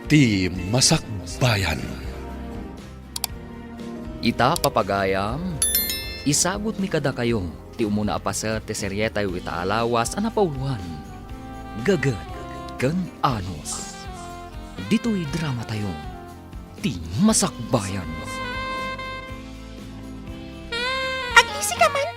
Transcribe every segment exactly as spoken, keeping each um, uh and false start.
Ti Masakbayan. Ita, papagayam, isagutmi kadakayo ti umuna a paset ti serietayo ita a lawas a napauloan, Gaget ken Anos. Ditoy dramatayo, Ti Masakbayan. Agisi ka man.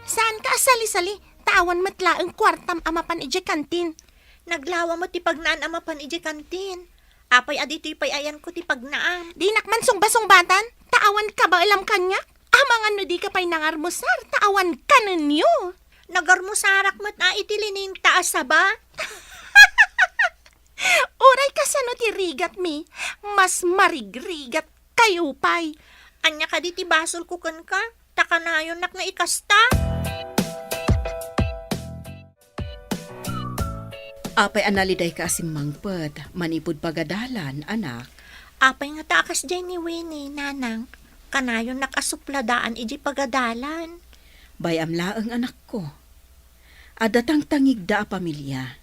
Saan ka a sali-sali, ta awan met laeng kuartam a mapan idiay kantin. Naglawa met ti pagnaan a mapan idiay kantin. Apay a ditoy pay ayanko ti pagnaam? Dinak man sungba-sungbatan, ta awan kabaelam kaniak. Amangan no dika pay nangarmusar, ta awan kanenyo. Nagarmusarak met a iti lining ta a saba. Uray kasano ti rigatmi, mas marigrigat kayo pay. Ania kadi ti basolko kenka? Ta kanayonnak nga ikasta. Apay a nalidayka a simmangpet manipud pagadalan, anak? Apay ngata a kasdiay ni Winnie, nanang? Kanayonnak a supladaan idiay pagadalan. Bay-am laeng, anakko. Adda tangtangigda a pamilia.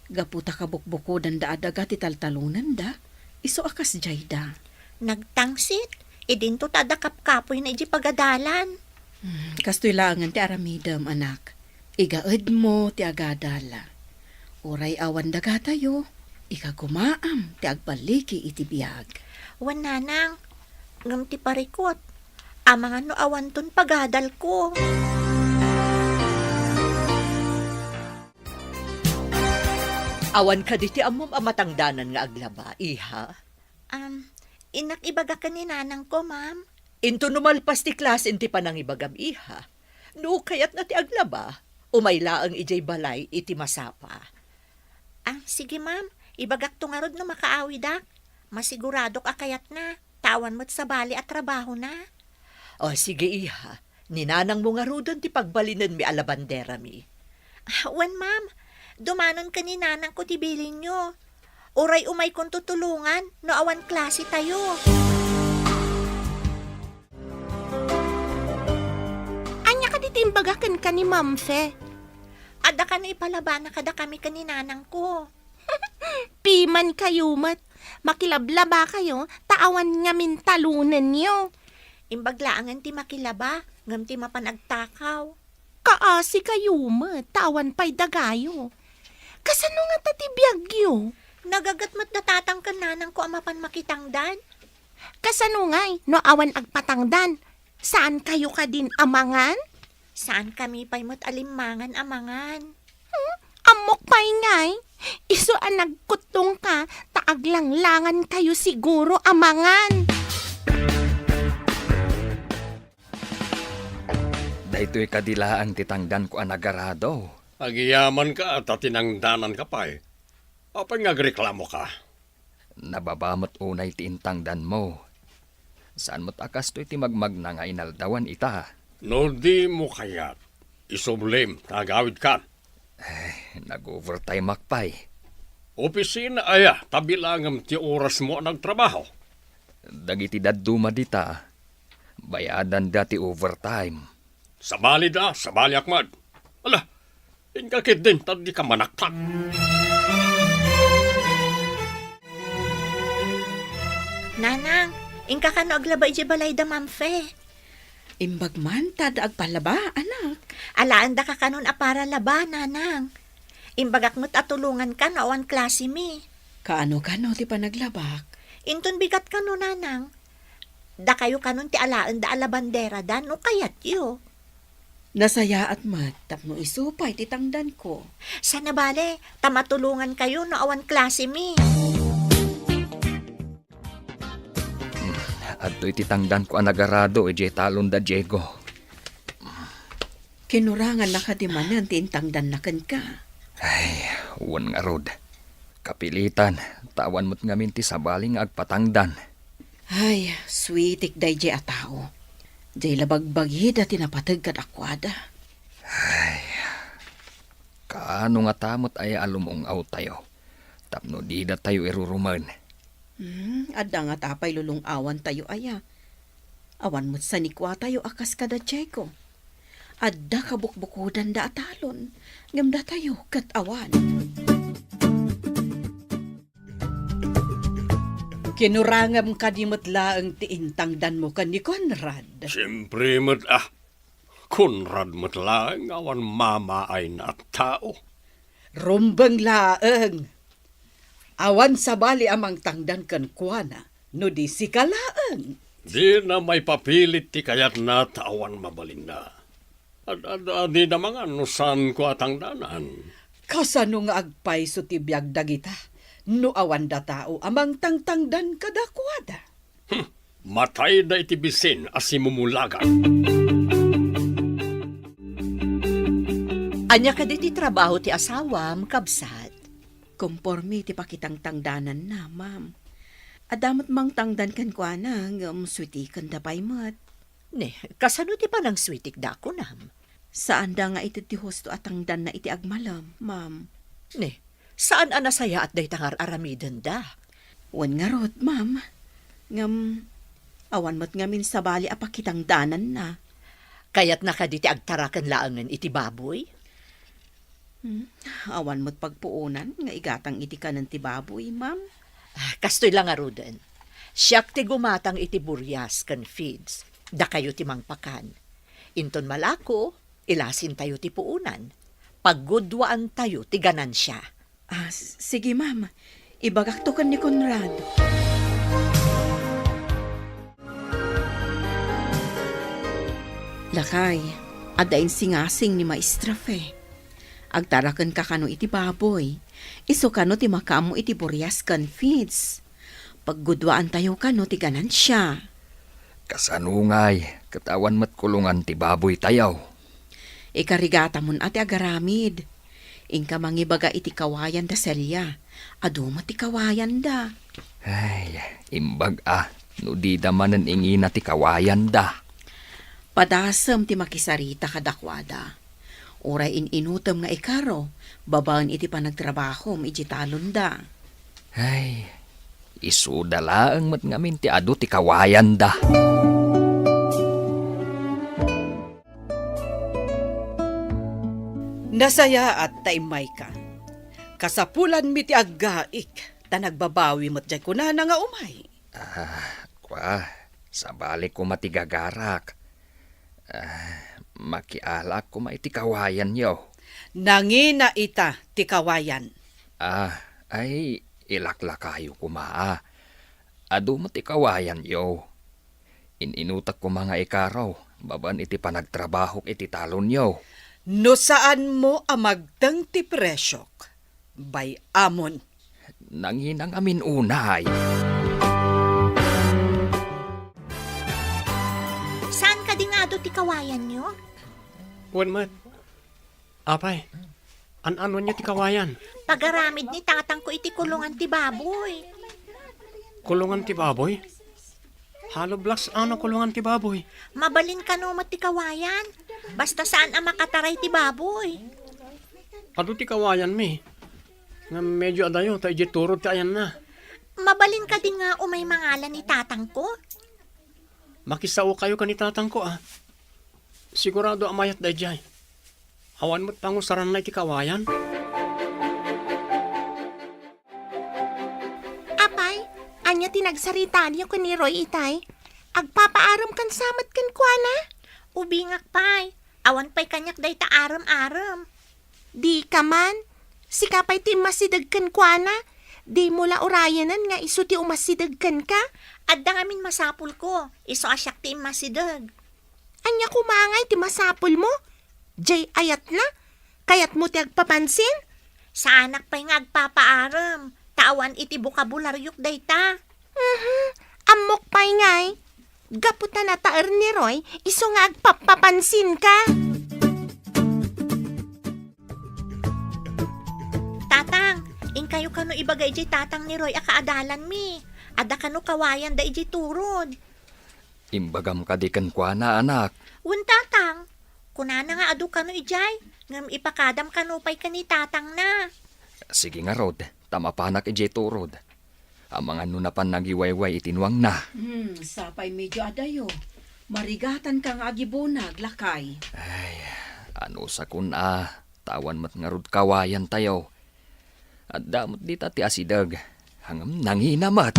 Gapu ta kabukbukodanda a daga ti taltalonanda, isu a kasdiayda. Nagtangsit, idinto ta adda kapkapoyna idiay pagadalan. Hmm, kastoy laengen ti aramidem, anak. Igaedmo ti agadal. Uray awan dagatayo, ikagumaam ti agballigi iti biag. Wen, nanang, ngem ti parikut, amangan no awanton pagadalko. Awan kadi ti ammom a matangdanan nga aglaba, iha? Am, innak ibaga ken ni nanangko, ma'am. Into no malpas ti klase ti panangibagam, iha. No kayatna ti aglaba, umay laeng idiay balay iti masapa. Ah, sige, ma'am. Ibagakto ngarud no makaawidak. Masiguradok a kayatna, ta awan met sabali a trabahona. O, sige, iha. Ni nanangmo ngaruden ti pagbalinenmi a labanderami. Ah, wen, ma'am. Dumanon ken ni nanangko ti bilinyo. Uray umaykonto tulongan no awan klasetayo. Ania kadi ti imbaga kenka ni Ma'am Fe? Adda kano ipalabana kadakami ken ni nanangko. Piman kayo met, makilablaba kayo, ta awan ngamin talonenyo. Imbag laengen ti makilaba, ngem ti mapan agtakaw. Kaasi kayo met, ta awan pay dagayo. Kasano ngata ti biagyo? Nagaget met da tatang ken nanangko a mapan makitangdan. Kasano ngay no awan agpatangdan? Saan kayo kadin a mangan? Saan kami pay met a limmangan a mangan? Hmm? Ammok pay ngay, isu a nagkuttongka ta aglanglangan kayo siguro a mangan. Daytoy kadi laeng ti tangdanko a nagarado. Agyamanak ta tinangdananka pay. Apay nga agreklamoka? Nababa met unay ti intangdanmo. Saan met a kastoy ti magmagna nga inaldawan ita? No dimo kayat, isublim ta agawidkan. Eh, nag-overtime-ak pay. Opisina aya ta bilangem ti orasmo a nagtrabaho? Dagiti dadduma dita, bayadanda ti overtime. Sabalida, sabaliak met. Ala, inka ketdin ta dika manaktak. Nanang, inka kano aglaba idiay balayda, Ma'am Fe? Imbag man ta adda agpalaba, anak. Alaendaka kanon a para laba, nanang. Imbagak met a tulonganka no awan klasemi. Kaano kano ti panaglabak? Inton bigat kano, nanang. Dakayo kanon ti alaenda a labanderada no kayatyo. Nasayaat met tapno isu pay ti tangdanko. Saan a bale, ta matulongankayo no awan klasemi. Hmm, adtoy ti tangdanko a nagarado idiay talon da Diego. Kinurangannaka ti manen ti intangdanna kenka. Ay, wen ngarud. Kapilitan, ta awan met ngamin ti sabali nga agpatangdan. Ay, sweetik daydiay a tao. Diay la bagbagida ti napateg kadakuada. Ay, kaano ngata met aya a lumung-awtayo tapno didatayo irurumen? Hmm, adda ngata pay lulung-awantayo aya? Awan met sanikuatayo a kas kada Diego. Adda kabukbukodanda a talon, ngem datayo ket awan. Kinurangem kadi met laeng ti intangdanmo ken ni Conrad? Siempre met, ah. Conrad met laeng awan mamaayna a tao. Rumbeng laeng. Awan sabali a mangtangdan kenkuana, no di sika laeng. Dina maipapilit ti kayatna ta awan mabalinna. Ad-, ad-, adida mangan no saanko a tangdanan. Kasano nga agpayso ti biag dagita no awan da tao a mangtangtangdan kadakuada? Hmm, matayda iti bisin a simumulagan. Ania kadi ti trabaho ti asawam, kabsat? Konforme ti pakitangtangdananna, ma'am. Adda met mangtangdan kenkuana, ngem suitikenda pay met. Ne, kasano ti panangsuitikda, kunam? Saanda nga ited ti husto a tangdanna iti agmalem, ma'am. Ne, saan a nasayaat dayta nga ar-aramidenda? Wen ngarud, ma'am. Ngem, awan met ngamin sabali a pakitangdananna. Kayatna kadi ti agtaraken laengen iti baboy? Hmm, awan met pagpuonan nga igatang iti kanen ti baboy, ma'am. Ah, kastoy la ngaruden. Siak ti gumatang iti burias ken feeds. Dakayo ti mangpakan. Inton malako, ilasintayo ti puonan. Paggudwaantayo ti ganansia. Ah, s-, sige, ma'am. Ibagakto ken ni Conrad. Lakay, adda insingasing ni Maestra Fe. Agtarakenka kano iti baboy. Isu kano ti makaammo iti burias ken feeds. Paggudwaantayo kano ti ganansia. Kasano ngay, ket awan met kulongan ti baboytayo? Ikarigatamon a ti agaramid. Inka mangibaga iti kawayan da Celia. Adu met ti kawayanda. Ay, imbag a, no dida manen ingina ti kawayanda. Padasem ti makisarita kadakuada. Uray in-inutem nga ikaro, babaen iti panagtrabahom iti talonda. Ay, isuda laeng met ngamin ti adu ti kawayanda. Nasayaat ta immayka. Kasapulanmi ti aggaik, ta nagbabawi met jay kunana nga umay. Ah, kua, sabali koma ti gagarak. Ah, makialaak koma iti kawayanyo. Nangina ita ti kawayan. Ah, ay, ilaklakayo koma, ah. Adu met ti kawayanyo. In-inutek koma nga ikaro, babaen iti panagtrabahok iti talonyo. No saanmo a magteng ti presiok, bay-amon. Nangina ngamin unay. Saan kadi nga adu ti kawayanyo? Wen met. Apay, an-anonyo ti kawayan? Pagaramid ni tatangko iti kulongan ti baboy. Kulongan ti baboy? Hollow blocks a no kulongan ti baboy? Mabalin kano met ti kawayan. Basta saan a makataray ti baboy. Adu ti kawayanmi. Ngem medyo adayo ta idiay turod ti ayanna. Mabalin kadi nga umay mangala ni tatangko? Makisaokayo ken ni tatangko, a. Sigurado a mayat daydiay. Awan met pangusaranna iti kawayan. Apay, ania ti nagsaritaanyo ken ni Roy itay? Agpapaarem kan sa met kenkuana? Ubingak pay. Awan pay kaniak dayta arem-arem. Dika man. Sika pay ti immasideg kenkuana. Dimo la urayanen nga isu ti umasideg kenka. Adda ngamin masapulko. Isu a siak ti immasideg. Ania koma ngay ti masapulmo? Jay ayatna? Kayatmo ti agpapansin? Saanak pay nga agpapaarem, ta awan iti bokabularyok dayta. Mhm. Ammok pay ngay. Gapu ta nataer ni Roy, isu nga agpapapansinka. Tatang, inkayo kano ibaga idiay tatang ni Roy a kaadalanmi. Adda kano kawayanda idiay turod. Imbagam kadi kenkuana, anak? Wen, tatang. Kunana nga adu kano idiay, ngem ipakadam kano pay ken ni tatangna. Sige ngarud, ta mapanak idiay turod. Amangan no napan nagiwayway iti nuangna. Hmm, sapay medyo adayo. Marigatanka nga agibunag, lakay. Ay, anusakon a, ta awan met ngarud kawayantayo. Adda met dita ti asideg, ngem nangina met.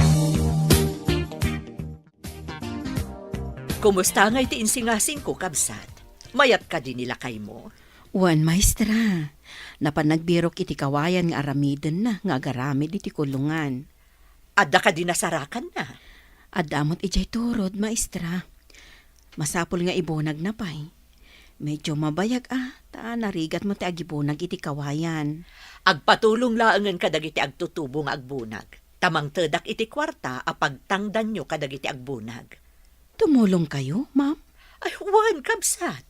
Kumusta ngay ti insingasingko, kabsat? Mayat kadi ni lakaymo? Wen, maestra. Napan nagbirok iti kawayan nga aramidenna nga agaramid iti kulongan. Adda kadi nasarakanna? Adda met idiay turod, maestra. Masapul nga ibunagna pay. Medyo mabayag a, ta narigat met ti agibunag iti kawayan. Agpatulong laengen kadagiti agtutubo nga agbunag, ta mangtedak iti kuarta a pagtangdanyo kadagiti agbunag. Tumulongkayo, ma'am? Ay, wen, kabsat.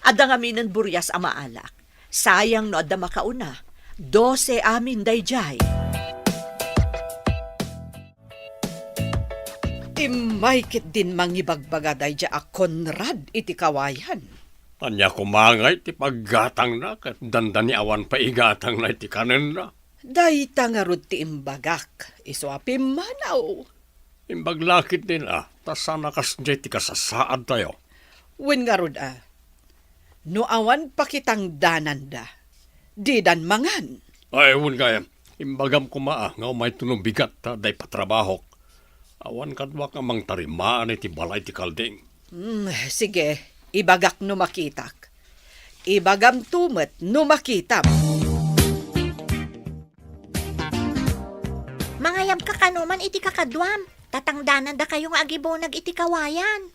Adda ngaminen burias a maalak. Sayang no adda makauna. Dose amin daydiay. Immay ketdin mangibagbaga daydiay a Conrad iti kawayan. Ania koma ngay ti paggatangna ket dandani awan pay igatangna iti kanenna? Dayta ngarud ti imbagak, isu a pimmanaw. Imbag la ketdin a, ta saan a kasdiay ti kasasaadtayo. Wen ngarud a, no awan pakitangdananda, didan mangan. Ay, wen gayam, imbagam koma a, nga umayto no bigat ta adda ipatrabahok. Awan kaduak nga mangtarimaan iti balay ti kalding. Hmm, sige, ibagak no makitak. Ibagamto met no makitam. Mangayabka kano man iti kakaduam, ta tangdanandakayo nga agibunag iti kawayan.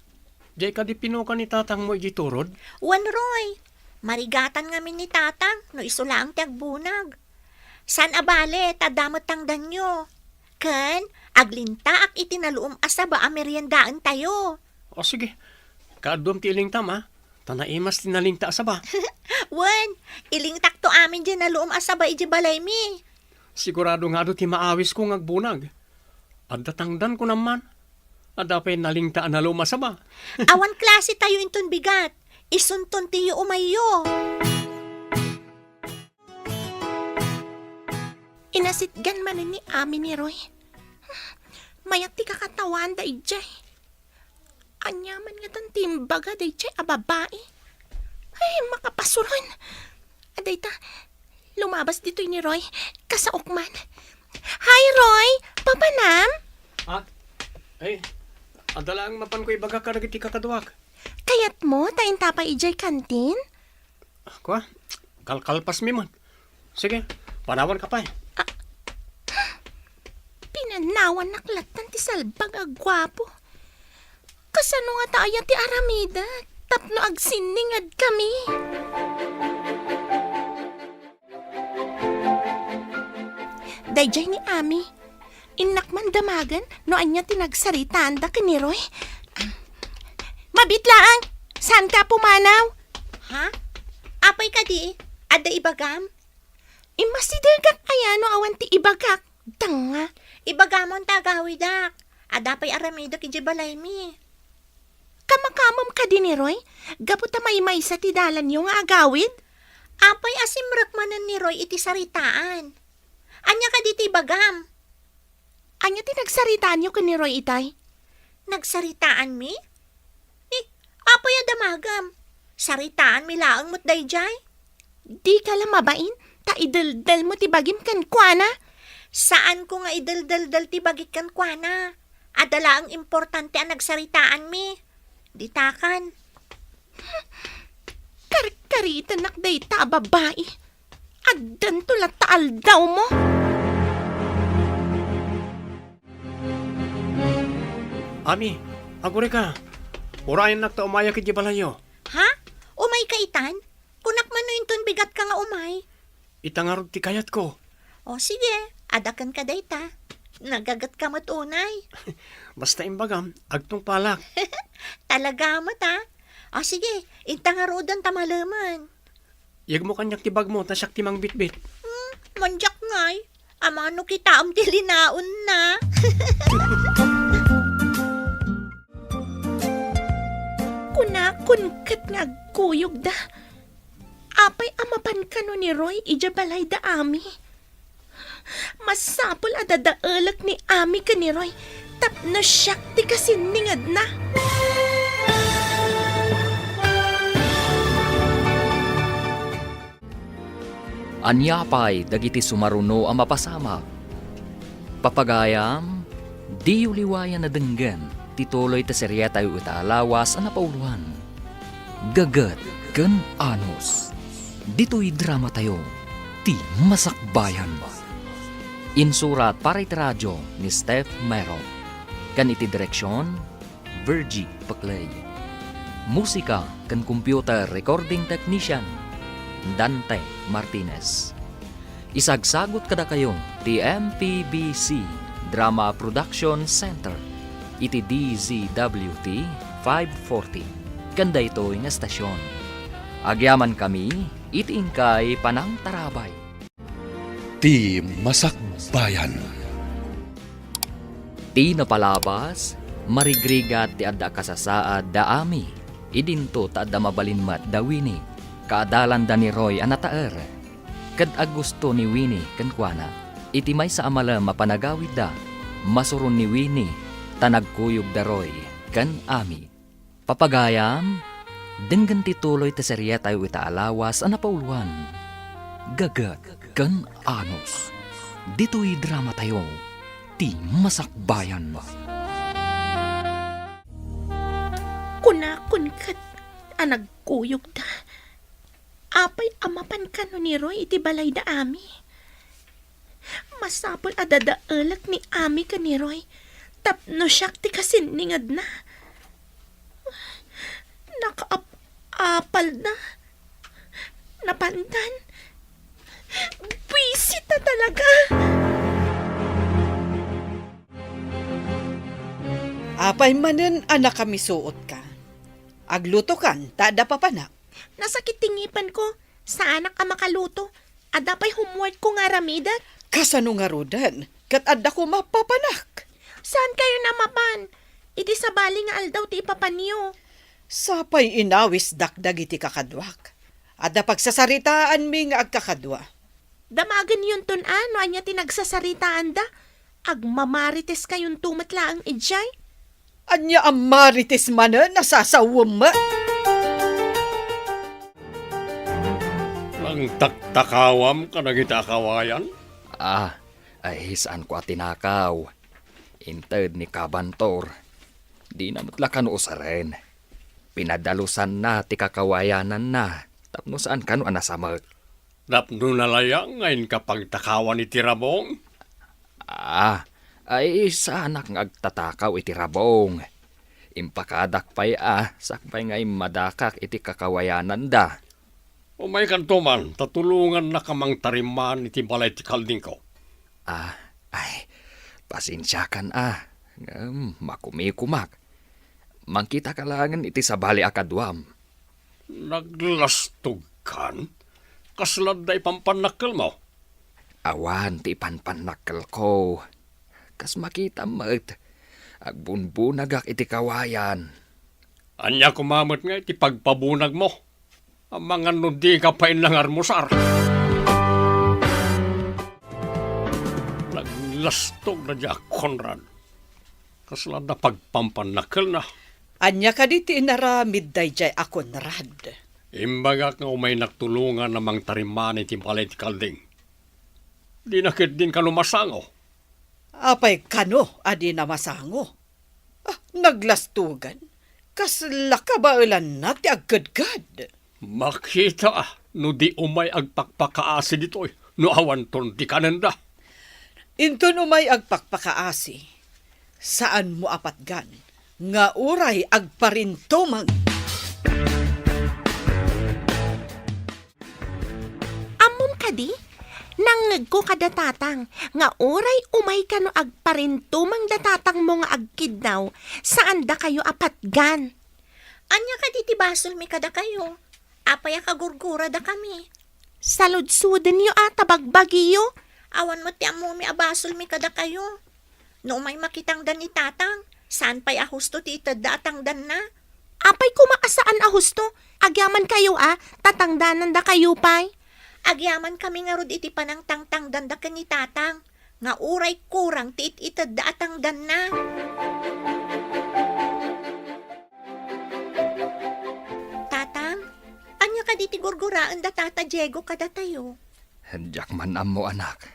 Diay kadi pinukan ni tatangmo idiay turod? Wen, Roy. Marigatan ngamin ni tatang no isu laeng ti agbunag. Saan a bale, ta adda met tangdanyo. Ken, aglintaak iti naluom a saba a meriendaentayo. O, sige. Kaaduam ti ilintam, a? Ta naimas ti nalinta a saba. Wen, ilingtakto amin diay naluom a saba idiay balaymi. Sigurado nga adu ti maawisko nga agbunag. Adda tangdan, kunam man. Adda pay nalinta a naluom a saba. Awan klasetayo inton bigat. Isunton ti yuumayyo. Inasitgan manen ni Ami ni Roy. Mayat ti kakatawaanda idiay. Ania man ngatan ti imbaga daydiay a babai? Ay, makapasuron! Adayta, lumabas ditoy ni Roy. Kasaok man. Hi, Roy! Papanam? Ha? Ay, adda laeng mapanko ibaga kadagiti kakaduak. Kayatmo ta inta pay idiay kantin? Kua, kalkalpasmi man. Sige, panawanka pay. Ah, pinanawannak lattan ti salbag a guapo. Kasano ngata aya ti aramidek tapno agsinningedkami? Daydiay ni Ami. Innak man damagen no ania ti nagsaritaanda ken ni Roy. Mabiit laeng! Saanka a pumanaw? Ha? Apay kadi? Adda ibagam? Immasidegak aya no awan ti ibagak? Danga. Ibagamon ta agawidak. Adda pay aramidek idiay balaymi. Kamakamem kadi ni Roy? Gapu ta maymaysa ti dalanyo nga agawid? Apay a simrek manen ni Roy iti saritaan? Ania kadi ti ibagam? Ania ti nagsaritaanyo ken ni Roy itay? Nagsaritaanmi? Ni, apay a damagem? Saritaanmi laeng met daydiay? Dika la mabain, ta ideldelmo ti bagim kenkuana. Saanko nga ideldeldel ti bagik kenkuana. Adda laeng importante a nagsaritaanmi. Ditakan. Karkaritennak dayta a babai. Addanto latta aldawmo. Ami, agurayka. Urayennak ta umayak idiay balayyo. Ha? Umayka itan? Kunak man no inton bigatka nga umay. Ita ngarud ti kayatko. O, sige, adda kenka dayta. Nagagetka met unay. Basta imbagam, agtungpalak. Talaga met, a? O, sige, inta ngaruden ta malemen. Yegmo kaniak ti bagmo, ta siak ti mangbitbit. Hmm, mandiak ngay. Amanok itaem ti linaonna. Kunakon ket nga agkuyogda. Apay a mapan kano ni Roy idiay balayda, Ami? Masapul a dadaelek ni Ami ken ni Roy tapno siak ti kasinningedna. Ania pay dagiti sumaruno a mapasamak? Papagayam, diyo liwayan a denggen. Ti tuloy ti serietayo ita a lawas a napauloan, Gaget ken Anus. Ditoy dramatayo, Ti Masakbayan. Insurat para iti radio ni Steph Mero. Ken iti direksion, Virgie Peclay. Musika ken computer recording technician, Dante Martinez. Isagsagut kadakayo ti M P B C Drama Production Center iti D Z W T five forty ken daytoy nga estasion. Agyamankami iti inkay panangtarabay. Ti Masakbayan. Ti napalabas, marigrigat ti adda a kasasaad da Ami. Idinto ta adda mabalin met da Winnie, kaadalanda ni Roy a nataer. Ket agusto ni Winnie kenkuana. Iti maysa a malem a panagawidda, masuron ni Winnie ta nagkuyog da Roy ken Ami. Papagayam, denggen ti tuloy ti serietayo ita a lawas a napauloan, Gaget ken Anus. Ditoy dramatayo, Ti Masakbayan. Kunakon ket a nagkuyogda. Apay a mapan kano ni Roy iti balayda Ami? Masapul a dadaelek ni Ami ken ni Roy tapno siak ti kasinningedna. Nakaap-apalda. Napandan. Buisit a talaga. Apay manen a nakamisuotka? Aglutokan ta adda papanak. Nasakit ti ngipenko. Saanak a makaluto. Adda pay homeworkko nga aramidek. Kasano ngaruden? Ket adda koma papanak. Saan kayo a mapan? Iti sabali nga aldaw ti ipapanyo. Sapay inawisdak dagiti kakaduak. Adda pagsasaritaanmi nga agkakadua. Damagenyonton a no ania ti nagsasaritaanda. Agmamarites kayonto met laeng idiay. Ania a marites manen a sasawem? Nangtaktakawam kadagiti a kawayan? Ah, ay, saanko a tinakaw. Inted ni Kabantor. Dina met la kano usaren. Pinadalusanna ti kakawayananna tapno saan kano a nasamek. Tapno nalayang nga inka pagtakawan iti rabong? Ah, ay, saanak nga agtatakaw iti rabong. Impakadak pay a sakbay nga immadakak iti kakawayananda. Umaykanto man, ta tulongannaka mangtarimaan iti balay ti kaldingko. Ah, ay, pasensiakan a. Ngem makumikumak. Mangkitaka laengen iti sabali a kaduam. Naglastogkan? Kasla adda ipampannakkelmo? Awan ti ipanpannakkelko. Kas makitam met, agbunbunagak iti kawayan. Ania koma met nga iti pagpabunagmo? Amangan no dika pay nangarmusar. Naglastog daydiay a Conrad. Kasla adda pagpampannakkelna. Ania kadi ti inaramid daydiay a Conrad? Imbagak nga umaynak tulongan a mangtarimaan iti balay ti kalding. Dina ketdin kano masango. Apay kano a dina masango? Ah, naglastogan. Kasla kabaelanna ti agkedked. Makita no di umay agpakpakaasi ditoy no awanton ti kanenda. Inton umay agpakpakaasi, saanmo a patgan nga uray agparintumeng. Ammom kadi? Nangngegko kada tatang nga uray umay kano agparintumeng da tatangmo nga agkiddaw, saandakayo a patgan. Ania kadi ti basolmi kadakayo? Apay a kagurguradakami? Saludsodenyo a ta bagbagiyo. Awan met ti ammomi a basolmi kadakayo. No umay makitangdan ni tatang, saan pay a husto ti itedda a tangdanna. Apay koma a saan a husto? Agyamankayo a, ta tangdanandakayo pay. Agyamankami ngarud iti panangtangtangdanda ken ni tatang, nga uray kurang ti it-itedda a tangdanna. Tatang, ania kadi ti gurguraen da Tata Diego kadatayo? Diak man ammo, anak.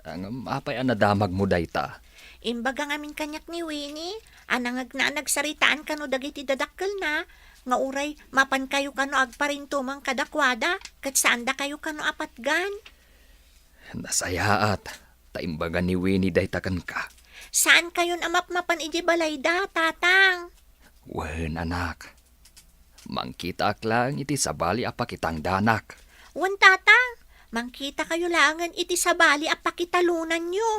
Ngem apay a nadamagmo dayta? Imbaga ngamin kaniak ni Winnie a nangngegna a nagsaritaan kano dagiti dadakkelna nga uray mapankayo kano agparintumeng kadakuada ket saandakayo kano a patgan. Nasayaat, ta imbaga ni Winnie dayta kenka. Saankayon a mapmapan idiay balayda, Tatang? Wen, anak. Mangkitaak laeng iti sabali a pakitangdanak. Wen, Tatang, mangkitakayo laengen iti sabali a pakitalonanyo.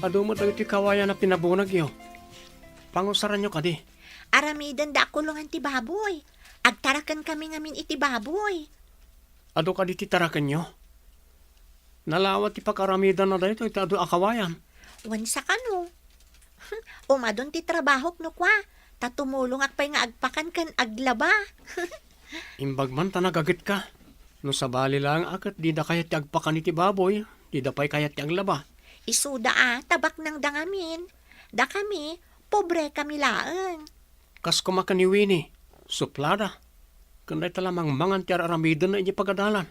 Adu met dagiti kawayan a pinabunagyo. Pangusaranyo kadi? Aramidenda a kulongan ti baboy. Agtarakenkami ngamin iti baboy. Adu kadi ti tarakenyo? Nalawa ti pakaaramidanna daytoy ti adu a kawayan. Wen, sakano? Umadun ti trabahok no kua, ta tumulongak pay nga agpakan ken aglaba. Imbag man ta nagagetka. No sabali laeng a ket dida kayat ti agpakan iti baboy, dida pay kayat ti aglaba. Isuda a, ta baknangda ngamin. Dakami, pobrekami laeng. Kas koma ken ni Winnie, suplada. Ken dayta la mangmangan ti ar-aramidenna idiay pagadalan.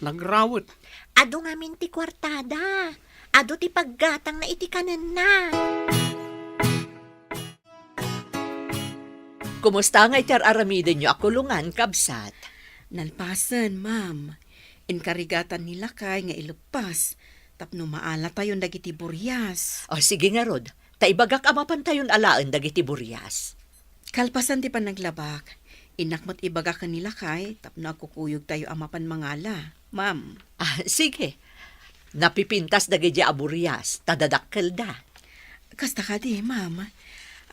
Nagrawet. Adu ngamin ti kuartada. Adu ti paggatangna iti kanenna. Kumusta ngay ti ar-aramidenyo a kulongan, kabsat? Nalpasen, ma'am. Inkarigatan ni lakay nga ileppas tapno maalatayon dagiti burias. O, sige ngarud. Ta ibagak a mapantayon alaen dagiti burias. Kalpasan ti panaglabak, innak met ibaga ken ni lakay tapno agkukuyogtayo a mapan mangala, ma'am. Ah, sige. Napipintas dagiti a burias, ta dadakkelda. Kasta kadi, ma'am.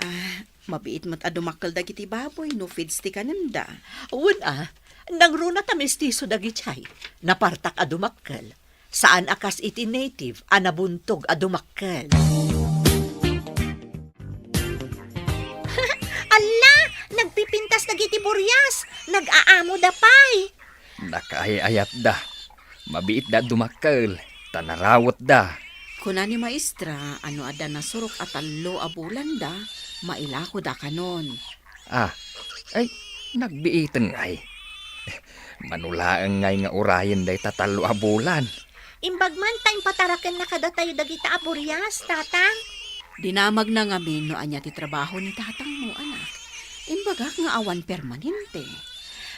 Ah, mabiit met a dumakkel dagiti baboy no feeds ti kanenda. Wen a, nangruna ta mestizo dagiti ay. Napartak a dumakkel. Saan a kas iti native a nabuntog a dumakkel. Alla! Nagpipintas dagiti burias! Nag-aamoda pay! Nakaay-ayatda. Mabiitda a dumakkel, ta narawetda. Kuna ni Maestra a no adda nasurok a tallo a bulanda, mailakoda kanon. Ah, ay, nagbiiten ngay. Mano laeng ngay nga urayen dayta tallo a bulan. Imbag man ta impatarakenna kadatayo dagita a burias, Tatang. Dinamagna ngamin no ania ti trabaho ni tatangmo, anak. Imbagak nga awan permanente.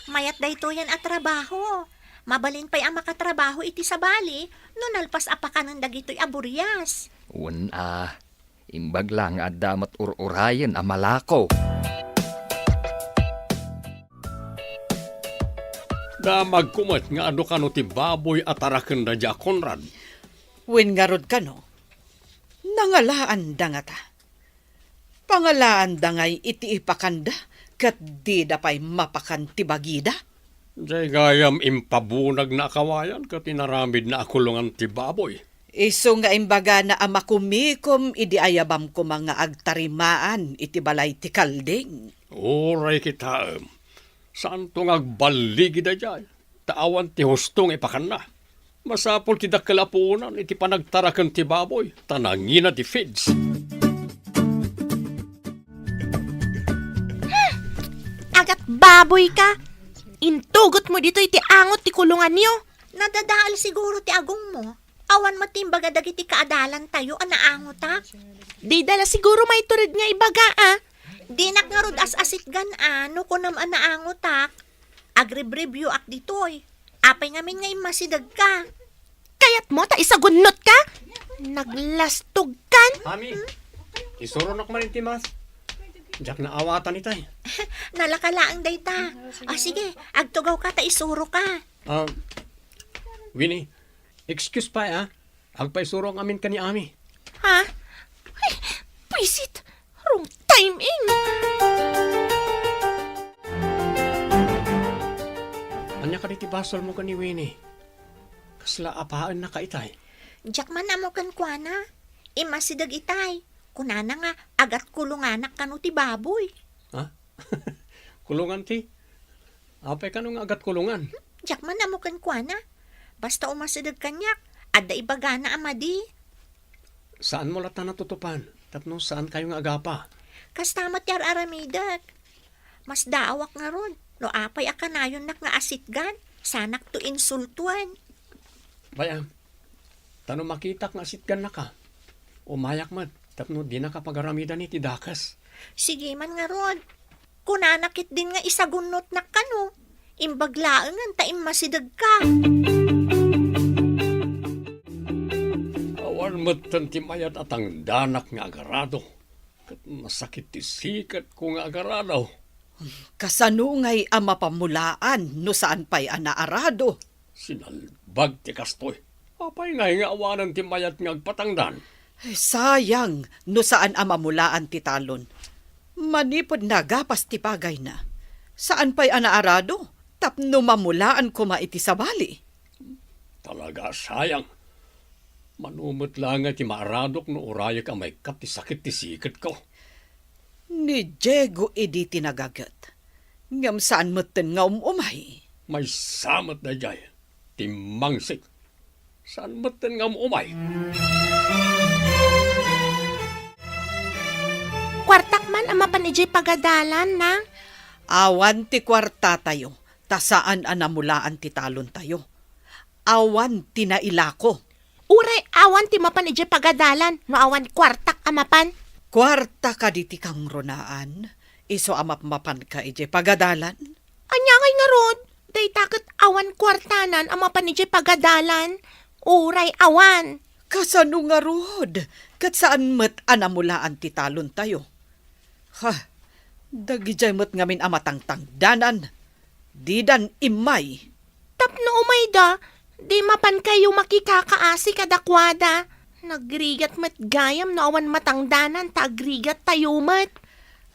Mayat daytoyen a trabaho. Mabalin pay a makatrabaho iti sabali no nalpas a pakanen dagitoy a burias. Wen a, imbag la nga adda met ur-urayen a malako. Damagko met nga adu kano ti baboy a tarakenda dia Conrad. Wen ngarud kano, nangalaanda ngata. Pangalaanda ngay iti ipakanda, ket dida pay mapakan ti bagida. Jay gayam impabunagna a kawayan ket inaramidna a kulongan ti baboy. Isu nga imbagana a makumikom idi ayabam koma nga agtarimaan iti balay ti kalding. Uray kitaem, saanto nga agballigida jay, ta awan ti husto nga ipakanna. Masapul ti dakkel a puonan iti panagtaraken ti baboy, ta nangina ti feeds. Agat baboy ka! Intugot mo ditoy ti angot ti kulonganyo. Nadadael siguro ti agongmo. Awan met ti imbaga dagiti kaadalantayo a naangotak. Dida la siguro maitured nga ibaga, a. Dinak ngarud as-asitgan, a, no kunam a naangotak. Agribribioak ditoy. Apay ngamin nga immasidegka? Kayatmo ta isagunnotka? Naglastogkan? Mami, isuronok man iti mas. Diak naawatan itay. Nalaka laeng dayta. Ah, sige, agtugawka ta isuroka. Ah, Winnie, excuse pay, a. Agpaisuro ngamin ken ni Ami. Ha? Ay, pwisit! Wrong timing! Ania kadi ti basolmo ken ni Winnie? Kasla apaennaka itay? Diak man ammo kenkuana. Immasideg itay. Kunana nga agat kulonganak kano ti baboy. Ha? Kulongan ti? Apay kano nga agat kulongan? Diak man ammo kenkuana. Basta umasideg kaniak, adda ibagana a madi. Saanmo latta natutupan, tapno saankayo nga agapa. Kasta met ti ar-aramidek. Masdaawak ngarud, no apay a kanayonnak nga asitgan, saanakto insultoen. Bay-am, Ta no makitak nga sitgannaka, umayak met tapno dinaka pagaramidan iti dakes. Sige man ngarud. Kunana ketdin nga isagunnotnak kano. Imbag laengen ta immasidegka. Awan metten ti mayat a tangdanak nga agarado, ket masakit ti siketko nga agarado. Kasano ngay a mapamulaan no saan pay a naarado? Sinalbag ti kastoy. Apay ngay nga awanen ti mayat nga agpatangdan? Ay, sayang no saan a mamulaan ti talon. Manipud nagapas ti pagayna, saan pay a naarado tapno mamulaan koma iti sabali. Talaga a sayang. Mano met laeng ti maaradok no urayek a maikkat ti sakit ti siketko. Ni Diego idi ti nagaget, ngem saan metten nga um-umay. Maysa met daydiay, timmangsik. Saan metten nga um-umay. Kuartak man a mapan idiay pagadalan, Nang. Awan ti kuartatayo, ta saan a namulaan ti talontayo. Awan ti nailako. Uray awan ti mapan idiay pagadalan no awan kuartak a mapan. Kuarta kadi ti kangrunaan, isu a mapmapanka idiay pagadalan? Ania ngay ngarud? Dayta ket awan kuartanan a mapan idiay pagadalan. Uray awan. Kasano ngarud? Ket saan met a namulaan ti talontayo. Ha, dagidiay met ngamin a matangtangdanan, didan immay. Tapno umayda, di mapankayo makikakaasi kadakuada. Nagrigat met gayam no awan matangdanan ta agrigattayo met.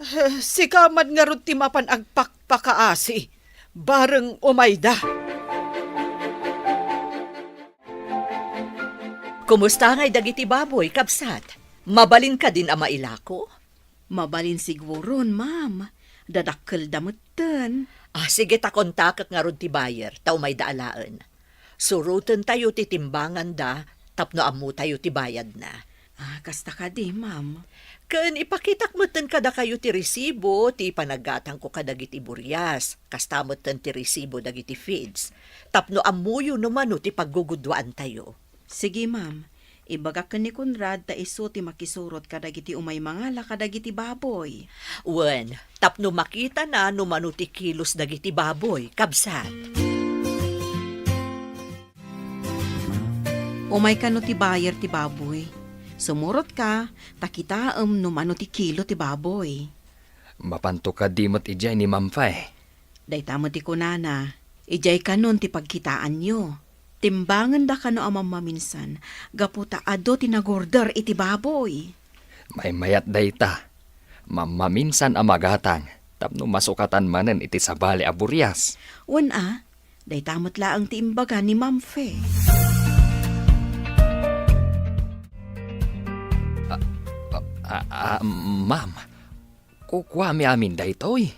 Eh, sika man ngarud ti mapan agpakpakaasi, bareng umayda. Kumusta ngay dagiti baboy, kabsat? Mabalin kadin a mailako? Mabalin siguron, ma'am. Dadakkelda metten. Ah, sige ta kontakek ngarud ti buyer, ta umayda alaen. Surotentayo ti timbanganda tapno ammotayo ti bayadna. Ah, kasta kadi, ma'am. Ken ipakitak metten kadakayo ti resibo ti panaggatangko kadagiti burias, kasta metten ti resibo dagiti feeds, tapno ammoyo no mano ti pagguguduaantayo. Sige, ma'am. Ibagak ken ni Conrad ta isu ti makisurot kadagiti umay mangala kadagiti baboy. Wen, tapno makitana no mano ti kilos dagiti baboy, kabsat. Umay kano ti buyer ti baboy. Sumurotka, ta kitaem no mano ti kilo ti baboy. Mapanto kadi met idiay ni Ma'am Fe? Dayta met ti kunana, idiay kanon ti pagkitaanyo. Timbangenda kano a mammaminsan, gapu ta adu ti nagorder iti baboy. Maymayat dayta. Mammaminsan a magatang, tapno masukatan manen iti sabali a burias. Wen a, dayta met laeng ti imbaga ni Ma'am Fe. Ah, ah, ah, ah, ma'am, kukuami amin daytoy.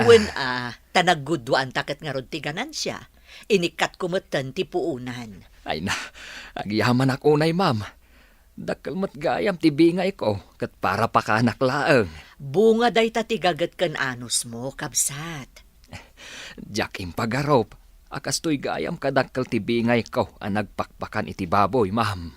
Wen a, ta nagguduanta ket ngarud ti ganansia. Inikkatko metten ti puonan. Ay na, agyamanak unay, ma'am. Dakkel met gayam ti bingayko, ket para pakanak laeng. Bunga dayta ti gaget ken anusmo, kabsat. Diak impagarup a kastoy gayam kadakkel ti bingayko a nagpakpakan iti baboy, ma'am.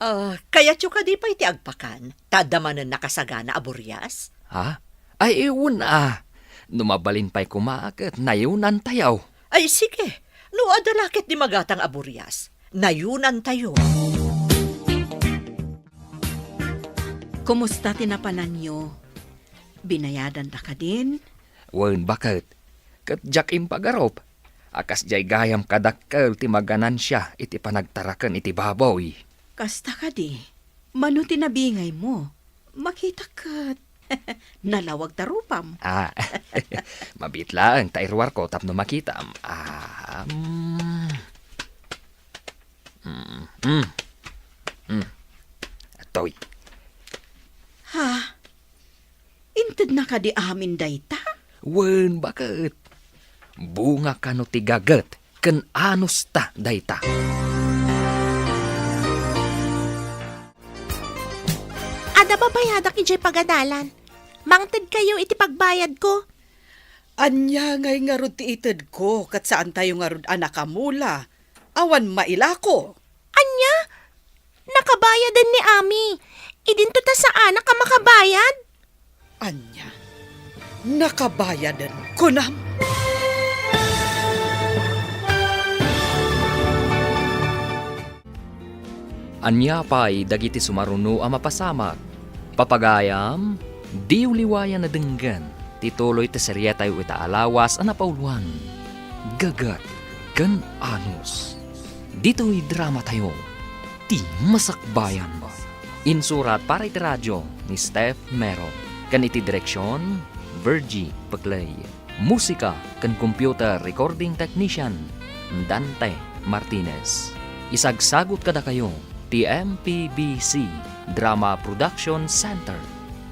Ah, kayatyo kadi pay ti agpakan, ta adda manen nakasagana a burias? Ha? Ay, wen a. No mabalin pay koma, ket nayunantayo. Ay, sige. No adda la ketdi magatang a burias, nayunantayo. Kumusta ti napananyo? Binayadanda kadin? Wen, baket. Ket diak impagarup a kasdiay gayam kadakkel ti maganansia iti panagtaraken iti baboy. Kasta kadi, mano ti nabingaymo? Makitak ket nalawag ta rupam. Ah, mabiit laeng ta iruarko tapno makitam. Ah, mm. Mm, mm. Mm. Atoy. Ha? Intedna kadi amin dayta? Wen, baket. Bunga kano ti gaget ken anusta dayta. Adda babayadak idiay pagadalan. Mangtedkayo iti pagbayadko. Ania ngay ngarud ti itedko, ket saantayo ngarud a nakamula? Awan mailako. Ania? Nakabayaden ni Ami. Idinto ta saanak a makabayad. Ania? Nakabayaden, kunam? Ania pay dagiti sumaruno a mapasamak? Papagayam, diyo liwayan a denggen ti tuloy ti serietayo ita a lawas a napauloan, Gagat ken Anus. Ditoy dramatayo, ti Masakbayan. Insurat para iti radio ni Steph Mero, ken iti direksion, Virgie Peclay. Musika ken computer recording technician, Dante Martinez. Isagsagut kadakayo ti M P B C Drama Production Center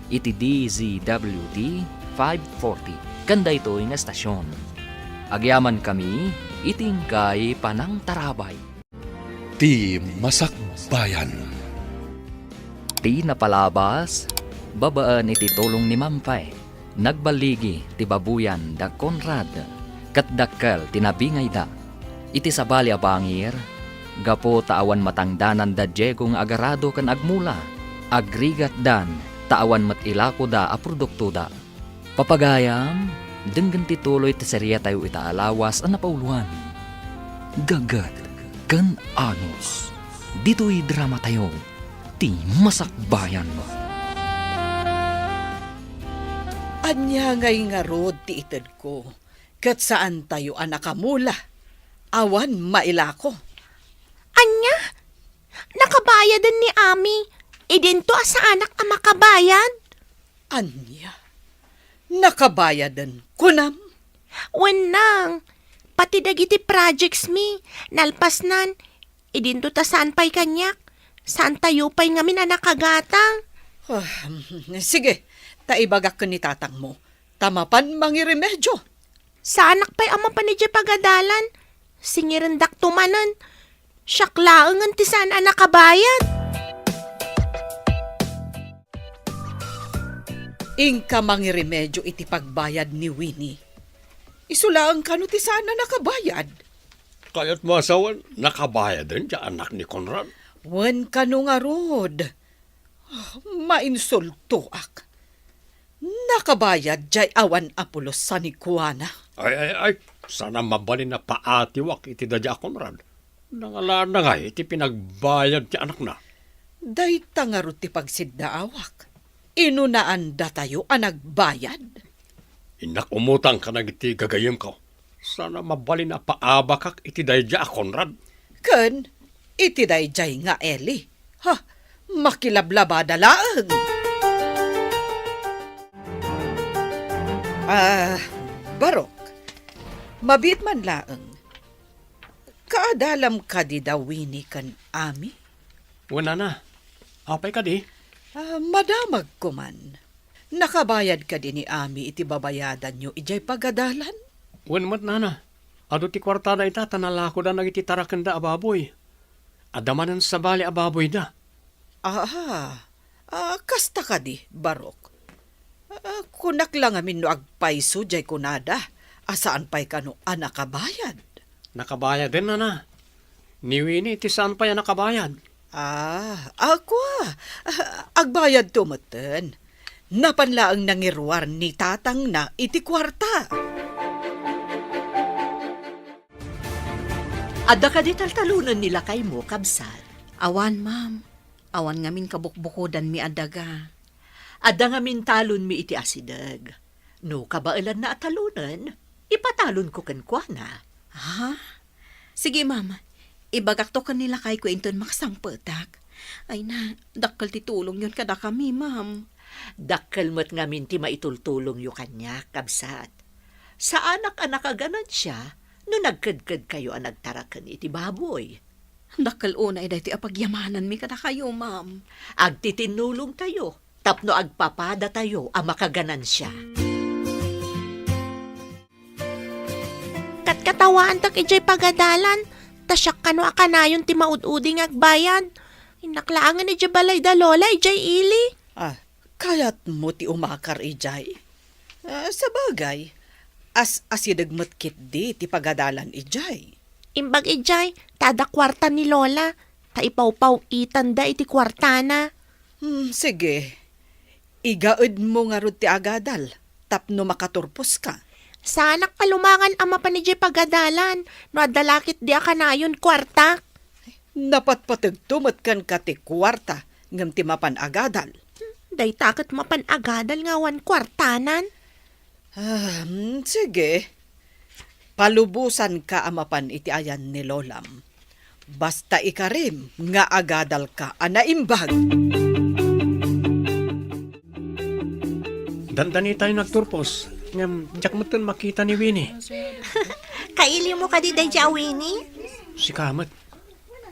iti D Z W T five forty ken daytoy nga estasion. Agyamankami iti inkay panangtarabay. Ti Masakbayan. Ti napalabas, babaen iti tulong ni Ma'am Fe, nagballigi ti baboyan da Conrad, ket dakkel ti nabingayda. Iti sabali a bangir, gapu ta awan matangdanan da Diego nga agarado ken agmula, agrigatdan ta awan met ilakoda a produktoda. Papagayam, denggen ti tuloy ti serietayo ita a lawas a napauloan, Gagat ken Anus. Ditoy dramatayo, ti Masakbayan. Ania ngay ngarud ti itedko, ket saantayo a nakamula? Awan mailako. Ania? Nakabayaden ni Ami. Idinto a saanak a makabayad. Ania? Nakabayaden, kunam? Wen nang, pati dagiti projects mi, nalpasnan, idinto ta saan pay kaniak, saantayo pay ngamin a nakagatang. Ah, sige, ta ibagak ken ni tatangmo, ta mapan mangiremedio. Saanak pay a mapan idiay pagadalan, singirendak to manen. Siak laengen ti saan a nakabayad. Inka mangiremedio iti pagbayad ni Winnie. Isu laeng kano ti saan a nakabayad. Kayatmo a sawen, nakabayaden ti anak ni Conrad? Wen kano ngarud. Ah, mainsultoak. Nakabayad jay awan a pulos sanikuana. Ay, ay, ay, saan a mabalin a paatiwak iti daydiay a Conrad. Nangalana ngay iti pinagbayad ti anakna? Dayta ngarud ti pagsiddaawak. Inunaandatayo a nagbayad. Innak umutang kadagiti gagayyemko. Saan a mabalin a paabakak iti daydiay a Conrad. Ken iti daydiay nga Eli. Ha, makilablabada laeng. Ah, Barok, mabiit man laeng. Kaadalam kadi da Winnie ken Ami? Wen, nana. Apay kadi? Ah, madamagko man. Nakabayad kadi ni Ami iti babayadanyo idiay pagadalan? Wen met, nana. Adu ti kuartada ita ta nalakoda dagiti tarakenda a baboy. Adda manen sabali a baboyda. Aha. Ah, kasta kadi, Barok? Ah, kunak la ngamin no agpayso diay kunada a saan pay kano a nakabayad. Nakabayaden, nana. Ni Winnie ti saan pay a nakabayad. Ah, ako, ah, agbayadto metten. Napan laeng nangiruar ni tatangna iti kuarta. Adda kadi taltalonen ni lakaymo, kabsat? Awan, ma'am. Awan ngamin kabukbukodanmi a daga. Adda ngamin talonmi iti asideg. No kabaelanna a talonen, ipatalonko kenkuana. Ha? Sige, ma'am. Ibagakto ken ni lakayko inton makasangpetak. Ay na, dakkel ti tulongyon kadakami, ma'am. Dakkel met ngamin ti maitultulongyo kaniak, kabsat. Saanak a nakaganansia no nagkedkedkayo a nagtaraken iti baboy. Dakkel unay daytoy a pagyamananmi kadakayo, ma'am. Agtitinnulongtayo tapno agpapadatayo a makaganansia. Katkatawaantak idiay pagadalan, ta siak kano a kanayon ti maud-udi nga agbayad. Innak laengen idiay balay da Lola idiay ili. Ah, kayatmo ti umakar idiay? Ah, sabagay, as-asideg met ketdi ti pagadalan idiay. Imbag idiay, ta adda kuarta ni Lola. ta ipawpaw-itanda iti kuartana. Hmm, sige. Igaedmo ngarud ti agadal tapno makaturposka. Saanak palumangan a mapan idiay pagadalan no adda la ketdi a kanayon kuartak. Napatpategto met kenka ti kuarta ngem ti mapan agadal. Dayta ket mapan agadal nga awan kuartanan. Ah, hmm, sige. Palubosanka a mapan iti ayan ni Lolam. Basta ikarim nga agadalka a naimbag. Dandanitayo nagturpos, ngem diak metten makita ni Winnie. Kailiwmo kadi daydiay a Winnie? Sika met.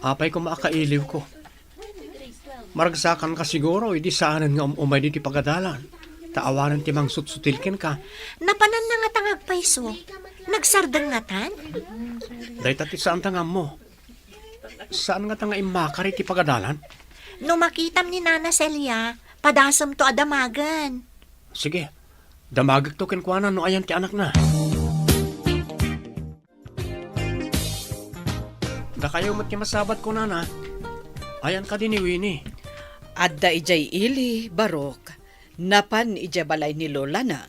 Apay koma a kailiwko? Maragsakanka siguro idi saanen nga um-, umay ditoy pagadalan, ta awanen ti mangsutsutil kenka. Napananna ngata nga agpayso? Nagsardeng ngatan? Dayta ti saanta nga ammo. Saan ngata nga immakar iti pagadalan? No makitam ni Nana Celia, padasemto a damagen. Sige, damagekto kenkuana no ayan ti anakna. Dakayo met ti masabat kunana. Ayan kadi ni Winnie? Adda idiay ili, Barok. Napan idiay balay ni lolana.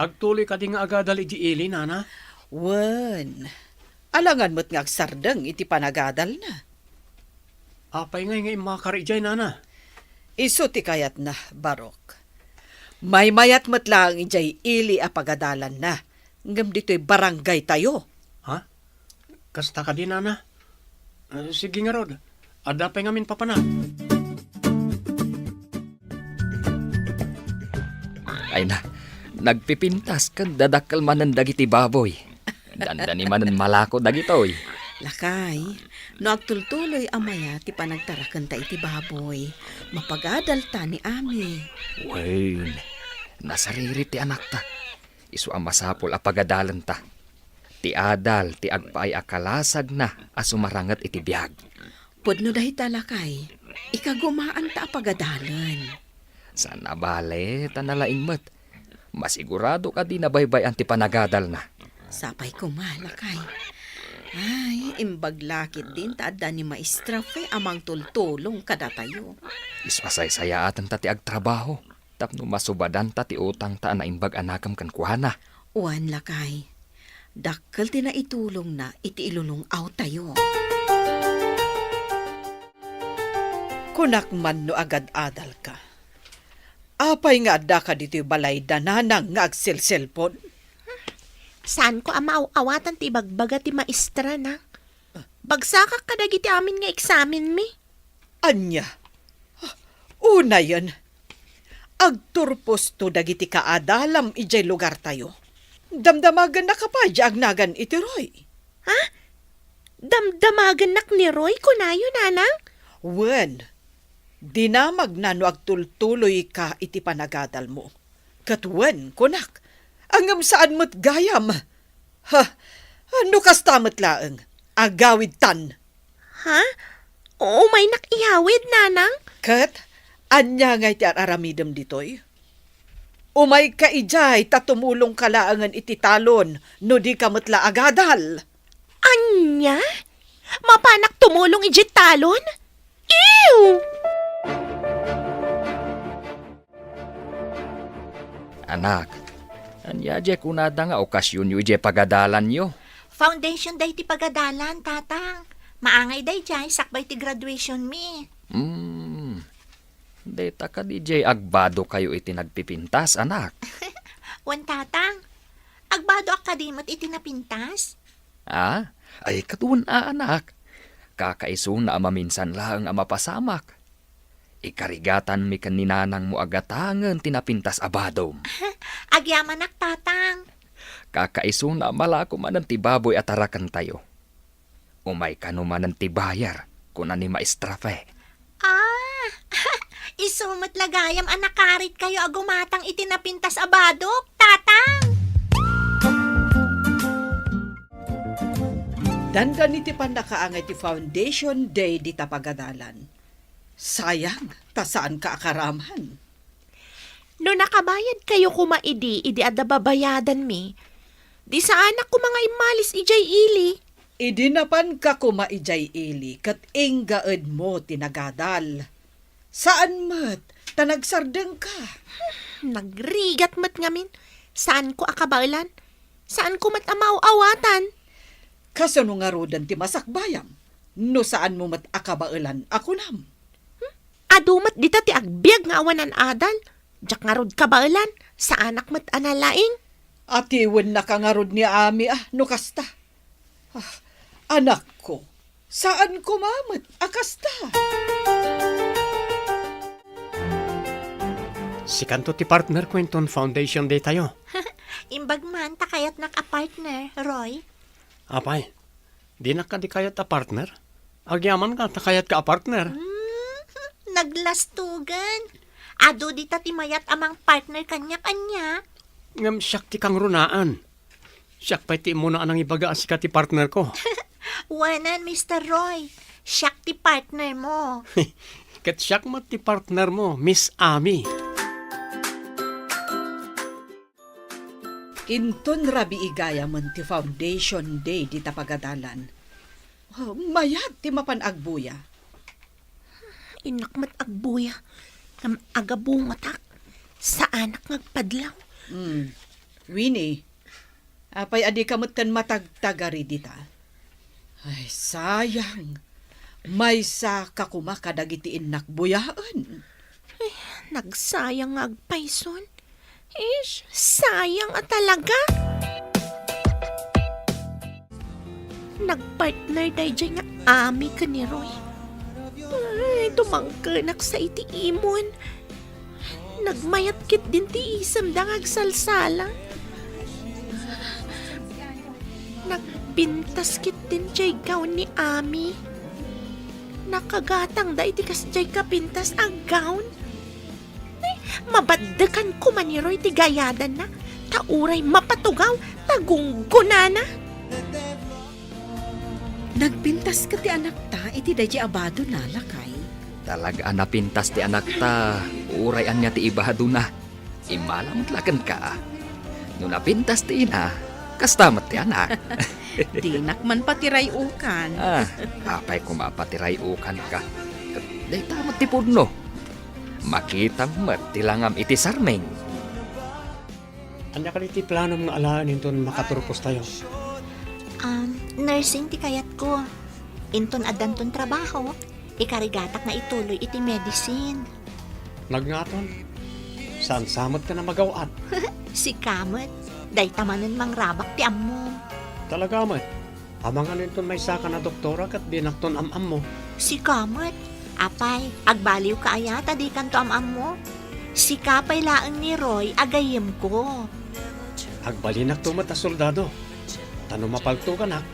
Agtuloy kadi nga agadal idiay ili, nana? Wen. Alangan met nga agsardeng iti panagadalna. Apay ngay nga immakar idiay, nana? Isu ti kayatna, Barok. Maymayat met laeng idiay ili a pagadalanna, ngem ditoy barangaytayo. Ha? Kasta kadi, nana? Ah, sige ngarud. Adda pay ngamin papanak. Ay na, nagpipintas ken dadakkel manen dagiti baboy. Dandani manen malako dagitoy. Lakay, no agtultuloy a maya ti panagtarakenta iti baboy, mapagadalta ni Ami. Wen, nasariri ti anakta. Isu a masapul a pagadalenta. Ti adal ti agpaay a kalasagna a sumaranget iti biag. Pudno dayta, lakay. Ikagumaanta a pagadalen. Saan a bale, ta nalaing met. Masigurado kadi nabaybay-an ti panagadalna. Sapay koma, lakay. Ay, imbag la ketdin ta adda ni Maestra Fe a mangtultulong kadatayo. Isu a saysayaatenta ti agtrabaho tapno masubadanta ti utangta a naimbag a nakem kenkuana. Wen, lakay. Dakkel ti naitulongna iti ilulung-awtayo. Kunak man no agad-adalka. Apay nga addaka ditoy balay da nanang nga agselselpon? Saanko a maaw-awatan ti ibagbaga ti maestra, nak. Bagsakak kadagiti amin nga eksamenmi. Ania? Unayen, agturposto dagiti kaadalam idiay lugartayo. Damdamagennaka pay diay agnagan iti Roy. Ha? Damdamagennak ni Roy, kunayo, nanang? Wen, dinamagna no agtultuloyka iti panagadalmo. Ket wen, kunak, ngem saan met gayam. Ha, no kasta met laeng, agawidtan. Ha? Umaynak iyawid, nanang? Ket ania ngay ti ar-aramidem ditoy? Umayka idiay ta tumulongka laengen iti talon no dika met la agadal. Ania? Mapanak tumulong idiay talon? Ew! Anak, ania diay kunada nga okasionyo idiay pagadalanyo? Foundation day ti pagadalan, Tatang. Maangay daydiay sakbay ti graduationmi. Hmm. Dayta kadi diay agbadokayo iti nagpipintas, anak? Wen, Tatang. Agbadoak kadi met iti napintas? Ah? Ay, ket wen a, anak. Kakaisuna a maminsan laeng a mapasamak. Ikarigatanmi ken ni nanangmo a gatangen ti napintas a badom. Agyamanak, Tatang. Kakaisuna a malako manen ti baboy a tarakentayo. Umay kano manen ti buyer, kuna ni Maestra Fe. Ah, isu met la gayam a nakaritkayo a gumatang iti napintas a badok, Tatang! Dandani ti pannakaangay ti Foundation Day dita pagadalan. Sayang, ta saanka a karaman. No nakabayadkayo koma idi, idi adda babayadanmi, di saanak koma nga immalis idiay ili. Idi napanka koma idiay ili ket inggaedmo ti nagadal. Saan met ta nagsardengka. Nagrigat met ngamin. Saanko a kabaelan. Saanko met a maaw-awatan. Kasano ngaruden ti masakbayam no saanmo met a kabaelan a kunam? Hmm? Adu met dita ti agbiag nga awanan adal. Diak ngarud kabaelan, saanak met a nalaing. Atiwennaka ngarud ni Ami a no kasta. Ah, anakko, saan koma met a kasta. Sikanto ti partnerko inton foundation day tayo. Imbag man ta kayatnak a partner, Roy. Apay, dinak kadi kayat a partner? Agyamanka ta kayatka a partner. Hmm, naglastugan. Adu dita ti mayat a mangpartner kaniak, ania? Ngem siak ti kangrunaan. Siak pay ti immuna a nangibaga a sika ti partnerko. Wanan, Mister Roy. Siak ti partner mo. Ket siak met ti partner mo, Miss Ami. Inton rabii gayamen ti foundation day dita pagadalan. Oh, mayat ti mapan agbuya. Innak met agbuya. Ngem agabungotak. Saanak nga agpadlaw. Hmm. Winnie, apay a dika metten matagtagari dita? Ay, sayang. Maysaka koma kadagiti innak buyaen. Ay, nagsayang nga agpayson. Ish, sayang a talaga. Nagpartner daydiay nga Ami ken ni Roy. Ay, tumangkenak sa iti imon. Nagmayat ketdin ti isemda nga agsalsala. Nagpintas ketdin diay gown ni Ami. Nakagatangda iti kasdiay kapintas a gown. Ay, mabaddekan koma ni Roy ti gayadanna, ta uray mapatugaw ta gunggonana. Nagpintas ket ti anakta iti daydiay a badona, lakay. Talaga a napintas ti anakta, uray ania ti ibadona. Immala met la kenka. No napintas ti ina, kasta met ti anak. Dinak man patiray-ukan. Ah, apay koma a patiray-ukanka? Dayta met ti pudno. Makitam met ti langam iti sarming. Ania kadi ti planom nga alaen inton makaturpos tayo? Um, nursing ti kayatko. Inton addanton trabaho, ikarigatak nga ituloy iti medicine. Nagngaton, saan sa met ken a magaw-at? Sika met, dayta manen mangrabak ti ammom. Talaga met, amangan inton maysaka a doktora ket dinakton am-ammo. Sika met, apay, agbaliwka aya ta dikanto am-ammo? Sika pay laeng ni Roy a gayyemko. Agbalinakto met a soldado, ta no mapaltoganak,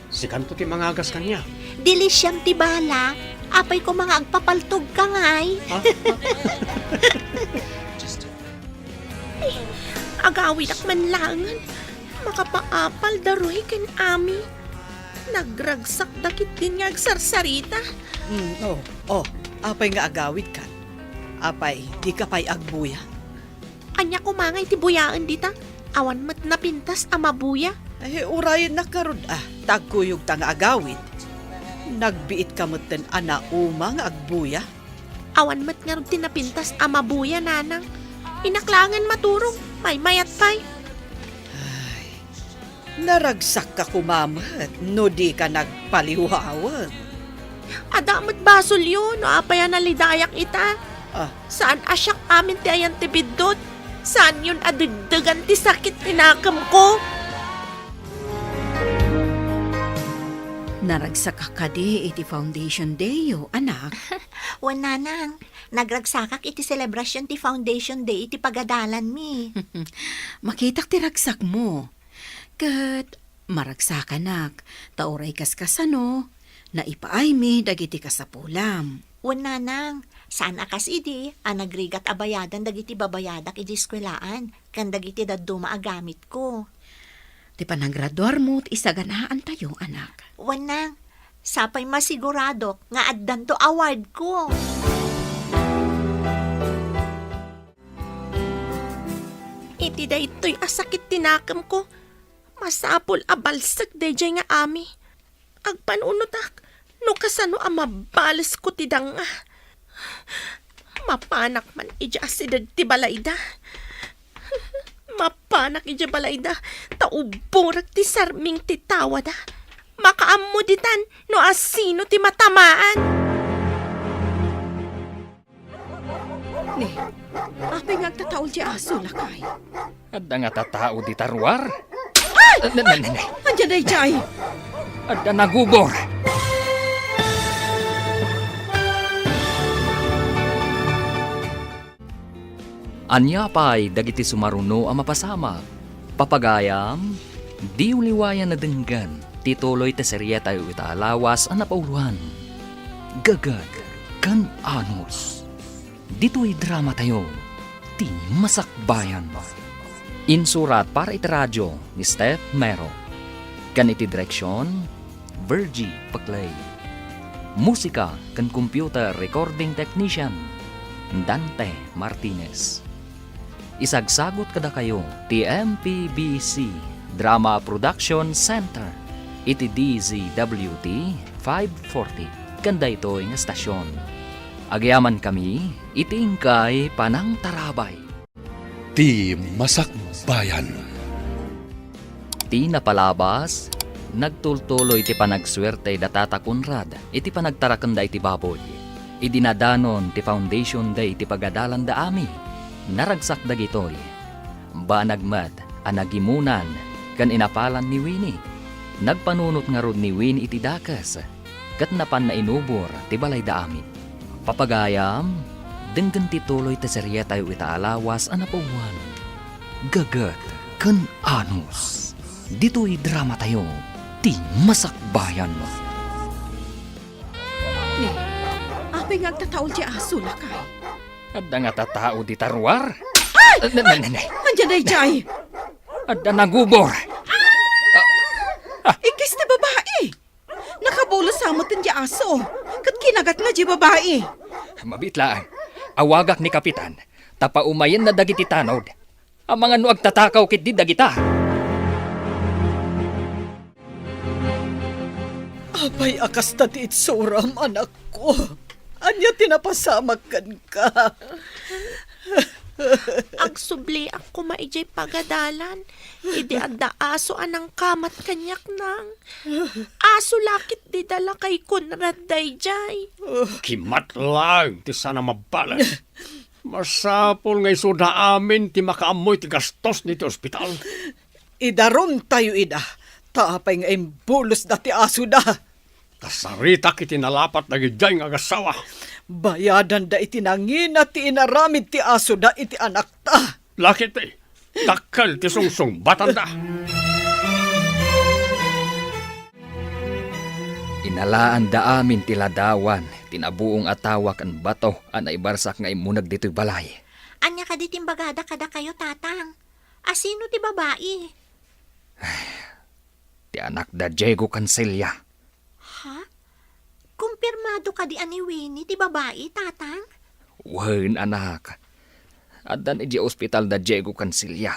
sikanto ti mangagas kaniak. Dilisiam ti bala, apay koma nga agpapaltogka ngay. Ah? Ay, agawidak man laengen. Makapaapal da Roy ken Ami. Nagragsakda ketdin nga agsarsarita. Mm, oh, oh, apay nga agawidkan? Apay, dika pay agbuya? Ania koma ngay ti buyaen dita? Awan met napintas a mabuya. Ay, urayennak ngarud a, ta agkuyogta nga agawid. Nagbiitka metten a nauma nga agbuya. Awan met ngarud ti napintas a mabuya, nanang. Innak laengen maturog, maymayat pay. Ay, naragsakka koma met no dika nagpaliwawen. Adda met basolyo no apay a nalidayak ita. Ah. Saan a siak amin ti ayan ti biddut? Saanyon a degdegan ti sakit ti nakemko? Naragsakka kadi iti foundation dayyo, anak? Wen, nanang, nagragsakak iti selebrasion ti foundation day iti pagadalanmi. Makitak ti ragsakmo. Ket maragsakanak, ta uray kaskasano, naipaaymi dagiti kasapulam. Wen, nanang, saan a kas idi a nagrigat a bayadan dagiti babayadak idi eskuelaan ken dagiti dadduma a gamitko. Ti panagraduarmo ti isaganaantayo, anak. Wen, nang, sapay masiguradok nga addanto awardko. Iti daytoy a sakit ti nakemko, masapul a balsek daydiay nga Ami. Agpanunotak no kasano a mabalesko ti danga. Mapanak man idiay asideg ti balayda. Mapanak idiay balayda, ta uborek ti sarming ti tawada. Makaammo ditan no asino ti matamaan. Ne, apay nga agtataol ti aso, lakay? Adda nga tatao dita ruar? Ay! Ne, ne, ne, ne. Adda daydiay. Adda nagubor. Ania pay dagiti sumaruno a mapasamak? Papagayam, diyo liwayan a denggen ti tuloy ti serietayo ita a lawas a napauloan, Gagad ken Anos. Ditoy dramatayo, ti Masakbayan. Insurat para iti radio ni Steph Mero. Ken iti direksion, Virgie Paclay. Musika ken computer recording technician, Dante Martinez. Isagsagut kadakayo ti M P B C Drama Production Center iti D Z W T five forty ken daytoy nga estasion. Agyamankami iti inkay panangtarabay. Ti Masakbayan. Ti napalabas, nagtultuloy ti panagsuerte da Tata Conrad iti panagtarakenda iti baboy. Idi nadanon ti foundation day iti pagadalanda amin, naragsak dagitoy. Banag met a nagimunan ken inapalan ni Winnie. Nagpanunot ngarud ni Winnie iti dakes ket napanna inubor ti balayda amin. Papagayam, denggen ti tuloy ti serietayo ita a lawas a napauluan, Gagad ken Anos. Ditoy dramatayo, ti Masakbayan. Ne, apay nga agtataol ti aso, lakay? Adda nga tatao dita ruar? Ay! Ne, ne, ne, ne. Adda daydiay. Adda nagubor. Ah, ah. Ikkis ti babai. Nakabulos sa met ti aso, ket kinagatna ti babai. Mabiit laeng. Awagak ni Kapitan, ta paumayenna dagiti tanod. Amangan no agtatakaw ketdi dagita. Apay a kasta ti itsuram, anakko? Ania ti napasamak kenka? Agsubliak koma idiay pagadalan idi adda aso a nangkamat kaniak, nang. Aso la ketdi da lakay Conrad daydiay. Kimat laeng ti saan a mabbales. Masapul nga isuda amin ti makaammo iti gastos iti ospital. Idarumtayo ida, ta apay nga imbulosda ti asoda. Ta saritak iti nalapat dagidiay nga agassawa. Bayadanda iti nangina ti inaramid ti asoda iti anakta. Lakay ti dakkel ti sungsungbatanda. Inalaanda amin ti ladawan ti nabuong a tawa ken bato a naibarsak nga immuneg ditoy balay. Ania kadi ti imbagada kadakayo, Tatang? Asino ti babai? Ti anak da Diego ken Celia. Ha? Kumpirmado kadi a ni Winnie ti babai, Tatang? Wen, anak. Addan idiay ospital da Diego ken Celia.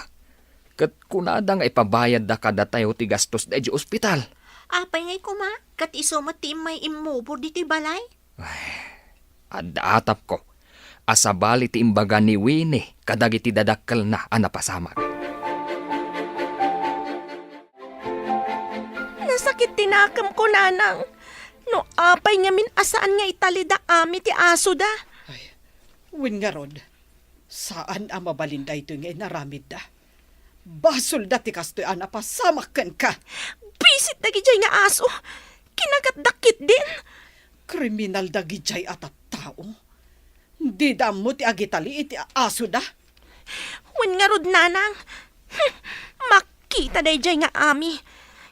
Ket kunada nga ipabayadda kadatayo ti gastos da idiay ospital. Apay ngay koma, ket isu met ti immay immubor ditoy balay? Ay, adda atapko a sabali ti imbaga ni Winnie kadagiti dadakkelna a napasamak. Nasakit ti nakemko, nanang. No apay ngamin a saan nga italida amin ti asoda? Ay, wen ngarud, saan a mabalin daytoy nga inaramidda. Basolda ti kastoy a napasamak kenka. Bisit dagidiay nga aso. Kinagatda ketdin. Kriminal dagidiay a tattao. Dida ammo ti agitali iti asoda. Wen ngarud, nanang. Hmm, makita daydiay nga ami.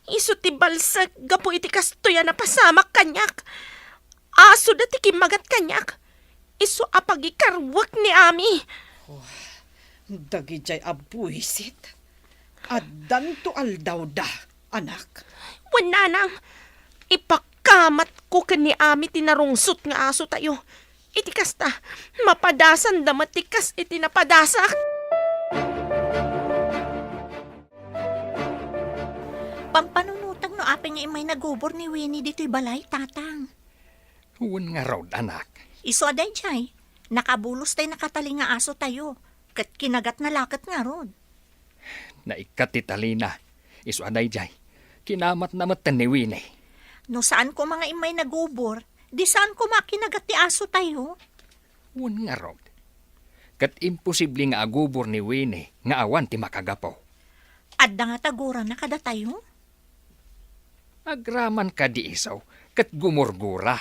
Isu ti balsek gapu iti kastoy a napasamak kaniak. Asoda ti kimmagat kaniak. Isu a pagikarwek ni ami. Oh, dagidiay a buisit. Addanto aldawda, anak. Wen, nanang, ipakamatko ken ni ami ti narungsot nga asotayo. Iti kasta, mapadasanda met ti kas iti napadasak. Pampanunotek no apay pay nga immay nagubor ni Winnie ditoy balay, Tatang. Wen ngarud, anak. Isu a daydiay, nakabulos tay nakatali nga asotayo, ket kinagatna la ket ngarud. Naikkat ti talina. Isu a daydiay, kinamatna metten ni Winnie. No saan koma nga immay nagubor, di saan koma a kinagat ti asotayo. Wen ngarud. Ket imposible nga agubor ni Winnie nga awan ti makagapu. Adda nga tagurana kadatayo? Agraman kadi isu, ket gumurgura.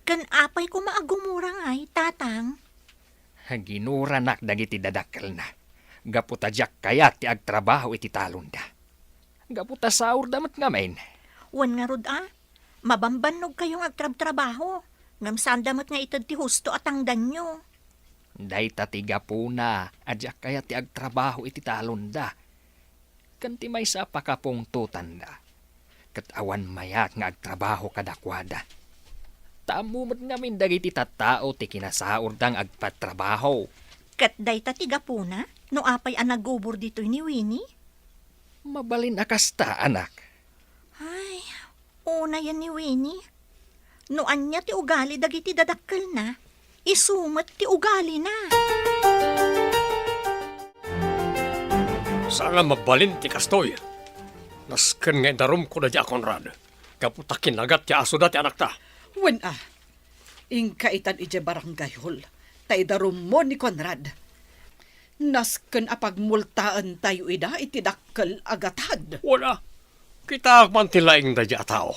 Ken apay koma a gumura ngay, Tatang? Ginuranak dagiti dadakkelna. Gapu ta diak kayat ti agtrabaho iti talonda. Gapu ta saorda met ngamin. Wen ngarud a, mabambannogkayo nga agtrabtrabaho, ngem saanda met nga ited ti husto a tangdanyo. Dayta ti gapuna a diak kayat ti agtrabaho iti talonda. Ken ti maysa a pakapungtotanda, ket awan mayat nga agtrabaho kadakuada. Ta ammo met ngamin dagiti tattao ti kinasaorda nga agpatrabaho. Ket dayta ti gapuna no apay a nagubor ditoy ni Winnie? Mabalin a kasta, anak. Ay, unayen ni Winnie. No ania ti ugali dagiti dadakkelna, isu met ti ugalina. Saan a mabalin ti kastoy. Nasken nga idarumko daydiay a Conrad. Gapu ta kinagat ti asoda ti anakta. Wen a, inka itan idiay barangay hall, ta idarummo ni Conrad. Nasken a pagmultaentayo ida iti dakkel a gatad. Wen a, kitaak man ti laing daydiay a tao.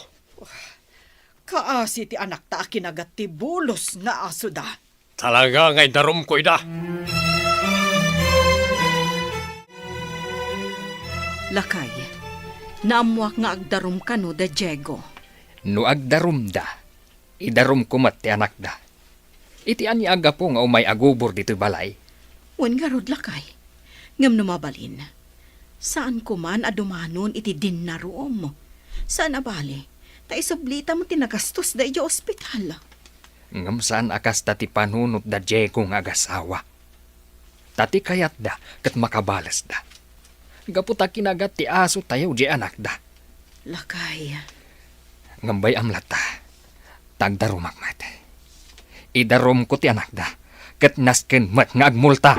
Kaasi ti anakta a kinagat ti bulos nga asoda. Talaga nga idarumko ida. Lakay, naammoak nga agdarum kano da Diego. No agdarumda, idarumko met ti anakda. Iti ania a gapu nga umay agubor ditoy balay? Wen ngarud, lakay. Ngem no mabalin, saanko man a dumanon iti dinnarom. Saan a bali, ta isublita met ti nagastosda idiay ospital. Ngem saan a kasta ti panunot da Diego nga agasawa. Ta ti kayatda ket makabalesda. Gapu ta kinagat ti asotayo diay anakda. Lakay. Ngem bay-am latta, ta agdarumak met. Idarumko ti anakda, ket nasken met nga agmulta.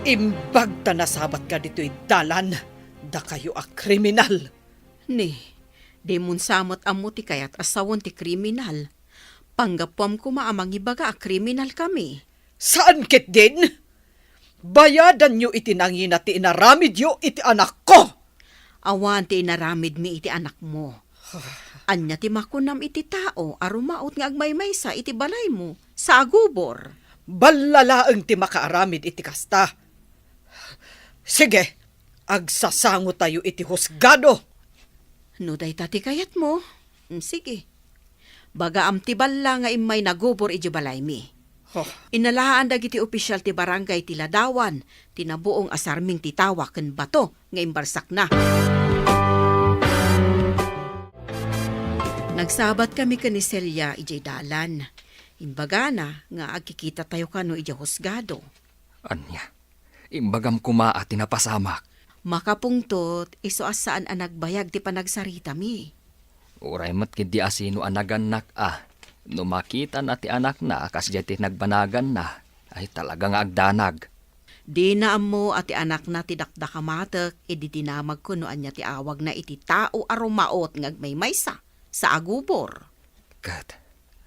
Imbag ta nasabatka ditoy dalan, dakayo a kriminal! Ni, dimon sa met ammo ti kayat a sawen ti kriminal. Panggapuam koma a mangibaga a kriminalkami. Saan ketdin? Bayadanyo iti nangina ti inaramidyo iti anakko. Awan ti inaramidmi iti anakmo. Ania ti makunam iti tao a rumaut nga agmaymaysa iti balaymo sa agubor? Balla laeng ti makaaramid iti kasta. Sige, agsasangotayo iti husgado. No dayta ti kayatmo, mm, sige. Bagaam ti balla nga immay nagubor idiay balaymi. Huh. Inalaan dagiti opisyal ti barangay ti ladawan ti nabuong a sarming ti tawa ken bato nga imbarsakna. Nagsabatkami ken ni Celia idiay dalan. Imbagana nga agkikitatayo kano idiay husgado. Ania? Imbagam koma a ti napasamak. Makapungtot, isu a saan a nagbayag ti panagsaritami. Uray met ketdi a sino a nagannak a, no makitana ti anakna a kasdiay ti nagbanaganna, ay talaga nga agdanag. Dina ammo a ti anakna ti dakdakamatek idi dinamagko no ania ti awagna iti tao a rumaut nga agmaymaysa sa agubor. Ket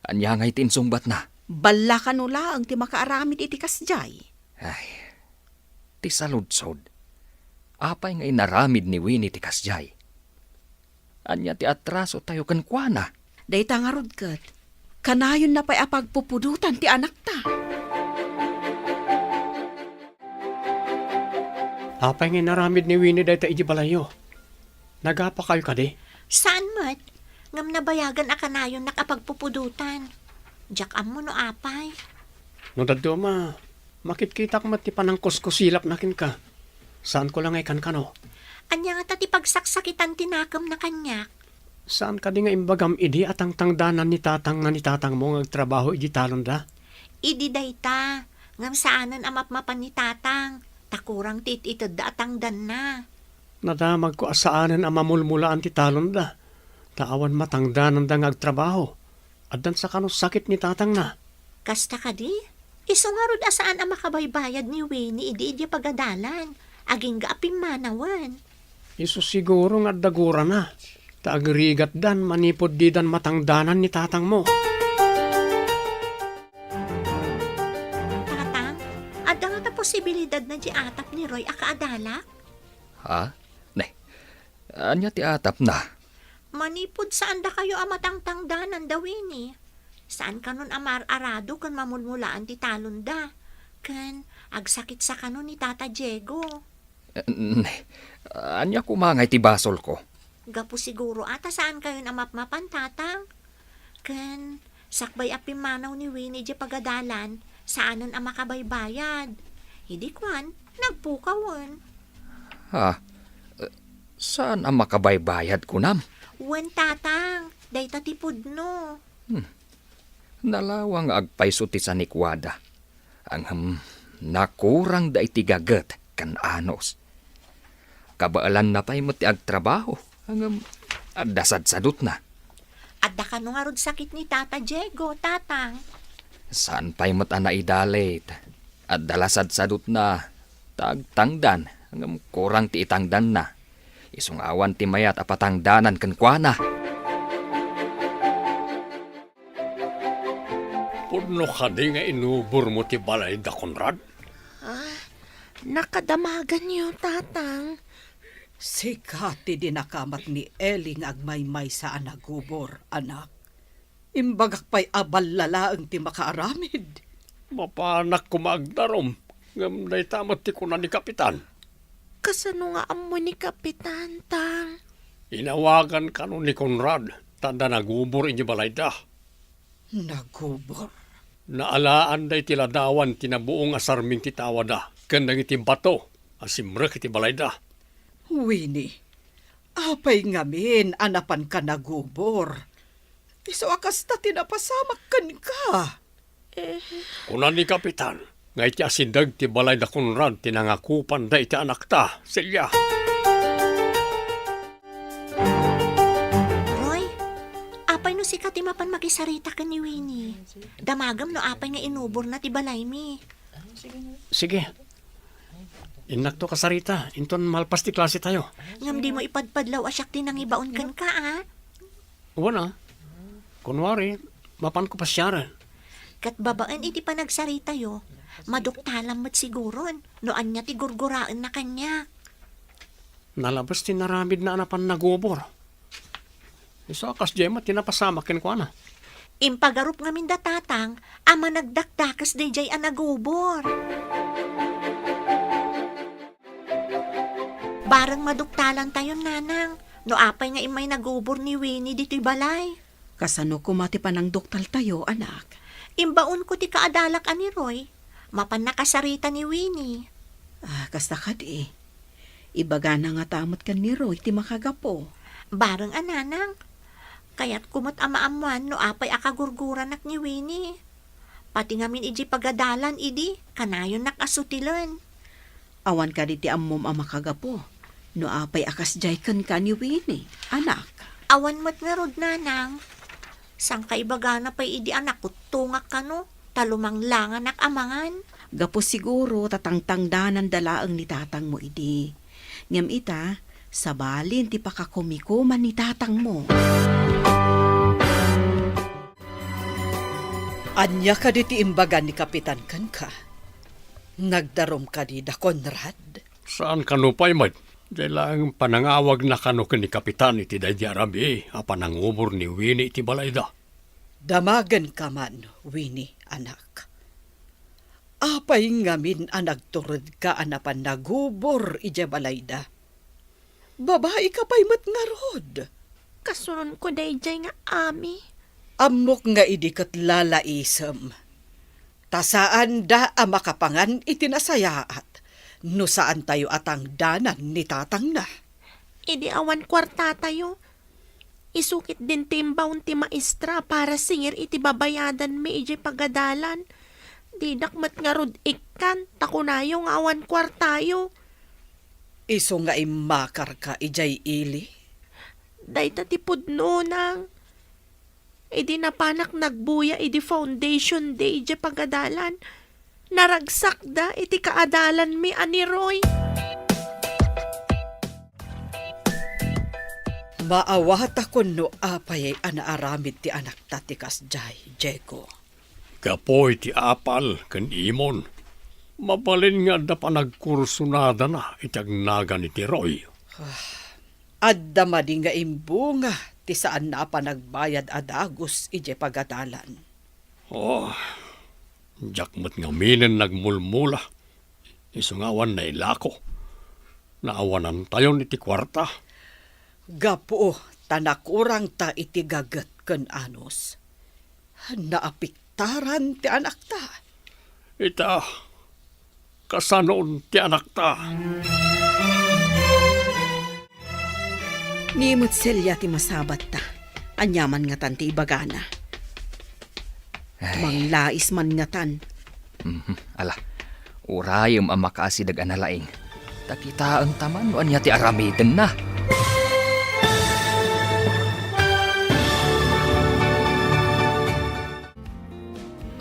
ania ngay ti insungbatna? Balla kano laeng ti makaaramid iti kasdiay. Ay, ti saludsod, apay nga inaramid ni Winnie ti kasdiay? Ania ti atrasotayo kenkuana? Dayta ngarud ket, kanayonna pay a pagpupudotan ti anakta. Apay nga inaramid ni Winnie dayta idiay balayyo? Nagapakayo kadi? Saan met, ngem nabayagan a kanayonnak a pagpupudotan. Diak ammo no apay. No dadduma, makitkitak met ti panangkuskusilapna kenka. Saanko la nga ikankano. Ania ngata ti pagsaksakitan ti nakemna kaniak? Saan kadi nga imbagam idi a tangtangdanan ni tatang nga ni tatangmo nga agtrabaho idi talonda? Idi dayta, ngem saanen a mapmapan ni tatang, ta kurang ti it-itedda a tangdanna. Nadamagko a saanen a mamulmulaan ti talonda, ta awan matangdananda nga agtrabaho. Addan sa kano sakit ni tatangna. Kasta kadi? Isu ngarud a saan a makabaybayad ni Winnie idi idiay pagadalan, agingga a pimmanawen. Isu siguro nga adda gurana, ta agrigatdan manipud didan matangdanan ni tatangmo. Tatang, adda ngata posibilidad na di atap ni Roy a kaadalak? Ha? Ne, ania ti atapna? Manipud saan dakayo a matangtangdanan da Winnie. Saan kanon a mar-arado ken mamulmulaan ti talonda. Ken agsakit sa kanon ni Tata Diego. Eh, ne, ania koma nga iti basolko? Gapu siguro a ta saan kayon a mapmapan, Tatang. Ken sakbay a pimmanaw ni Winnie idiay pagadalan, saanen a makabaybayad. Idi kuan, nagpukawen. Ha? Eh, saan a makabaybayad, kunam? Wen, Tatang, dayta ti pudno. Hmm. Nalawang nga agpayso ti sanikuada. Ngem, nakurangda iti gaget ken anus. Kabaelanna pay met ti agtrabaho, ngem adda sadsadutna. Adda kano ngarud sakit ni Tata Diego, Tatang? Saan pay met a naidalit. Adda la sadsadutna, ta agtangdan, ngem kurang ti itangdanna. Isu nga awan ti mayat a patangdanan kenkuana. Pudno kadi nga inubormo ti balay da Conrad? Ah, nakadamaganyo, Tatang. Sika ti dinakamat ni Eli nga agmaymaysa a nagubor, anak. Imbagak pay a balla laeng ti makaaramid. Mapanak koma agdarum, ngem dayta met ti kuna ni Kapitan. Kasano nga ammo ni Kapitan, Tang? Inawagan kano ni Conrad, ta adda nagubor idiay balayda. Nagubor? Naalaanda iti ladawan ti nabuong a sarming ti tawada ken dagiti bato a simrek iti balayda. Winnie, apay ngamin a napanka nagubor? Isu a kasta ti napasamak kenka. Eh. Kuna ni Kapitan nga iti asideg ti balay da Conrad ti nangakupanda iti anakta, Celia. Roy, apay no sika ti mapan makisarita ken ni Winnie? Damagem no apay nga inuborna ti balaymi. Sige. Innakto kasarita, inton malpas ti klase tayo. Ngem dimo ipadpadlaw a siak ti nangibaon kenka, a? Wen a. Kunwari, mapanko pasiaren. Ket babaen iti panagsaritayo, maduktalam met siguron no ania ti gurguraenna kaniak. Nalabes ti naramidna a napan nagubor. Isu a kasdiay met ti napasamak kenkuana. Impagarup ngamin da Tatang a managdakdakes daydiay a nagubor. Bareng maduktalantayon, Nanang, no apay nga immay nagubor ni Winnie ditoy balay. Kasano koma ti panangduktaltayo, anak? Imbaonko ti kaadalak a ni Roy. Mapan nakasarita ni Winnie. Ah, kasta kadi. Ibagana ngata met ken ni Roy ti makagapu. Bareng a, Nanang. Kayatko met a maammoan no apay a kagurguranak ni Winnie. Pati ngamin idiay pagadalan idi, kanayonnak a sutilen. Awan kadi ti ammom a makagapu no apay a kasdiay kenka ni Winnie, anak? Awan met ngarud, Nanang. Sangkaibagana pay idi a nakuttongak kano, ta lumanglanganak a mangan. Gapu siguro ta tangtangdananda laeng ni tatangmo idi. Ngem ita, sabalin ti pakakumikuman ni tatangmo. Ania kadi ti imbaga ni Kapitan kenka? Nagdarum kadi da Conrad? Saan kano pay met? Diay laeng panangawagna kano ken ni Kapitan iti daydi a rabii a panangubor ni Winnie iti balayda. Damagenka man, Winnie, anak. Apay ngamin a nagturedka a napan nagubor idiay balayda? Babaika pay met ngarud. Kasunonko daydiay nga ami. Ammok nga idi ket lalaisem. Ta saanda a makapangan iti nasayaat no saantayo a tangdanan ni tatangna. Idi awan kuartatayo, isu ketdin ti imbaon ti maestra para singir iti babayadanmi idiay pagadalan. Didak met ngarud ikkan, ta kunayo nga awan kuartayo. Isu nga immakarka idiay ili? Dayta ti pudno, Nang. Idi napanak nagbuya idi Foundation Day idiay pagadalan, naragsakda iti kaadalanmi a ni Roy. Maawatak no apay a naaramid ti anakta ti kasdiay, Diego. Gapu iti apal ken imon, mabalin nga adda panagkursunadana iti agnagan iti Roy. Adda madi nga imbunga ti saanna a panagbayad a dagus idiay pagadalan. Oh, diak met ngaminen nagmulmula. Isu nga awan nailako. Naawanantayon iti kuarta. Gapu ta nakurangta iti gaget ken anus, naapiktaran ti anakta. Ita, kasanon ti anakta? Ni met Celia ti masabatta. Ania man ngatan ti ibagana? Ay. Manglais man ngatan. Mhm. Ala, urayem a makaasideg a nalaing. Ta kitaenta man no ania ti aramidenna.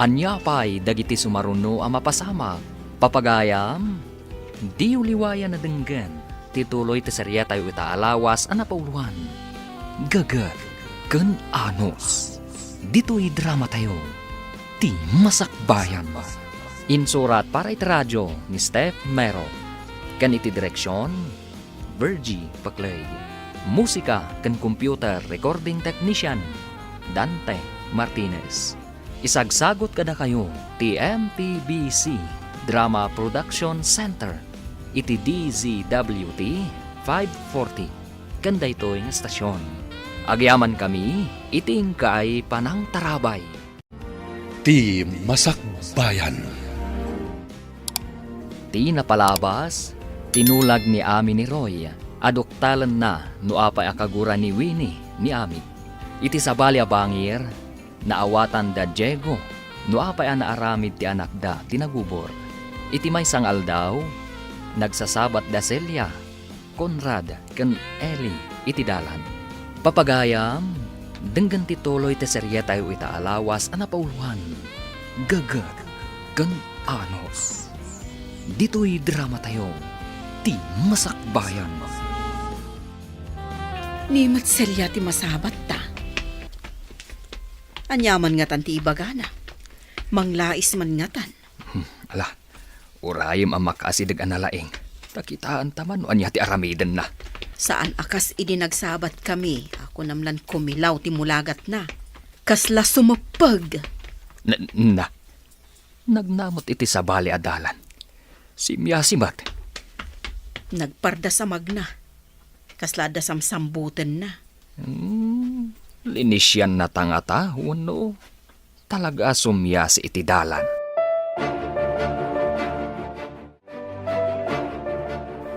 Ania pay dagiti sumaruno a mapasamak? Papagayam, diyo liwayan a denggen ti tuloy ti serietayo ita a lawas a napauloan, Gaget ken Anus. Ditoy dramatayo, Ti Masakbayan. Insurat para iti radio ni Steph Mero, ken iti direksion, Virgie Paclay. Musika ken computer recording technician, Dante Martinez. Isagsagut kadakayo ti M P B C Drama Production Center iti D Z W T five forty ken daytoy nga stasyon. Agyamankami iti inkay panangtarabay. Ti Masakbayan. Ti napalabas, tinulag ni Ami ni Roy a duktalenna no apay a kagura ni Winnie ni Ami. Iti sabali a bangir, naawatan da Diego no apay a naaramid ti anakda ti nagubor. Iti maysa nga aldaw, nagsasabat da Celia, Conrad, ken Eli iti dalan. Papagayam, denggen ti tuloy ti serietayo ita a lawas a napauloan, Gaget ken Anus. Ditoy dramatayo, Ti Masakbayan. Ni met Celia ti masabatta. Ania man ngatan ti ibagana? Manglais man ngatan. Hmm, ala, urayem a makaasideg a nalaing. Ta kitaenta man no ania ti aramidenna. Saan a kas idi nagsabat kami, a kunam lan kumilaw ti mulagatna. Kasla sumeppeg. Na, na, nagnamot iti sabali a dalan. Simmiasi met. Nagpardas a magna. Kasla adda samsambutenna. Hmm, linisianna ta ngata wenno talaga a summiasi iti dalan?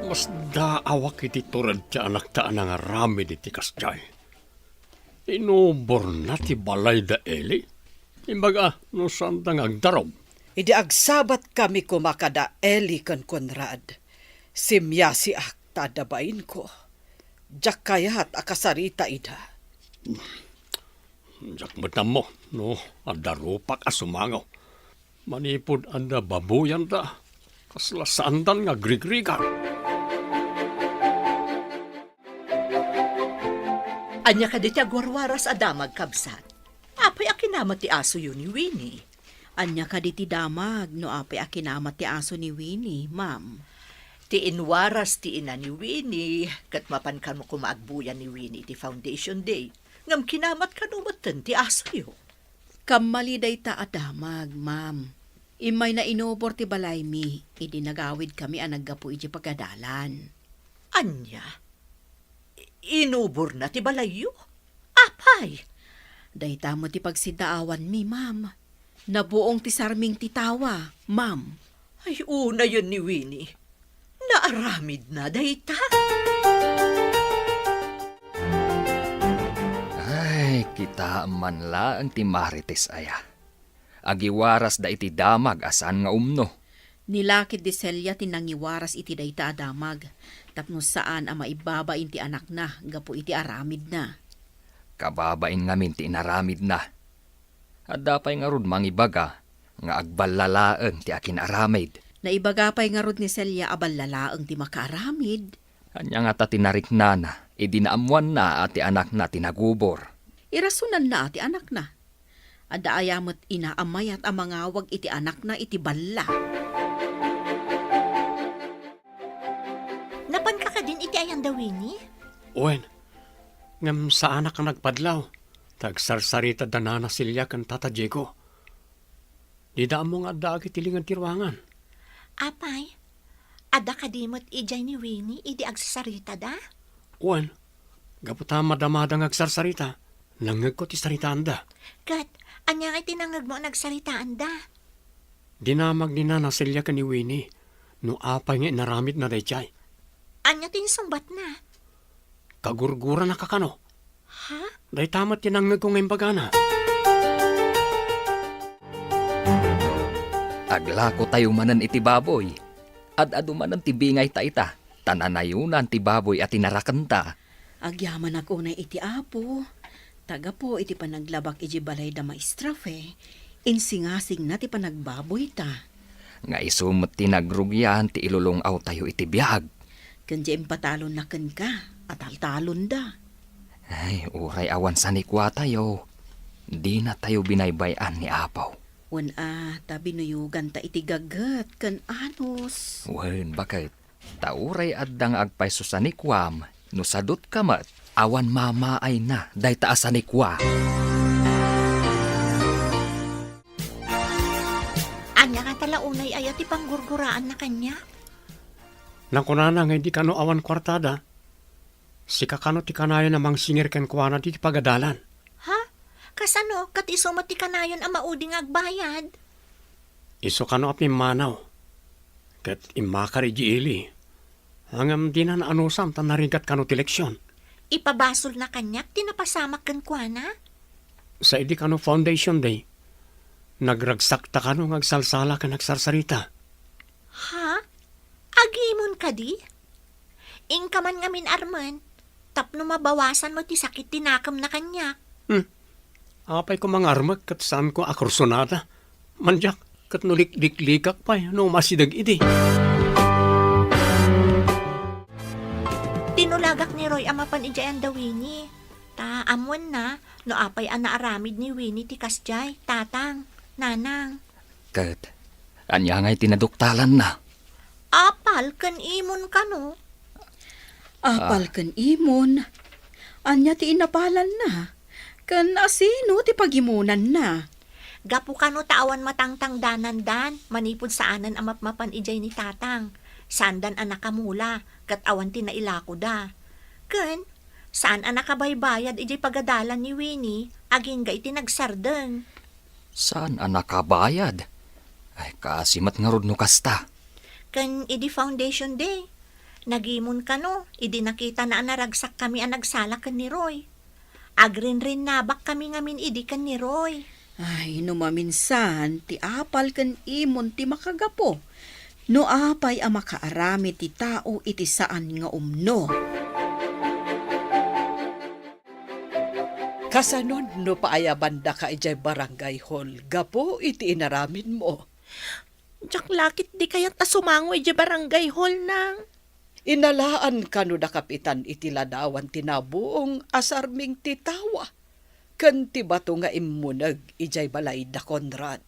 Masdaawak iti tured ti anakta a nangaramid iti kasdiay. Inuborna ti balay da Eli. Imbaga no saanda nga agdarum. Idi agsabat kami koma kada Eli ken Conrad, simmiasiak ta adda bainko. Diak kayat a kasarita ida. Diak met ammo no adda rupak a sumango. Manipud adda babuyanda, kasla saandan nga agrigrigat. Ania kadi ti agwarwaras a damag, kabsat? Apay a kinamat ti asoyo ni Winnie? Ania kadi ti damag no apay a kinamat ti aso ni Winnie, ma'am? Ti inwaras ti ina ni Winnie, ket mapan kano koma agbuya ni Winnie iti Foundation Day. Ngem kinamat kano metten ti asoyo. Kammali dayta a damag, ma'am. Immayna inubor ti balaymi idi nagawidkami a naggapu idiay pagadalan. Ania? I-, inuborna ti balayyo? Apay? Dayta met ti pagsiddaawanmi, ma'am. Nabuong ti sarming ti tawa, ma'am. Ay, unayen ni Winnie. Naaramidna dayta? Ay, kitaem man laeng ti Marites aya. Agiwarasda iti damag a saan nga umno. Ni lakid di Celia ti nangiwaras iti dayta a damag. tapno saan a maibabain ti anakna gapu iti aramidna. Kababain ngamin ti inaramidna. Adda pay ngarud mangibaga nga agballalaeng ti akin-aramid. Naibaga pay ngarud ni Celia a ballalaeng ti makaaramid. Ania ngata ti nariknana idi naammoanna a ti anakna ti nagubor? Irasonanna a ti anakna. Adda aya met ina a mayat a mangawag iti anakna iti balla? Napanka kadin iti ayan da Winnie? Wen, ngem saanak a nagpadlaw, ta agsarsarita da Nana Celia ken Tata Diego. Dida ammo nga addaak iti linged ti ruangan. Apay, adda kadi met idiay ni Winnie idi agsasaritada? Wen, gapu ta madamada nga agsarsarita, nangngegko ti saritaanda. Ket, ania nga iti nangngegmo a nagsaritaanda? Dinamag ni Nana Celia ken ni Winnie no apay nga inaramidna daydiay. Ania ti insungbatna? Kagurguranaka kano. Ha? Dayta met ti nangngegko nga imbagana. Aglakotayo manen iti baboy. Ad-adu manen ti bingayta ita, ta nanayonan ti baboy a tinarakenta. Agyamanak unay iti Apo, ta gapu iti panaglabak idiay balay da Maestra Fe, insingasingna ti panagbaboyta. Nga isu met ti nagrugian ti ilulong-awtayo iti biag. Ken diay impatalonna kenka, ataltalonda. Ay, uray awan sanikuatayo, dinatayo binaybay-an ni Apo. Wen a, ta binuyoganta iti gaget ken anus. Wen, baket. Ta uray adda nga agpayso sanikuam, no sadutka met, awan mamaayna dayta a sanikua. Ania ngata la unay aya ti panggurguraanna kaniak? Nakunana nga idi kano awan kuartada, sika kano ti kanayon a mangsingir kenkuana ditoy pagadalan. Ha? Kasano? Ket isu met ti kanayon a maudi nga agbayad? Isu kano a pimmanaw, ket immakar idiay ili. Ngem dina naanusan ta narigat kano ti leksion. Ipabasolna kaniak ti napasamak kenkuana? Sa idi kano Foundation Day, nagragsakta kano nga agsalsala ken agsarsarita. Ha? Agimon kadi? Inka man ngamin armen, tapno mabawasan mo ti sakit ti nakemna kaniak. Hmm. Apay ko mangarmek ket saanko a kursunada? Mandiak, ket no likliklikak pay no umasideg idi. Tinulagak ni Roy a mapan idiay anda Winnie. Ta ammoenna no apay a naaramid ni Winnie ti kasdiay, tatang, nanang. Ket ania ngay ti naduktalanna? Apal ken imon kano? Apal Ah. ken imon? Ania ti inapalanna? Ken asino ti pagimonanna? Gapu kano ta awan matangtangdanandan manipud saanen a mapmapan idiay ni tatang. Saandan a nakamula, ket awan ti nailakoda. Ken, saan a nakabaybayad idiay pagadalan ni Winnie, agingga iti nagsardeng. Saan a nakabayad? Ay, kaasi met ngarud no kasta. Ken idi Foundation Day, nagimon kano, idi nakitana a naragsakkami a nagsala ken ni Roy. Agrinrinnabakkami ngamin idi ken ni Roy. Ay, no maminsan, ti apal ken imon ti makagapu. No apay a makaaramid ti tao iti saan nga umno. Kasanon no paayabandaka idiay barangay hall gapu iti inaramidmo? Diak la ketdi kayat a sumango idiay barangay hall, nang. Inalaan kano da kapitan iti ladawan ti nabuong a sarming ti tawa ken ti bato nga immuneg idiay balay da Conrad.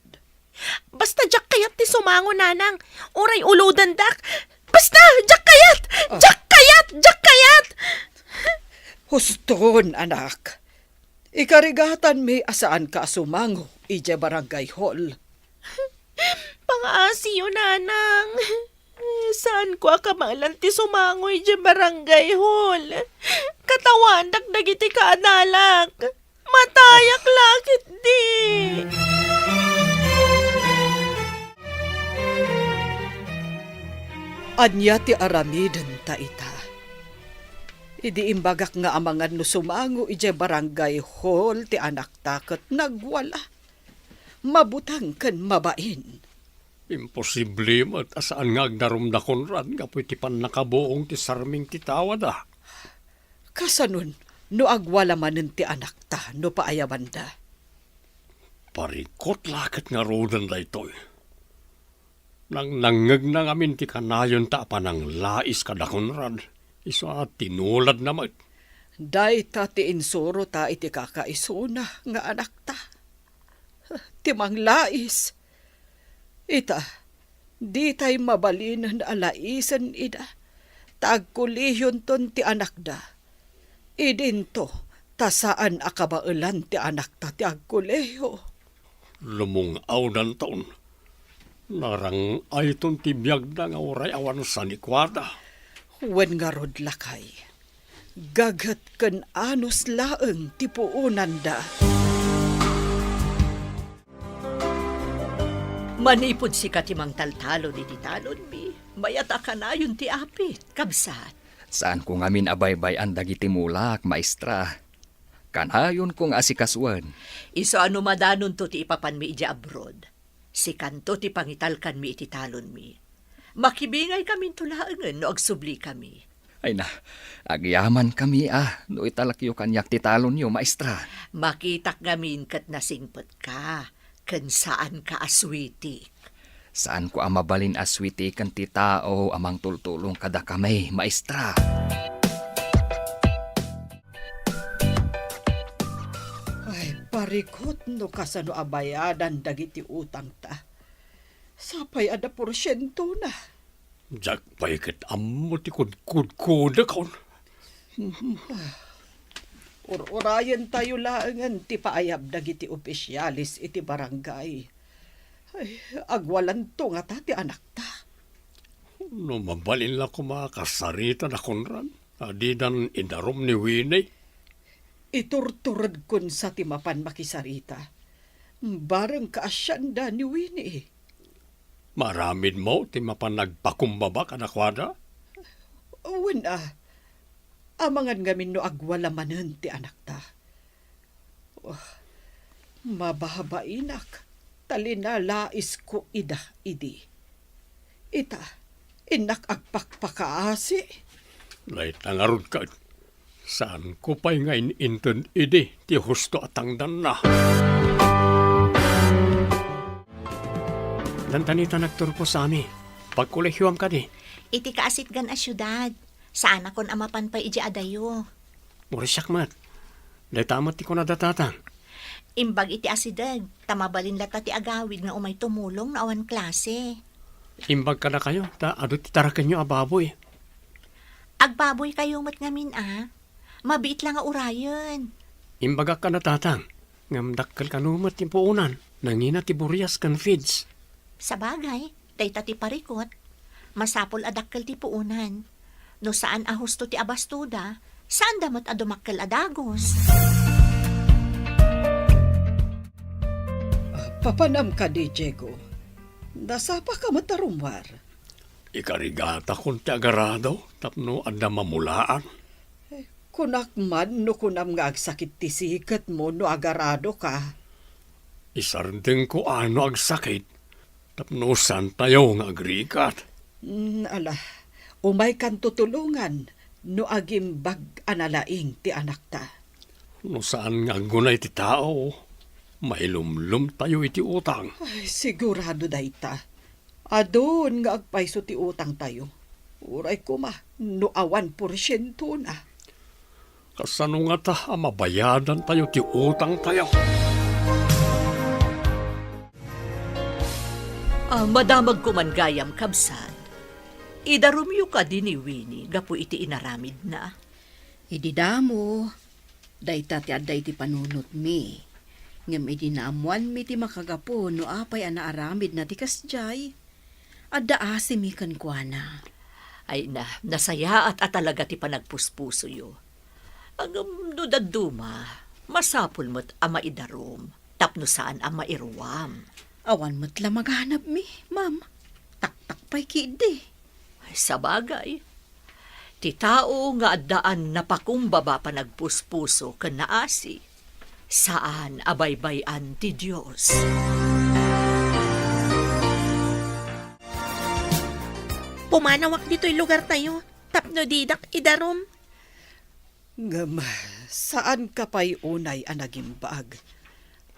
Basta diak kayat ti sumango, nanang. Uray ulodendak. Basta, diak kayat! Ah. Diak kayat! Diak kayat! Huston, anak. Ikarigatanmi a saanka a sumango idiay barangay hall. Pangaasiyo, nanang. Saanko a kabaelan ti sumango idiay barangay hall. Katawanak dagiti kaadalak. Matayak la ketdi. Ania ti aramidenta ita? Idi imbagak nga amangan no sumango idiay barangay hall ti anakta ket nagwala. Mabuteng ken mabain. Imposible met a saan nga agdarum da Conrad gapu iti pannakabuong ti sarming ti tawada. Kasanon no agwala manen ti anakta no paayabanda? Parikot la ket ngaruden daytoy. Nangnangngegna ngamin ti kanayonta a pananglais kada Conrad, isu a tinuladna met. Dayta ti insurota iti kakaisuna nga anakta. Ti manglais. Ita, ditay mabalinen a laisen ida, ta agkolehionton ti anakda. Idinto, ta saan a kabaelan ti anakta ti agkolehiyo. Lumung-awdanton. Narang-ayton ti biagda nga uray awan sanikuada. Wen ngarud, lakay, gaget ken anus laeng ti puonanda. Manipud sika ti mangtaltalon iti talonmi, mayat a kanayon ti apit, kabsat. Saanko ngamin a baybay-an dagiti mulak, maestra. Kanayonko nga asikasuen. Isu a no madanonto ti ipapanmi idiay abroad, sikanto ti pangitalkanmi iti talonmi. Makibingaykaminto laengen no agsublikami. Ay na, agyamankami a no italekyo kaniak ti talonyo, maestra. Makitak ngamin ket nasingpetka, ken saanka a suitik. Saanko a mabalin a suitiken ti tao a mangtultulong kadakami, maestra. Ay, parikot no kasano a bayadan dagiti utangta. Sapay adda porsientona. Diak pay ket ammo ti kudkudkodakon. Ur-urayentayo laengen ti paayab dagiti opisiales iti barangay. Ay, agwalanto ngata ti anakta. No mabalin la koma a kasarita da Conrad, a didan idarum ni Winnie. Iturturedkon sa ti mapan makisarita. Bareng kaasianda ni Winnie. Maaramidmo ti mapan nagpakumbaba kadakuada? Wen a, amangan ngamin no agwala manen ti anakta. Oh, mababainak, ta linalaisko ida idi. Ita, innak agpakpakaasi. Dayta ngarud ket, saanko pay nga in-inted idi ti husto a tangdanna. Dandanita nagturpo, Sami. Pagkolehioam kadi? Iti kaasitgan a siudad. Saanakon a mapan pay idiay adayo. Uray siak met. Dayta met ti kunada tatang. Imbag iti asideg, ta mabalin latta ti agawid nga umay tumulong no awan klase. Imbag kadakayo, ta adu ti tarakenyo a baboy. Agbaboykayo met ngamin a. Mabiit la nga urayen. Imbagak kada tatang, ngem dakkel kano met ti puonan, nangina ti burias ken feeds. Sabagay, dayta ti parikot. Masapul a dakkel ti puonan. No saan a husto ti abastoda, saanda met a dumakkel a dagus. Ah, papanam kadi, Diego? Nasapaka met a rummuar. Ikarigatakon ti agarado tapno adda mamulaan. Eh, kunak man no kunam nga agsakit ti siketmo no agaradoka. Isardengko a no agsakit tapno saantayo nga agrigat. Mm, ala, umaykan tutulongan no agimbag a nalaing ti anakta. No saan nga aggunay ti tao, mailumlomtayo iti utang. Ay, sigurado dayta. Adun nga agpayso ti utangtayo. Uray koma no awan porsientona. Kasano ngata a mabayadantayo ti utangtayo? Ah, madamagko man gayam, kabsat. Idarumyo kadi ni Winnie gapu iti inaramidna? Idi damo, dayta ti adda iti panunotmi. Ngem idi naammoanmi ti makagapu no apay a naaramidna ti kasdiay, adda asimi kenkuana. Ay na, nasayaat a talaga ti panagpuspusoyo. Ngem no dadduma, masapul met a maidarum tapno saan a mairuam. Awan met la maganabmi, ma'am. Taktak pay ketdi. Ay, sabagay. Ti tao nga addaan napakumbaba panagpuspuso ken naasi, saan a baybay-an ti Dios. Umanawak ditoy lugartayo tapno didak idarum. Ngem, saanka pay unay a nagimbag.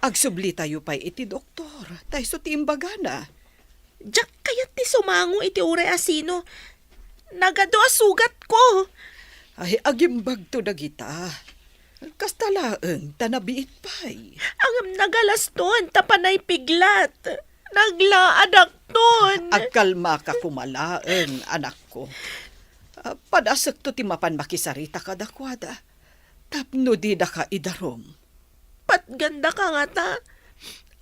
Agsublitayo pay iti doktor, ta isu ti imbagana. Diak kayat ti sumango iti uray a sino. Nagadu a sugatko. Ay, agimbagto dagita. Kasta laeng ta nabiit pay. Ngem nagalaston ta panay piglat. Naglaadakton. Agkalmaka koma laeng, anakko. Ah, padasekto ti mapan makisarita kadakuada tapno didaka idarum. Patgandaka ngata.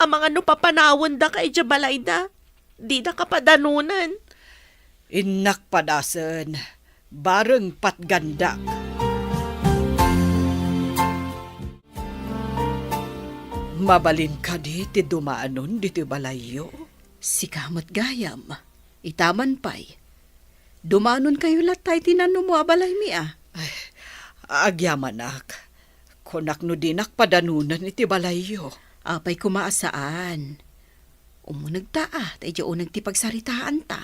Amangan no papanawendaka idiay balayda. Didaka padanunen. Innak padasen, bareng patgandak. Mabalin kadi ti dumanon ditoy balayyo? Sika met gayam. Ita man pay. Dumanonkayo latta iti nanumo a balaymi a. Ay, agyamanak. Kunak no dinak padanunen iti balayyo. Apay koma a saan? Umunegta a, ta idiay uneg ti pagsaritaanta.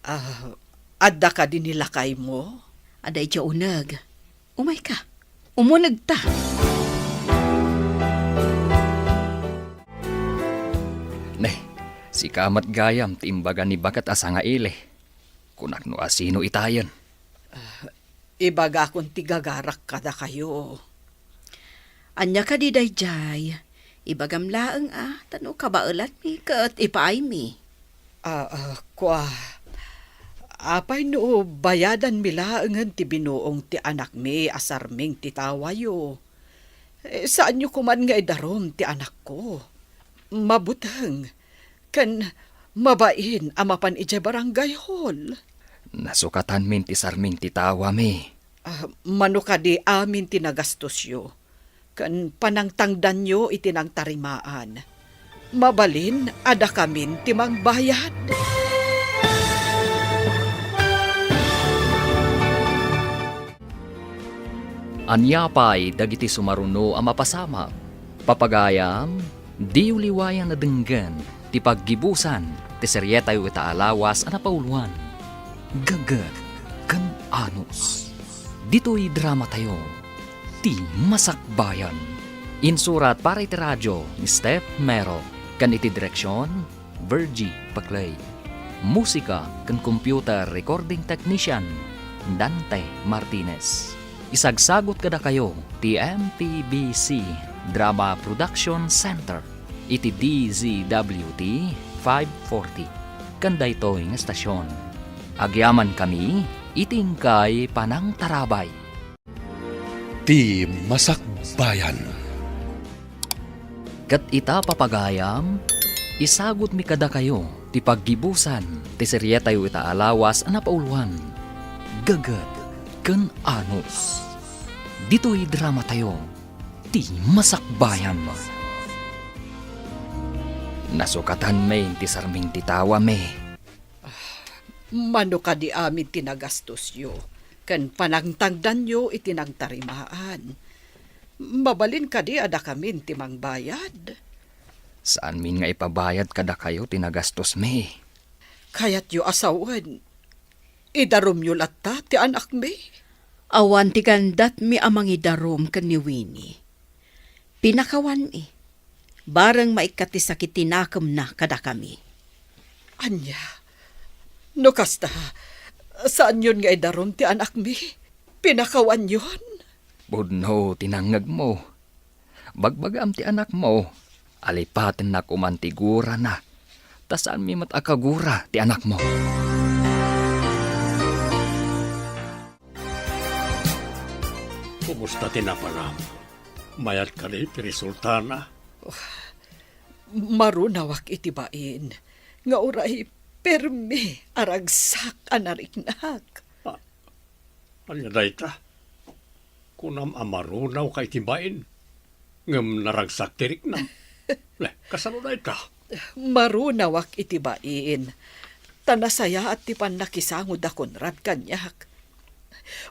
Ah, adda kadi ni lakaymo? Adda idiay uneg. Umayka. Umunegta. Ne, sika met gayam ti imbaga ni baket a sangaili. Kunak no asino itayen. Ah, ibagakon ti gagarak kadakayo. Ania kadi daydiay? Ibagam laeng a, ta no kabaelanmi ket ipaaymi. Ah, ah, kua, apay no bayadanmi laengen ti binuong ti anakmi a sarming ti tawayo? Eh, saanyo koman nga idarum ti anakko. Mabuteng, ken mabain a mapan idiay barangay hall. Nasukatanmin ti sarming ti tawami. Ah, mano kadi amin ti nagastosyo, ken panangtangdanyo iti nangtarimaan. Mabalin a dakamin ti mangbayad. Ania pay dagiti sumaruno a mapasamak? Papagayam, diyo liwayan a denggen ti paggibusan ti serietayo ita a lawas a napauloan, Gagget ken Anus. Ditoy dramatayo, Ti Masakbayan. Insurat para iti radio ni Steph Mero ken iti direksion, Virgie Paclay. Musika ken computer recording technician, Dante Martinez. Isagsagut kadakayo ti M P B C Drama Production Center iti D Z W T five forty ken daytoy nga estasion. Agyamankami iti inkay panangtarabay. Ti Masakbayan. Ket ita, papagayam, isagutmi kadakayo ti paggibusan ti serietayo ita a lawas a napauloan, Gagget ken Anus. Ditoy dramatayo, Ti Masakbayan. Nasukatanmi ti sarming ti tawami. Mano kadi amin ti nagastosyo ken panangtangdanyo iti nangtarimaan? Mabalin kadi a dakamin ti mangbayad? Saanmin nga ipabayad kadakayo ti nagastosmi. Kayatyo a sawen, idarumyo latta ti anakmi? Awan ti gandatmi a mangidarum ken ni Winnie. Pinakawanmi. Bareng maikkat ti sakit ti nakemna kadakami. Ania? No kasta, saanyon nga idarum ti anakmi? Pinakawanyon? Pudno ti nangngegmo. Bagbagam ti anakmo. Alipatennak koman ti gurana. Ta saanmi met a kagura ti anakmo. Kumusta ti naparam? Mayat kadi ti resultana? Marunawak iti bain nga uray permi a ragsak a nariknak. Ah, ania dayta? Kunam a marunawka iti bain, ngem naragsak ti riknam. Ne, kasano dayta? Marunawak iti bain, ta nasayaat ti pannakisango da Conrad kaniak.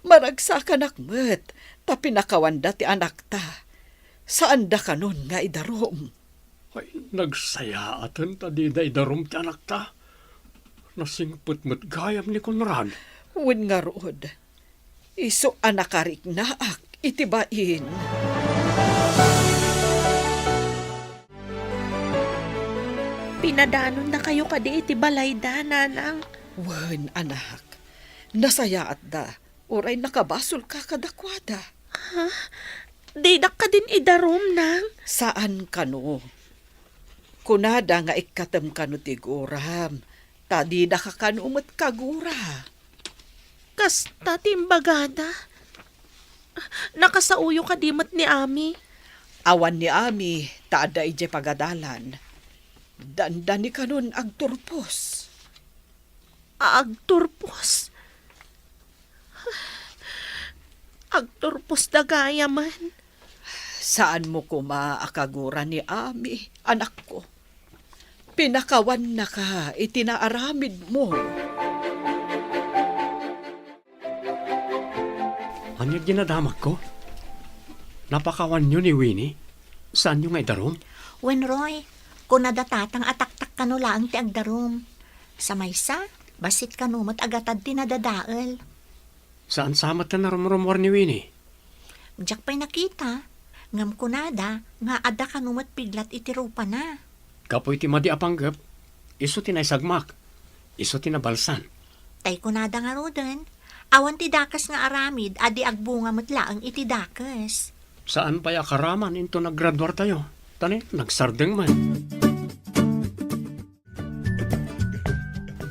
Maragsakanak met ta pinakawanda ti anakta. Saanda kanon nga idarum. Ay, nagsayaaten ta dida idarum ti anakta. Nasingpet met gayam ni Conrad. Wen ngarud, isu a nakariknaak iti bain. Pinadanonnakayo kadi iti balayda, Nanang? Wen, anak. Nasayaatda. Uray nakabasolka kadakuada. Ha? Didak kadin idarum, Nang? Saan kano. Kunada nga ikkatem kano ti guram, ta didaka kano met kagura. Kasta ti imbagada. Nakasaoyo kadi met ni Ami? Awan ni Ami, ta adda idiay pagadalan. Dandani kanon agturpos. Agturpos? Agturpos da gayamen. Saanmo koma a kagura ni Ami, anakko. Pinakawannaka iti naaramidmo. Ania ti nadamagko? Napakawanyo ni Winnie? Saanyo nga idarum? Wen, Roy, kunada tatang a taktak kano laeng ti agdarum. Sa maysa, bassit kano met a gatad ti nadadael. Saan sa met ta narumrumuar ni Winnie? Diak pay nakita, ngem kunada nga adda kano met piglat iti rupana. Gapu iti madi a panggep, isu ti naisagmak. Isu ti nabalsan. Tay kunada ngaruden, awan ti dakes nga aramid a di agbunga met laeng iti dakes. Saan pay a karaman inton aggraduartayo? Tani, nagsardeng man.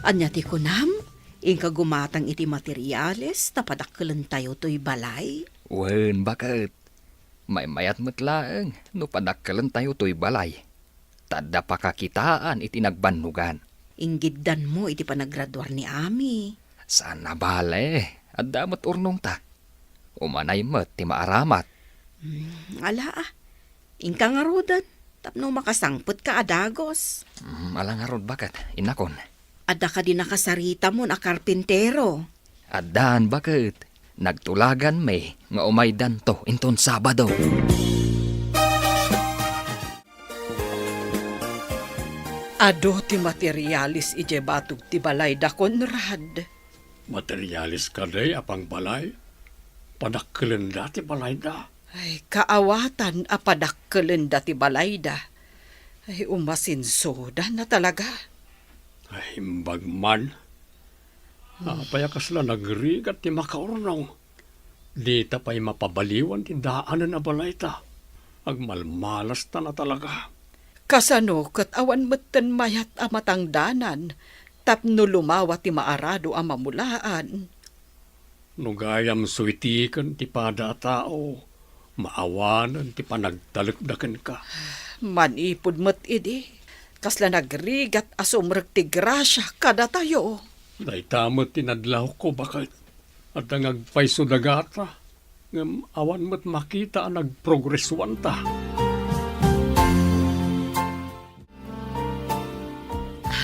Ania ti kunam? Inka gumatang iti materiales ta padakkelentayo toy balay? Wen, baket. Maymayat met laeng no padakkelentayo toy balay. Ta adda pakakitaan iti nagbannogan. Inggiddanmo iti panagraduar ni Ami. Saan a bale, adda met urnongta. Umanay met ti maaramat. Hmm, ala, ah. Inka ngaruden, tapno makasangpetka a dagus. Hmm, ala ngarud, baket, innakon. Adda kadi nakasaritamon a karpintero? Addan, baket. Nagtulaganmi nga umaydanto inton Sabado. Adu ti materialis idiay batog ti balayda, Conrad. Materialis kadi a pangbalay? Padakkelenda ti balayda? Ay, kaawatan a padakkelenda ti balayda. Ay, umasinsuda na talaga. Ay, imbag man. Apay a kasla nagrigat ti makaurnong? Dita pay mapabaliwan ti daanen a balayta. Agmalmalasta na talaga. Kasano ket awan metten mayat a matangdanan tapno lumawa ti maarado a mamulaan? No gayam suitiken ti pada a tao, maawanen ti panagtalekda kenka. Manipud met idi, kasla nagrigat a sumrek ti grasia kadatayo. Dayta met ti nadlawko, baket. Adda nga agpayso dagata, ngem awan met makita a nagprogresuanta.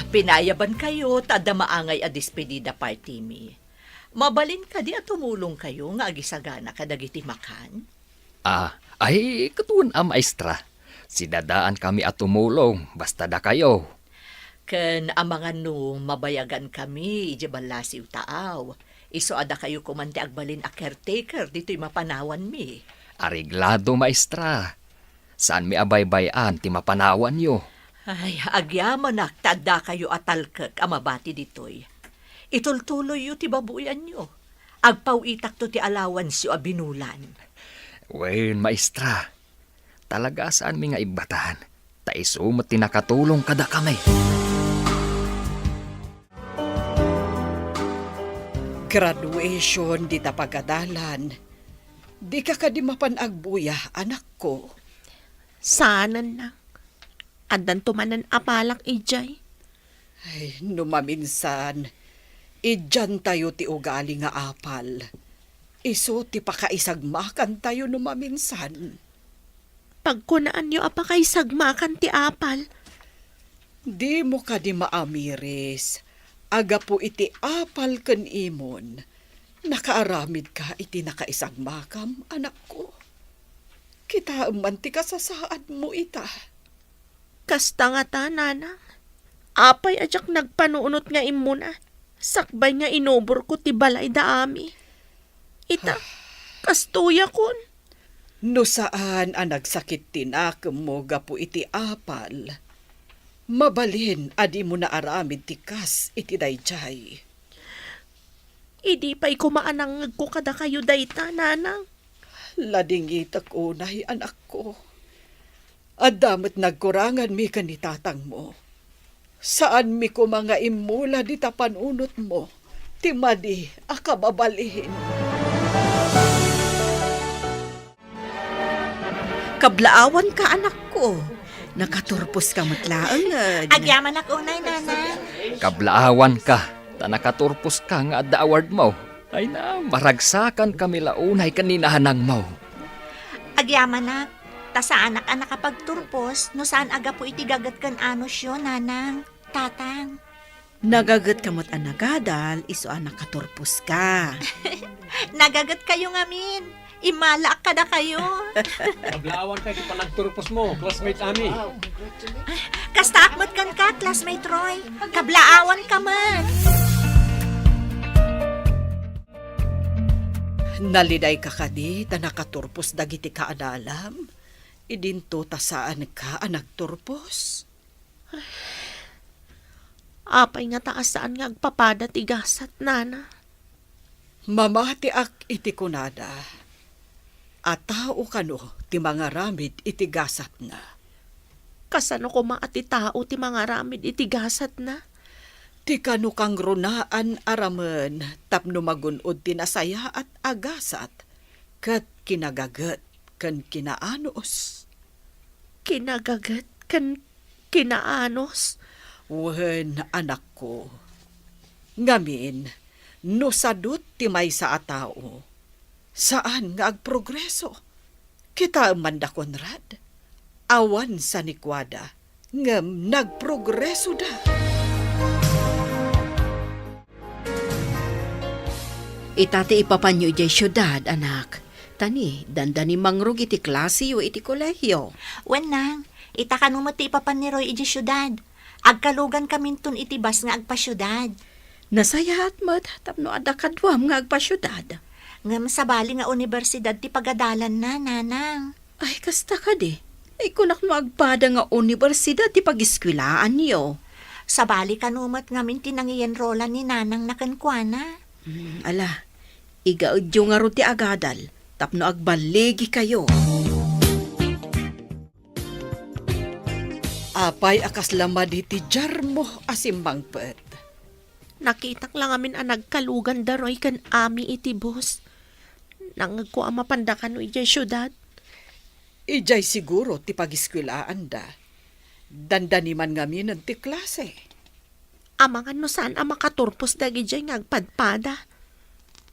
Pinayabankayo ta adda maangay a despedida partymi. Mabalin kadi a tumulongkayo nga agisagana kadagiti makan? Ah, ay, ket wen a, maestra. Sidadaankami a tumulong, basta dakayo. Ken amangan no mabayagankami idiay ballasiw taaw, isu a dakayo koman ti agbalin a caretaker ditoy mapanawanmi. Areglado, maestra. Saanmi a baybay-an ti mapanawanyo. Ay, agyamanak ta addakayo a talkek a mabati ditoy. Itultuloyyo ti babuianyo. Agpaw-itakto ti allowanceyo a binulan. Wen, maestra. Talaga a saanmi nga ibbatan, ta isu met ti nakatulong kadakami. Graduation dita pagadalan. Dika kadi mapan agbuya, anakko? Saanen, nak. Addanto manen a palak idiay. Ay, no maminsan, idiantayo ti ugali nga apal. Isu ti pakaisagmakantayo no maminsan. Pagkunaanyo a pakaisagmakan ti apal. Dimo kadi maamiris a gapu iti apal ken imon, nakaaramidka iti nakaisagmakam, anakko? Kitaem man ti kasasaadmo ita. Kasta ngata, nanang. Apay a diak nagpanunot nga immuna, sakbay nga inuborko ti balay da Ami? Ita, kastoyakon. No saan a nagsakit ti nakemmo gapu iti apal, mabalin a dimo naaramid ti kas iti daydiay. Idi pay koma a nangngegko kadakayo dayta, Nanang. Ladingitek unay, anakko. Adda met nagkuranganmi ken ni tatangmo. Saanmi koma nga immula dita panunotmo ti madi a kababalin. Kablaawanka, anakko. Nakaturposka met laeng, eh. Agyamanak unay, Nanang. Kablaawanka, ta nakaturposka nga adda awardmo. Ay na, maragsakankami la unay ken ni nanangmo. Agyamanak, ta saanak a nakapagturpos no saan a gapu iti gaget ken anosyo, Nanang, Tatang. Nagagetka met a nagadal, isu a nakaturposka. Nagagetkayo ngamin. Immalaak kadakayo. Kablaawanka iti panagturposmo, classmate Ami. Kastaak met kenka, classmate Roy. Kablaawanka met. Nalidayka kadi ta nakaturpos dagiti kaadalam? Idinto ta saanka a nagturpos? Apay ngata a saan nga agpapada ti gasat, Nana? Mamatiak iti kunada a tao kano ti mangaramid iti gasatna. Kasano koma a ti tao ti mangaramid iti gasatna? Ti kano kangrunaan a ramen tapno magun-od ti nasayaat a gasat ket kinagaget ken kinaanus. Kinagaget ken kinaanus? Wen, anakko. Ngamin, no sadut ti maysa a tao, saan nga agprogreso. Kitaem man da Conrad, awan sanikuada, ngem nagprogresoda. Ita ti ipapanyo idiay siudad, anak. Ta ni, dandani mangrug iti klaseyo iti kolehio. Wen, Nang, ita kano met ti ipapan ni Roy idiay siudad. Agkalugankaminton iti bus nga agpasiudad. Nasayaat met tapno adda kaduam nga agpasiudad. Ngem sabali nga unibersidad ti pagadalanna, Nanang. Ay, kasta kadi. Ay, kunak no agpada nga unibersidad ti pagiskuelaanyo. Sabali kano met ngamin ti nangiyenrolan ni nanangna kenkuana. Hmm, ala, igaedyo ngarud ti agadal tapno agballigikayo. Apay a kasla madi ti diarmo a simmangpet? Nakitak la ngamin a nagkalugan da Roy ken Ami iti bus. Nangngegko a mapanda kano idiay siudad. Idiay siguro ti pagiskuelaanda. Dandani man ngaminen ti klase. Amangan no saan a makaturpos dagidiay nga agpadpada.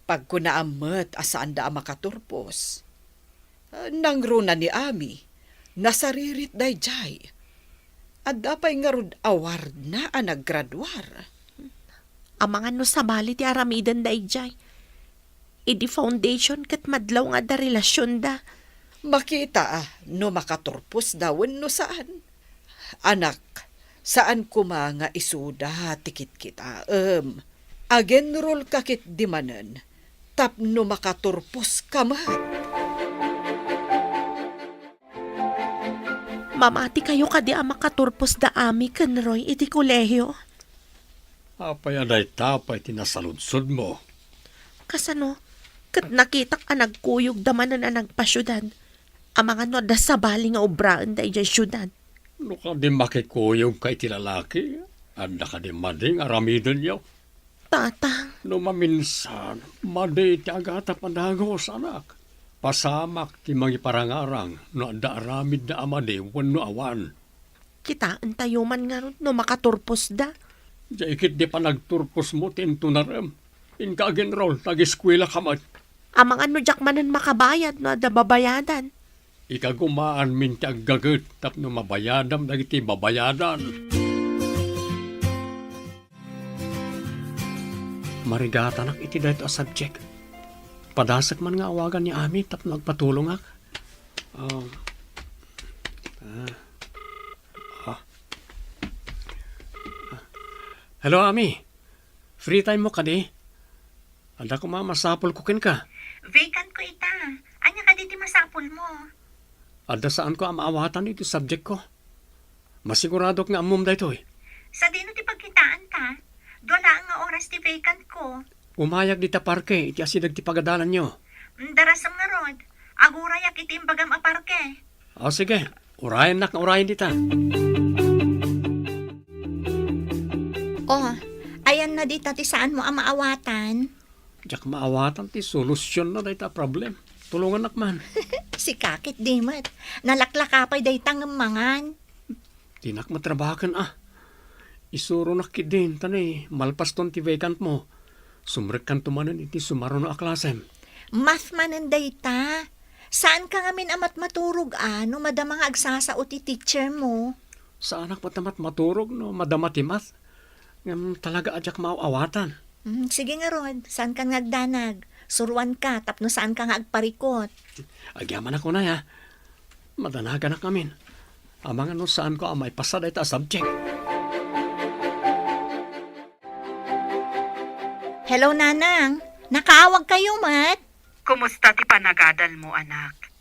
Pagkunaam met a saanda a makaturpos. Nangruna ni Ami, nasaririt daydiay. Adda pay ngarud awardna a naggraduar. Amangan no sabali ti aramiden daydiay. Idi foundation ket madlaw nga adda relasionda. Makita a no makaturposda wenno saan. Anak, saan koma nga isuda ti kitkitaem. Agenrolka ketdi manen tapno makaturposka met. Mamatikayo kadi a makaturpos da Ami ken Roy iti kolehio? Apay a dayta pay ti nasaludsodmo? Kasano? Ket nakitak a nagkuyogda manen a nagpasiudad. Amangan no adda sabali nga obraenda idiay siudad. No kadi makikuyogka iti lalaki, adda kadi madi nga aramidenyo? Tatang. No maminsan, madi ti agatap a dagus, anak. Pasamak ti mangiparangarang no adda aramidda a madi wenno awan. Kitaentayo man ngarud no makaturposda. Diay ketdi panagturposmo ti intunarem. Inka agenrol, nag-eskuelaka met. Amangan no diak manen makabayad no adda babayadan. Ikagumaanmin ti aggaget tapno mabayadam dagiti babayadan. Marigatanak iti daytoy a subject. Padasek man nga awagan ni Ami tapno agpatulongak. Ah. Ah. Ah. Ah. Hello, Ami. Free time mo kadi? Adda koma masapulko kenka. Vacant ko ita. Ania kadi ti masapulmo? Adda saanko a maawatan iti subjectko. Masiguradok nga ammom daytoy. Sadino ti pagkitaanta? Dua laeng nga oras ti vacant ko. Umayag dita parke iti asideg ti pagadalanyo. Mm, darasem ngarud. Agurayak iti imbagam a parke. O, sige. Urayennak nga urayen dita. O, ayanna dita ti saanmo a maawatan? Diak maawatan ti solutionna dayta a problem. Tulongannak man. Sika ket di met. Nalaklaka pay dayta ngem mangan. Dinak matrabahaken a. Isuronak ketdin, ta ni malpaston ti vacantmo, sumrekkanto manen iti sumaruno a klasem. Math manen dayta. Saanka ngamin a matmaturog a no madama nga agsasao ti teachermo? Saanak met a matmaturog no madama ti math. Ngem talaga a diak maaw-awatan. Mm, sige ngarud, saankan nga agdanag. Suruanka tapno saanka nga agparikot. Agyamanak unay a. Madanaganak ngamin. Amangan no saanko a maipasa dayta a subject. Hello, Nanang. Nakaawagkayo met? Kumusta ti panagadalmo, anak?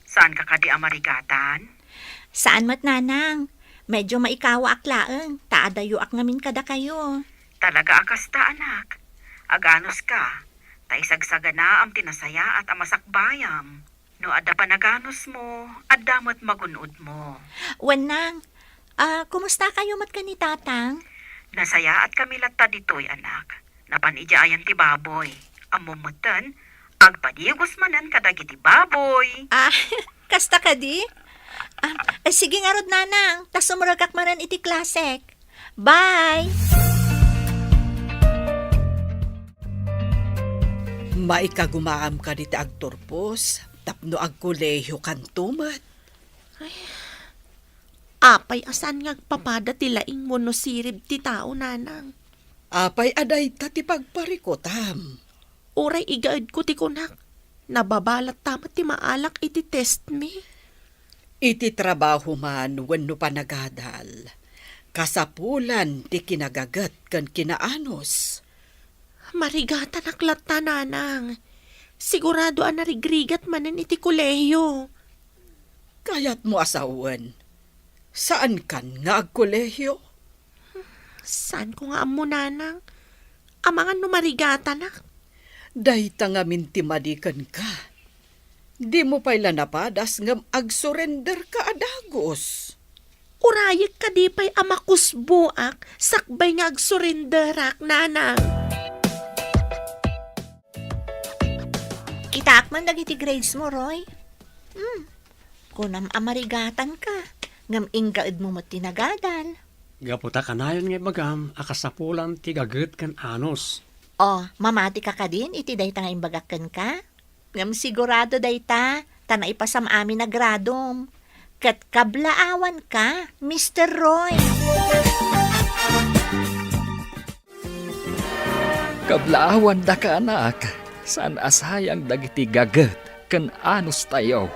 Saanka kadi a marigatan? Saan met, Nanang. Medyo maikawaak laeng, ta adayoak ngamin kadakayo. Talaga a kasta, anak. Aganuska, ta isagsaganaam ti nasayaat a masakbayam. No adda panaganusmo, adda met magun-odmo. Wen, Nang. Ah, kumusta kayo met ken ni Tatang? Nasayaatkami latta ditoy, anak. Napan idiay ayan ti baboy. Ammom metten, agpadigos manen kadagiti baboy. Ah, kasta kadi? Ah, eh, sige ngarud, Nanang, ta sumrekak manen iti klasek. Bye! Maikagumaam kadi ti agturpos tapno agkolehiyokanto met? Ay, apay a saan nga agpapada ti laing wenno sirib ti tao, Nanang? Apay a dayta ti pagparikutam? Uray igaedko ti kunak, nababa latta met ti maalak iti testmi. Iti trabaho man wenno panagadal, kasapulan ti kinagaget ken kinaanus. Marigatanak latta, Nanang. Sigurado a narigrigat manen iti kolehiyo. Kayatmo a sawen, saankan nga agkolehiyo? Saanko nga ammo, Nanang. Amangan no marigatanak. Dayta ngamin ti madi kenka. Dimo pay la napadas ngem agsurenderka a dagus. Urayek kadi pay a makusboak sakbay nga agsurenderak, Nanang? Kitaak man dagiti grades mo, Roy. Hmm. Kunam a marigatanka, ngem ingaedmo met ti nagadal. Gapu ta kanayon nga ibagam a kasapulan ti gaget ken anus. O, mamatika kadin iti dayta nga imbagak kenka? Ngem sigurado dayta, ta naipasam amin a gradom. Ket kablaawanka, Mister Roy. Kablaawandaka, anak, saan a sayang dagiti gaget ken anustayo.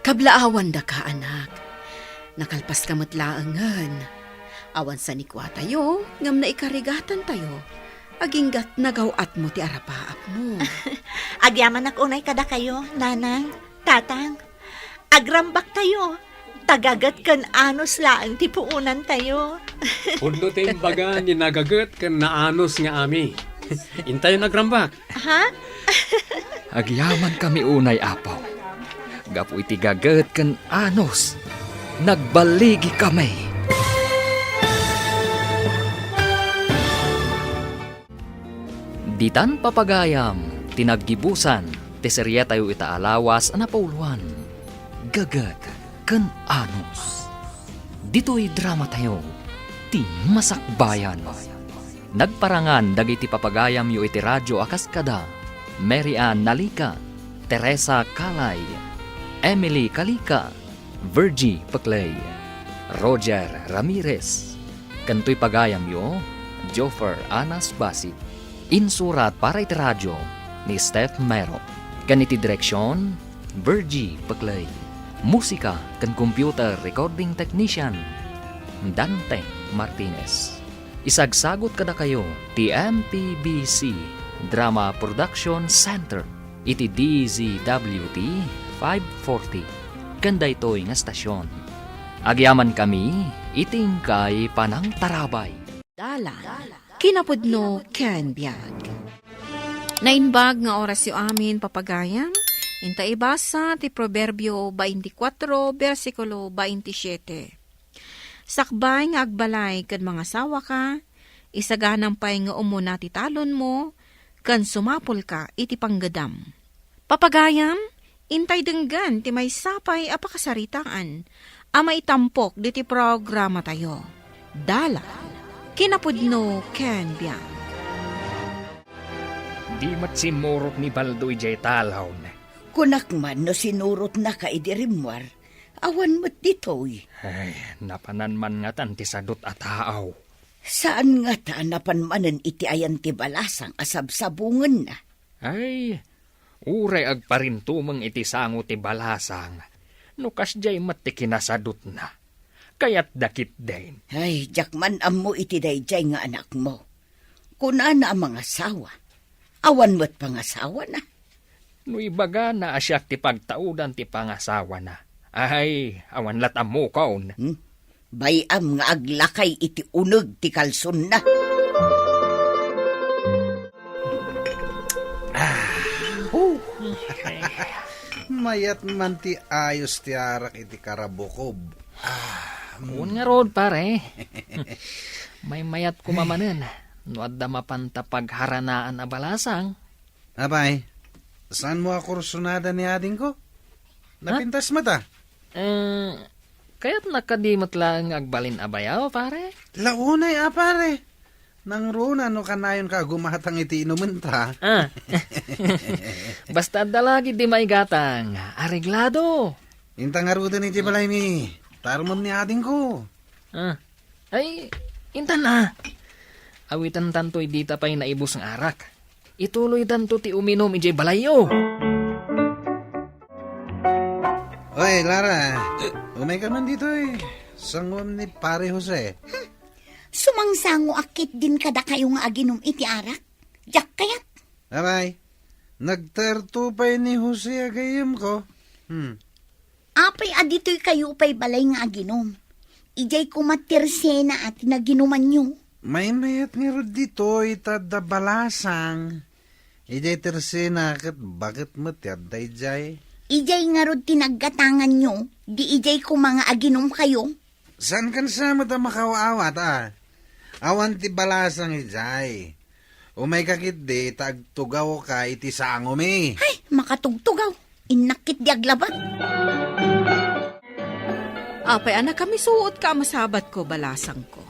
Kablaawandaka, anak. Nakalpaska met laengen. Awan sanikuatayo, ngem naikarigatantayo. Aginggat nagaw-atmo ti arapaapmo. Agyamanak unay kadakayo, Nanang, Tatang. Agrambaktayo. Ta gaget ken anus laeng ti puonantayo. Pudno ti imbaga ni nagaget ken naanus nga ami. Intayon agrambak. Ha? Agyamankami unay, Apo. Gapu iti gaget ken anus, nagballigikami. Ditan papagayam ti naggibusan ti serietayo ita a lawas a napauluan, Gaget ken Anus. Ditoy dramatayo, ti Masakbayan. Nagparangan dagiti papagayamyo iti radio a kas kada Mary Ann Nalica, Teresa Calay, Emily Calica, Virgie Peclay, Roger Ramirez, ken toy pagayamyo, Joffer Anas Basi. Insurat para iti radio ni Steph Mero, ken iti direksion, Virgie Peclay. Musika ken computer recording technician, Dante Martinez. Isagsagut kadakayo ti M P B C Drama Production Center iti D Z W T five forty ken daytoy nga stasyon. Agyamankami iti inkay panangtarabay. Dalan, kinapudno ken biag. Naimbag nga orasyo amin, papagayam, inta ibasa ti Proverbio twenty-four, bersikulo twenty-seven. Sakbay nga agbalay ken mangasawaka, isaganam pay nga umuna ti talonmo, ken sumapulka iti panggedam. Papagayam, intay denggen ti maysa pay a pakasaritaan a maitampok diti programatayo. Dalan, kinapudno ken biag. Di met simmurot ni Baldo idiay talon. Kunak man no sinurotnaka idi rimmuar, awan met ditoy. Ay, napanan man ngatan ti sadut a taaw. Saan ngata a napan manen iti ayan ti balasang a sabsabungenna? Ay, uray agparintumeng iti sango ti balasang, no kasdiay met ti kinasadutna. Kayatda ketdin. Ay, diak man ammo iti daydiay nga anakmo. Kunana a mangasawa. Awan met pangasawana. No ibagana a siak ti pagtaudan ti pangasawana, ay, awan lat ammokon. Hmm? Bay-am nga aglakay iti uneg ti kalsonna. Ah, oh. Mayat man ti ayos ti arak iti karabukob. Ah, mm. Wen ngarud, pare. Maymayat koma manen no adda mapanta pagharanaan a balasang. Apay, saanmo a kursunada ni adingko? Ha? Napintas met a. Eh, kayatna kadi met laeng nga agbalin a bayaw, pare? Launay a, pare. Nangruna no kanayonka a gumatang iti inumenta. Ah. Basta adda lagi di maigatang, areglado. Inta ngaruden iti balaymi. Tarumem ni adingko. Ah. Ay, intan a. Awitantanto dita pay naibus nga arak. Ituloydanto ti uminum idiay balayyo. Oy, Lara, umayka man ditoy. Sangoem ni Pare Jose. Sumangsangoak ketdin kadakayo nga aginum iti arak. Diak kayat. Apay, nagtarto pay ni Jose a gayyemko. Hmm. Apay a ditoykayo pay balay nga aginum? Idiay koma ti resena a ti naginumanyo. Maymayat ngarud ditoy ta adda balasang. Idiay ti resena ket baket met ti adda idiay. Idiay ngarud ti naggatanganyo, di idiay koma nga aginumkayo? Saankan sa met a makaaw-awat a? Awan ti balasang idiay. Umayka ketdi ta agtugawka iti sangomi. Ay, makatugtugaw. Innak ketdi aglabak. Apay a nakamisuotka a masabatko, balasangko?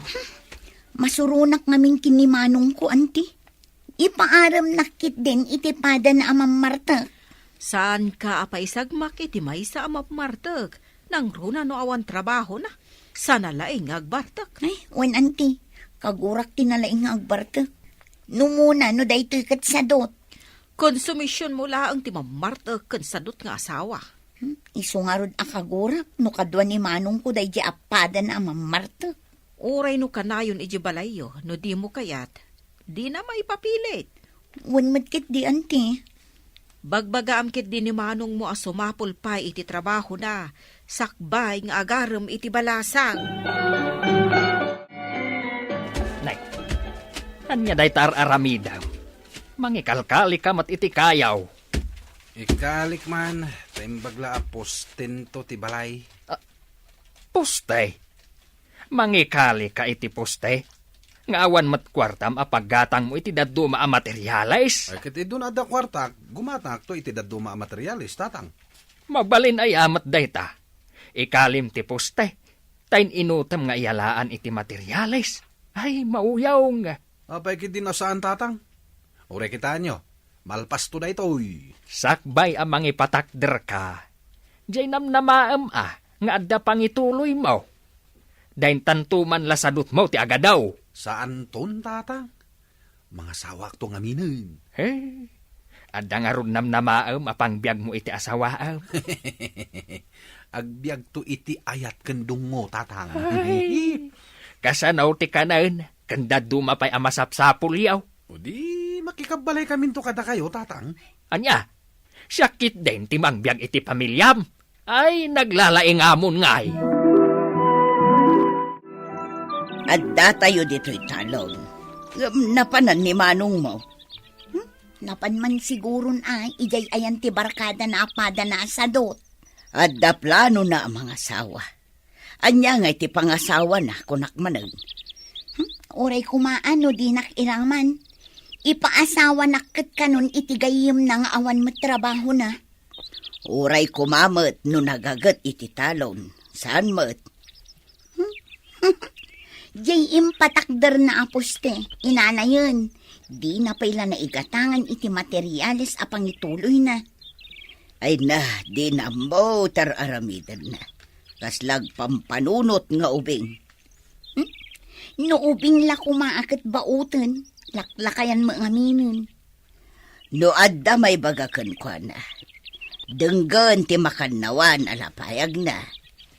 Masuronak ngamin ken ni manongko, anti. Ipaaremnak ketdin iti padana a mammartek. Saanka a paisagmak iti maysa a mammartek. Nangruna no awan trabahona, saan a laeng nga agbartek. Ay, wen, anti. Kagurak ti nalaing nga agbartek. Numona no daytoy ket sadut. Konsumisionmo laeng ti mammartek ken sadut nga asawa. Hmm? Isu ngarud a kagurak no kadua ni manongko daydiay a padana a mammartek. Uray no kanayon idiay balayyo, no dimo kayat, dina maipapilit. Wen met ketdi, anti. Bagbagaam ketdi ni manongmo a sumapul pay iti trabahona, sakbay nga agarem iti balasang. Nay, ania dayta ar-aramidem? Mangikalkalika met iti kayaw. Ikalik man, ta imbag la a postento ti balay. Ah, poste? Mangikalika iti poste? Nga awan met kuartam a paggatangmo iti dadduma a materiales? Ay, ket idun adda kuartak, gumatangakto iti dadduma a materiales, tatang. Mabalin aya met dayta. Ikalim ti poste, ta in-inutem nga iyalaan iti materiales. Ay, mauyong. Apay ketdi a saan, tatang? Uray kitaenyo, malpasto daytoy. Sakbay a mangipatakderka, diay namnamaem a nga adda pangituloymo. Daintanto man la sadutmo ti agadaw. Saanton, tatang. Mangasawakto ngaminen. He, adda ngarud namnamaem a pangbiagmo iti asawaem. Agbiagto iti ayat ken dungngo, tatang. Ay, kasano ti kanen? ken dadduma pay a masapsapulyo. O di, makikabbalaykaminto kadakayo, Tatang. Ania? Siak ketdin ti mangbiag iti pamiliam? Ay, naglalaingamon ngay. Addatayo ditoy talon. Ngem napanan ni manongmo. Hmm? Napan man siguron a, idiay ayan ti barkadana a pada nasadot. Adda planona a mangasawa. Ania ngay ti pangasawana, kunak manen? Hmm? Uray koma a no dinak iraman. Ipaasawanak ket kanon iti gayyemna nga awan met trabahona. Uray koma met no nagaget iti talon. Saan met? Hmm? Diay impatakderna a poste, inanayen. Dina pay la naigatangan iti materiales a pangituloyna. Ay na, dina ammo ti ar-aramidenna. Kasla agpampanunot nga ubing. Hmm? No ubing la koma a ket baoten, laklakayan met ngaminen. No adda maibaga kenkuana, denggen ti makannawan a lapayagna,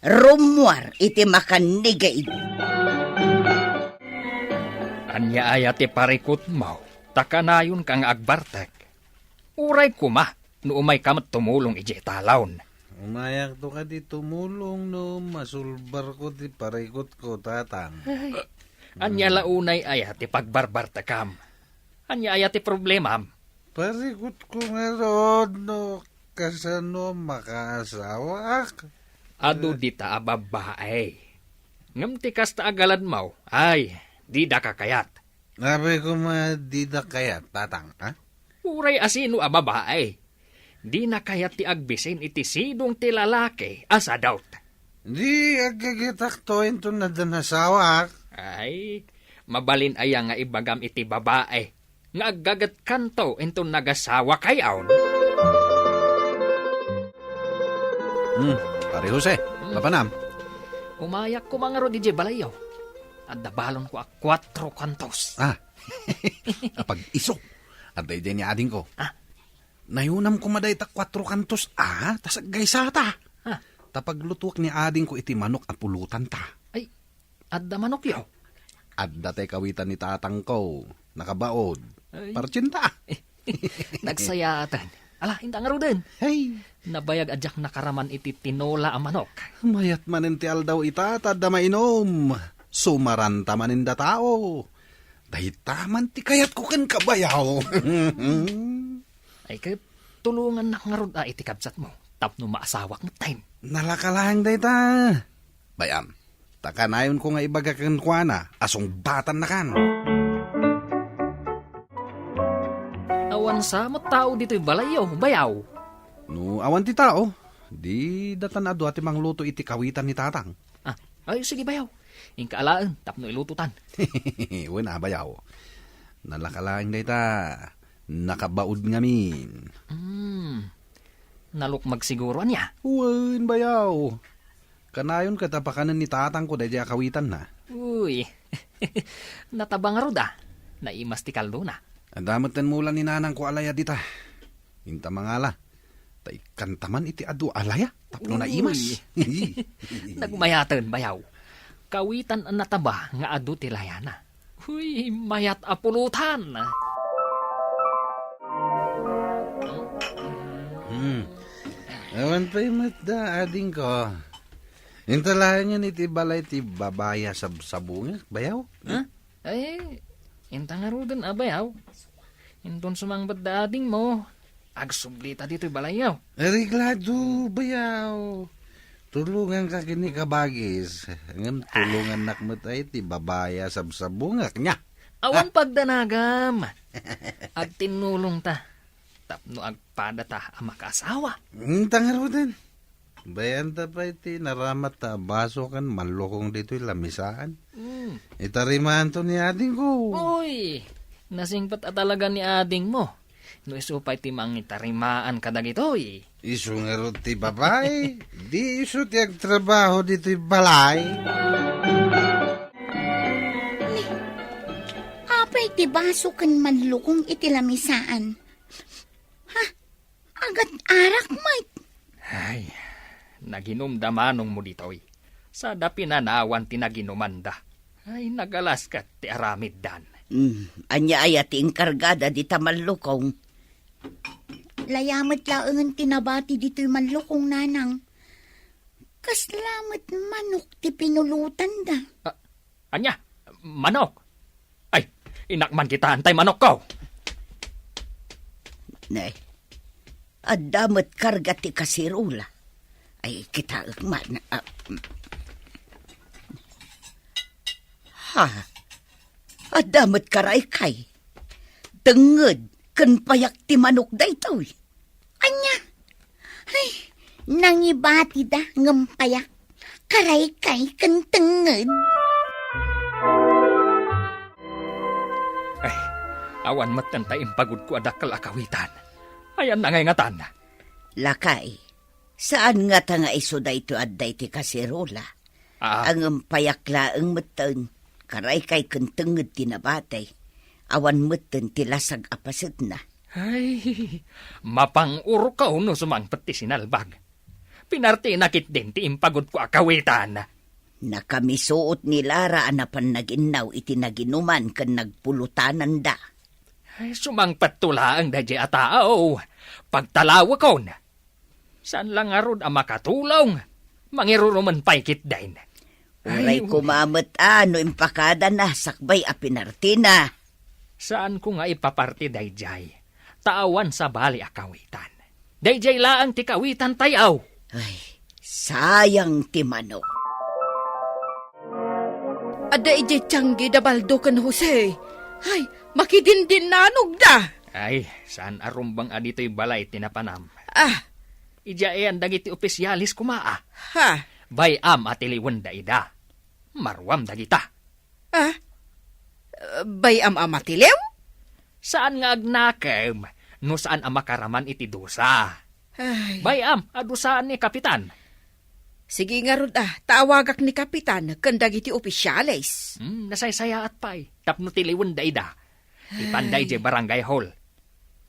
rummuar iti makannigaid. Ania aya ti parikutmo, ta kanayonka nga agbartek? Uray koma, no umayka met tumulong idiay talon. Umayakto kadi tumulong no masulbarko ti parikutko, Tatang. Ay, ania la unay aya ti pagbarbartekam? Ania aya ti problemam? Parikutko ngarud no kasano makaasawaak. Adu dita a babbae. Ngem ti kasta a galadmo, ay, dida kakayat. Apay koma dida kayat, Tatang, ha? Uray a sino a babae, dina kayat ti agbisin iti sidong ti lalaki a sadot. Di aggagetakto inton adda nasawaak. Ay, mabalin aya nga ibagam iti babae nga aggagetkanto inton nagasawakayon? Hmm, Pare Jose, Hmm. mapanam? Umayak koma ngarud idiay balayyo. Adda balonko a kuatro kantos. Ah, apag-iso. Adda idiay ni adingko. Ah. Nayonam koma dayta kuatro kantos a, ta saggaysata. Ah. Ta paglutuak ni adingko iti manok a pulotanta. Ay, adda manokyo? Adda tay kawitan ni tatangko. Nakabaod. Ay. Partinta. Nagsayaaten. Ala, inta ngaruden. Hey. Nabayag a diak nakaraman iti tinola a manok. Mayat manen ti aldaw ita, ta adda mainom. Sumaranta manen da tao. Dayta man ti kayatko kenka, bayaw. Ay, ket tulongannak ngarud a iti kabsatmo tapno maasawak metten. Nalaka laeng dayta. Bay-am, ta kanayonko nga ibaga kenkuana a sungbatannakan. Awan sa met tao ditoy balayyo, bayaw? No awan ti tao, di datan a dua ti mangluto iti kawitan ni tatang. Ah, ay, sige, bayaw. Inka alaen tapno ilutotan. Wen a, bayaw. Nalaka laeng dayta. Nakabaod ngamin. Hmm. Nalukmag siguro, ania? Wen, bayaw. Kanayon ket a pakanen ni tatangko daydiay a kawitanna. Uy. Nataba ngarud a. Naimas ti kaldona. Adda metten mula ni nanangko a laya dita. Inta mangala. Ta ikkanta man iti adu a laya tapno Uy. naimas. Nagmayaten, bayaw. Kawitan a nataba nga adu ti layana. Uy, mayat a pulutan. Hmm. Awan pay met da, adingko. Inta laengen iti balay ti babai a sabsabungak, bayaw? Ha? Ay, inta ngaruden a bayaw. Inton sumangpet da adingmo, agsublita ditoy balayyo. Areglado, bayaw. Tulonganka ken ni kabagis. Ngem tulongannak met ay ti babai a sabsabungak, nia? Awan pagdanagam. Agtinnulongta tapno agpadata a makaasawa. Inta ngaruden. Bayanta pay ti naramatta a baso ken mallukong ditoy lamisaan. Mm. Itarimaanto ni adingko. Uy, nasingpet a talaga ni adingmo. No isu pay ti mangitarimaan kadagitoy. Isu ngarud ti babai, di isu ti agtrabaho ditoy balay. Ni, apay ti baso ken mallukong iti lamisaan? Ha? Agat arak met. Ay, naginumda manongmo ditoy. Sada pinanawan ti naginumanda. Ay, nagalas ket ti aramiddan. Hmm, ania aya ti inkargada dita mallukong? Layamet laengen ti nabati ditoy mallukong, nanang. Kasla met manok ti pinulotanda. Ah, ania? Manok? Ay, inakman kita, antay manokko. Ne, adda met karga ti kaserola. Ay, kitaek man. Ah, mm. Ha? Adda met karaykay. Tengnged ken payak ti manok daytoy. Ania? Ay, nangibatida ngem payak. Karaykay ken tengnged. Ay, awan met anta impagudko a dakkel a kawitan. Ayanna ngay ngatan? Lakay, saan ngata nga isu daytoy adda iti kaserola? Ah. Ngem payak laeng metten, karaykay ken tengnged ti nabati. Awan metten ti lasag a pasetna. Ay, mapang-urkaw no sumangpet ti sinalbag. Pinartina ketdin ti impagudko a kawitan. Nakamisuot ni Lara a napan naginnaw iti naginuman ken nagpulotananda. Ay, sumangpetto laeng daydiay a tao. Pagtalawekon. Saan la ngarud a makatulong? Mangirurumen pay ketdin. Uray. Ay, koma met a no impakadana sakbay a pinartina. Saanko nga ipaparti daydiay, ta awan sabali a kawitan. Daydiay laeng ti kawitantayo. Ay, sayang ti manok. Adda idiay tianggi da Baldo ken Jose. Ay, makidinndinnanogda. Ay, saan a rumbeng a ditoy balay ti napanam. Ah. Idiay ayan dagiti opisyales koma a. Ha? Bay-am a tiliwenda ida. Maruam dagita. Ah? Bay-am a matiliw? Saan nga agnakem no saan a makaraman iti dusa. Ay. Bay-am a dusaan ni Kapitan. Sige ngarud a, ta awagak ni Kapitan ken dagiti opisyales. Hmm, nasaysayaat pay tapno tiliwenda ida. Ipanda idiay barangay hall.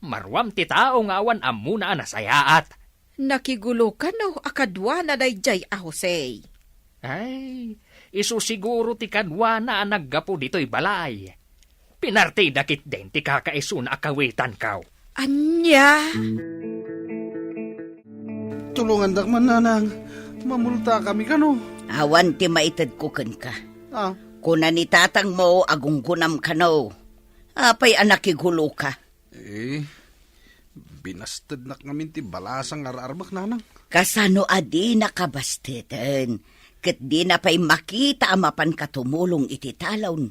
Maruam ti tao nga awan ammona a nasayaat. Nakigulo kano a kaduana daydiay a Jose? Ay, isu siguro ti kaduana a naggapu ditoy balay. Pinartida ketdin ti kakaisuna a kawitanko. Ania? Tulongandak man, nanang. Mamultakami kano. Awan ti maitedko kenka. Ah. Kuna ni tatangmo a gunggunam kano. Apay a nakiguloka? Eh, binastednak ngamin ti balasang nga ar-armek, nanang. Kasano a dinaka basteden? Ket dina pay makita a mapanka tumulong iti talon.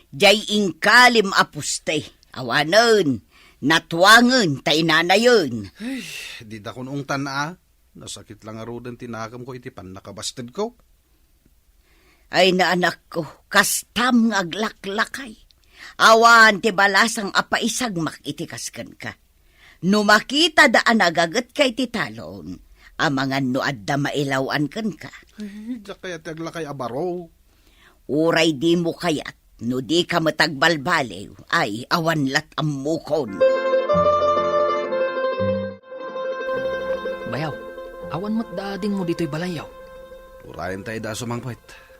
Diay inkalim a poste, awanen, natuangen, ta inanayen. Ay, dida kun ungtan a. Nasakit la ngaruden ti nakemko iti pannakabastedko. Ay, naanakko, kastam nga aglaklakay. Awan ti balasang a paisagmak iti kas kenka. No makitada a nagagetka iti talon, amangan no adda mailaw-an kenka. Ay, diak kayat ti aglakay a baro. Uray dimo kayat, no dika met agbalbaliw, ay, awan lat ammokon. Bayaw, awan met da adingmo ditoy balayyo. Urayen ta ida a sumangpet.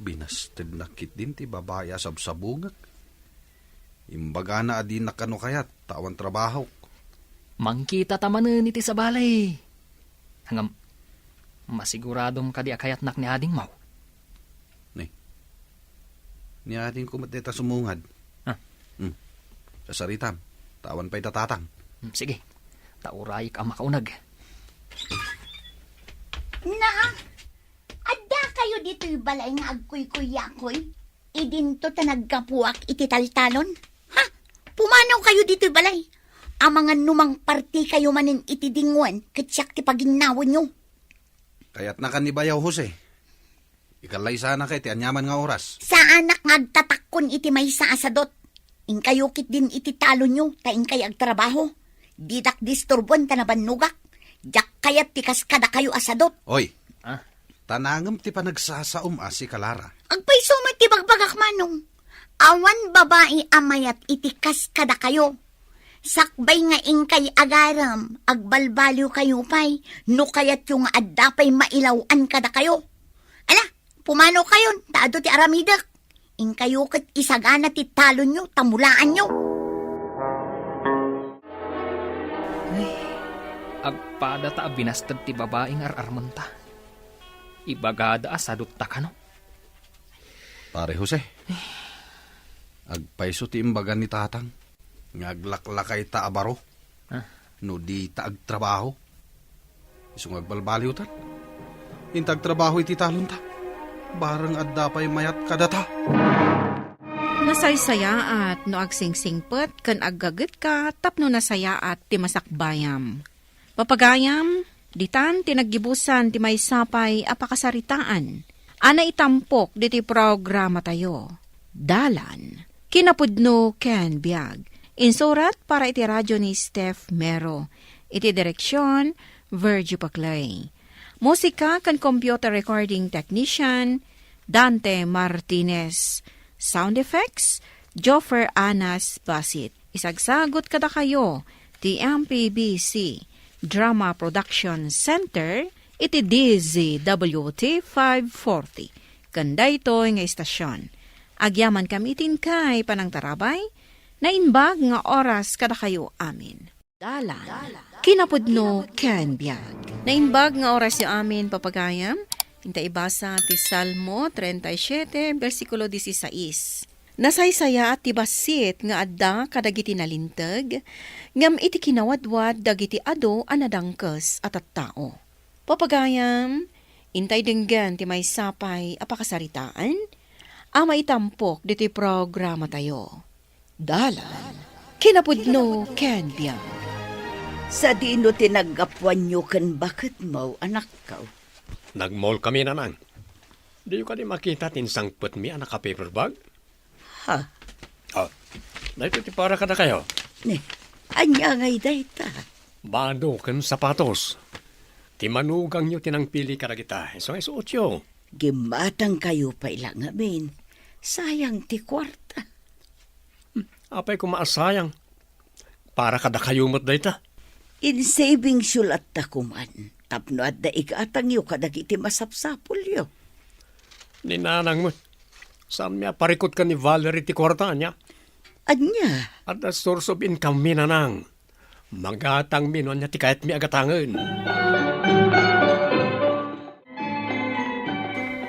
Binastednak ketdin ti babai a sabsabungek. Imbagana a dinak kano kayat, ta awan trabahok. Mangkita ta manen iti sabali. Ngem, masiguradom kadi a kayatnak ni adingmo? Ni, ni adingko met dayta sumungad. Ah. Hmm. Sasaritam, ta awan pay datatang. Hmm, sige. Ta urayek a makauneg. Na, adda kayo ditoy balay nga agkuykuyakoy? Idinto ta naggapuak iti taltalon? Ha? Pumanaw kayo ditoy balay. Amangan no mangparti kayo manen iti dingwen, ket siak ti paginnawenyo. Kayatnakan ni Bayaw Jose. Ikallaysana kay ti aniaman nga oras. Saanak nga agtatakkon iti maysa a sadot. Inkayo ketdin iti talonyo, ta inkay agtrabaho. Didak disturboen ta nabannogak. Diak kayat ti kas kadakayo a sadot. Oy. Ah? Ta nangem ti panagsasaom a si Kalara. Agpayso met ti bagbagak, Manong. Awan babai a mayat iti kas kadakayo. Sakbay nga inkay agarem, agbalbaliw kayo pay, no kayatyo nga adda pay mailaw-an kadakayo. Ala, Pumanokayon, ta adu ti aramidek. Inkayo ket isagana ti talonyo ta mulaanyo. Ay, agpada ta a binasted ti babai nga ar-armenta. Ibagada a sadutta kano. Pare Jose, agpayso ti imbaga ni Tatang nga aglaklakayta a baro Ah. no di ta agtrabaho. Isu nga agbalbaliwtan. Inta agtrabaho iti talonta. Bareng adda pay mayat kadata. Nasaysayaat no agsingsingpet ken aggagetka tapno nasayaat ti masakbayam. Papagayam, ditan ti naggibusan ti maysa pay a pakasaritaan a naitampok ditoy programatayo. Dalan, Kinapudno ken Biag. Insurat para iti radio ni Steph Mero. Iti direksyon, Virgie Paclay. Musika ken computer recording technician, Dante Martinez. Sound effects, Joffer Anas Basit. Isagsagut kadakayo ti M P B C Drama Production Center iti D Z W T five forty. Ken daytoy nga istasion, agyamankami iti inkay panangtarabay, naimbag nga oras kadakayo amin. Dalan, kinapudno ken biag. Naimbag nga orasyo amin, papagayam. Inta ibasa ti Salmo treinta y siete, bersikulo dieciséis. Nasaysayaat ti bassit nga adda kadagiti nalinteg, ngem iti kinawadwad dagiti adu a nadangkes a tattao. Papagayam, intay denggen ti maysa pay a pakasaritaan a maitampok ditoy programatayo. Dalan, kinapudno ken biag. Sadino ti naggapuanyo ken baketmo, anakko? Nagmall kami, Nanang. Diyo kadi makita ti insangpetmi a naka-paper bag? Ha? Ah, daytoy ti para kadakayo. Ni, ania ngay dayta? Bado ken sapatos. Ti manugangyo ti nangpili kadagita. Isu nga isuotyo. Gimmatangkayo pay la ngamin. Sayang ti kuarta. Hmm, apay koma a sayang? Para kadakayo met dayta. In-savingsyo latta koman tapno adda igatangyo kadagiti masapsapulyo. Ni Nanang met. Saanmi a parikut ken ni Valerie ti kuarta, ania? Ania? Adda source of income mi, Nanang. Magatangmi no ania ti kayatmi a gatangen.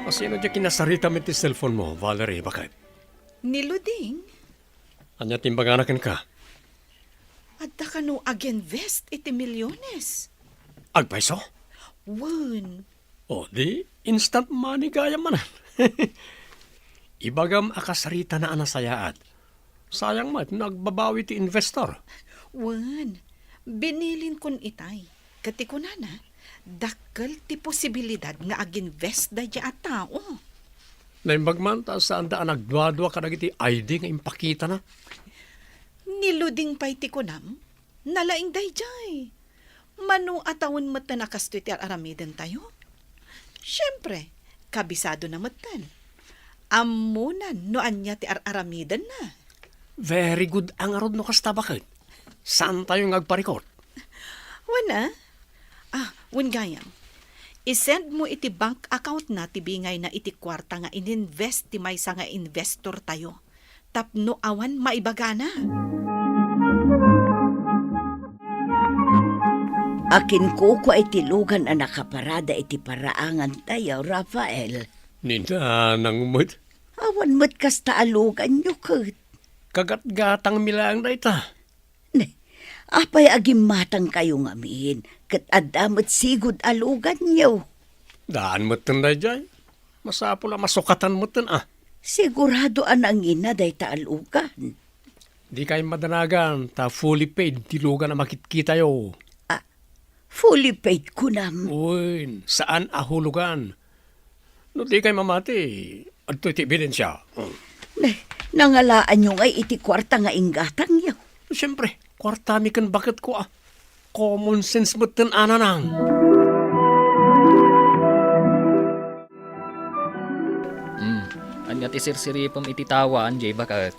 Asino ti kinasaritam iti cellphone mo, Valerie, baket? Ni Luding. Ania ti imbagana kenka? Adda kano ag-invest iti milyones. Agpayso? Wen. O, di instant money gayam manen. Ibagam a kasaritana a nasayaat. Sayang met no agbabawi ti investor. Wen, binilinkon itay. Ket ti kunana, dakkel ti posibilidad nga ag-invest daydiay a tao. Naimbag man ta saanda a nagduadua kadagiti I D nga impakitana. Ni Luding pay ti kunam, nalaing daydiay. Mano a tawen metten a kastoy ti ar-aramidentayo? Siempre, kabisadona metten. Ammonan no ania ti ar-aramidenna. Very good a ngarud no kasta, baket. Saantayo nga agparikut? Wen a? Ah, wen gayam. I-send mo iti bank account na ti bingayna iti kuarta nga in-invest ti maysa nga investor tayo. Tapno awan maibagana. Akin kukua iti lugan a nakaparada iti paraangan tayo, Rafael. Ni Nanang met. Awan met kasta a luganyo ket. Kagatgatangmi laeng dayta. Ne, apay a gimmatangkayo ngamin, ket adda met sigud a luganyo? Daan metten daydiay. Masapul a masukatan metten a. Sigurado a nangina dayta a lugan. Dikay madanagan ta fully paid ti lugan a makitkitayo. Ah, fully paid kunam? Wen, saan a hulugan. No dikay mamati, adtoy ti ebidensia. Hmm. Ne, nangalaanyo ngay iti kuarta nga inggatangyo? Siempre, kuartami ken baketko a. Common sense metten a, Nanang. Hmm, ania ti sirsiripem iti tawa, Anjay, baket?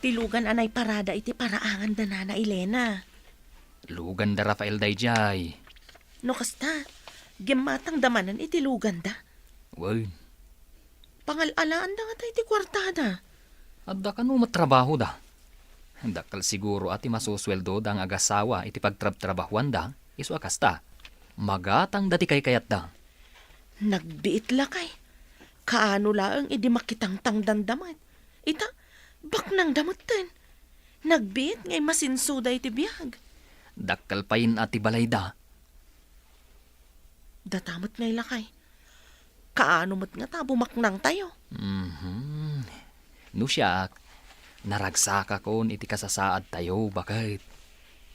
Ti lugan a naiparada iti paraangan da Nana Elena. Luganda Rafael daydiay. No kasta, gimmatangda manen iti luganda. Wen, Pangal-alaanda nga tay ti kuartada. Adda kano met trabahoda. Dakkel siguro a ti masusueldoda nga agasawa iti pagtrabtrabahuanda, isu a kasta. Magatangda ti kaykayatda. Nagbiit, lakay. Kaano laeng idi makitangtangdanda met? Ita, baknangda metten. Nagbiit nga immasinsoda iti biag. Dakkel payen a ti balayda. Data met ngay, lakay. Kaano met ngata a bumaknangtayo? Mhm. No siak, naragsakakon iti kasasaadtayo, baket.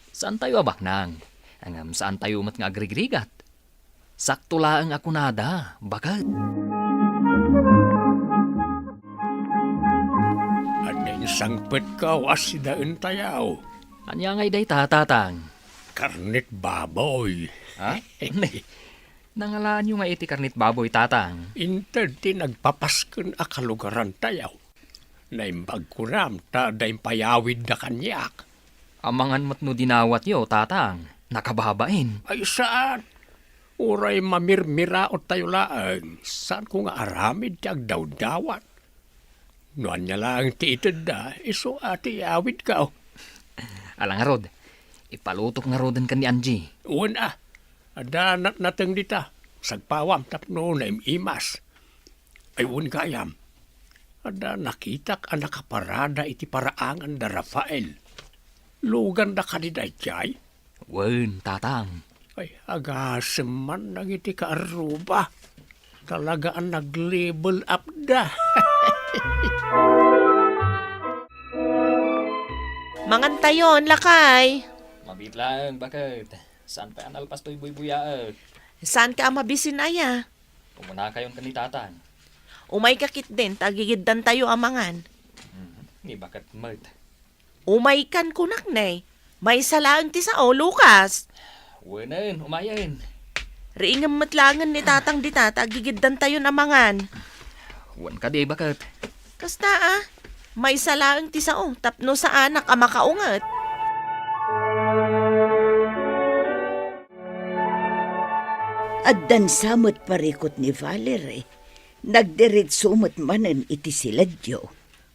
Saantayo a baknang, ngem saantayo met nga agrigrigat. Sakto laeng a kunada, baket. Adda insangpetka a sidaentayo. Ania ngay dayta, Tatang? Karnet baboy. Ha? Nangalaanyo nga iti karnet baboy, Tatang? Inted ti nagpapasken a kalugarantayo. Naimbag kunam ta adda impayawidda kaniak. Amangan met no dinawatyo, Tatang. Nakababain. Ay, saan? Uray mamirmiraottayo laeng, saanko nga aramid ti agdawdawat. No ania laeng ti itedda, isu a ti iyawidko. Ala ngarud, ipalutok ngaruden ken ni Angie. Wen a, adda natnateng dita, sagpawam tapno naim-imas. Ay, wen gayam, adda nakitak a nakaparada iti paraangan da Rafael. Luganda kadi daydiay? Wen, Tatang. Ay, agasem man dagiti kaarruba. Talaga a nag-level up da. Mangantayon, lakay. Mabiit laeng, baket. Saan pay a nalpas toy buybuyaek? Saanka a mabisin aya? Umunakayon ken ni Tatang. Umayka ketdin, ta agigiddantayo a mangan. Mhm. Ni baket met. Umaykan kunak ne. Maysa laeng ti sao, Lucas. Wenen, umayen. Riingem met laengen ni Tatang dita ta agigiddantayon a mangan. Wen kadi, baket. Kasta a, maysa laeng ti sao tapno saanak a makaunget. Addan sa met parikut ni Valerie. Nagdiretso met manen iti siledyo.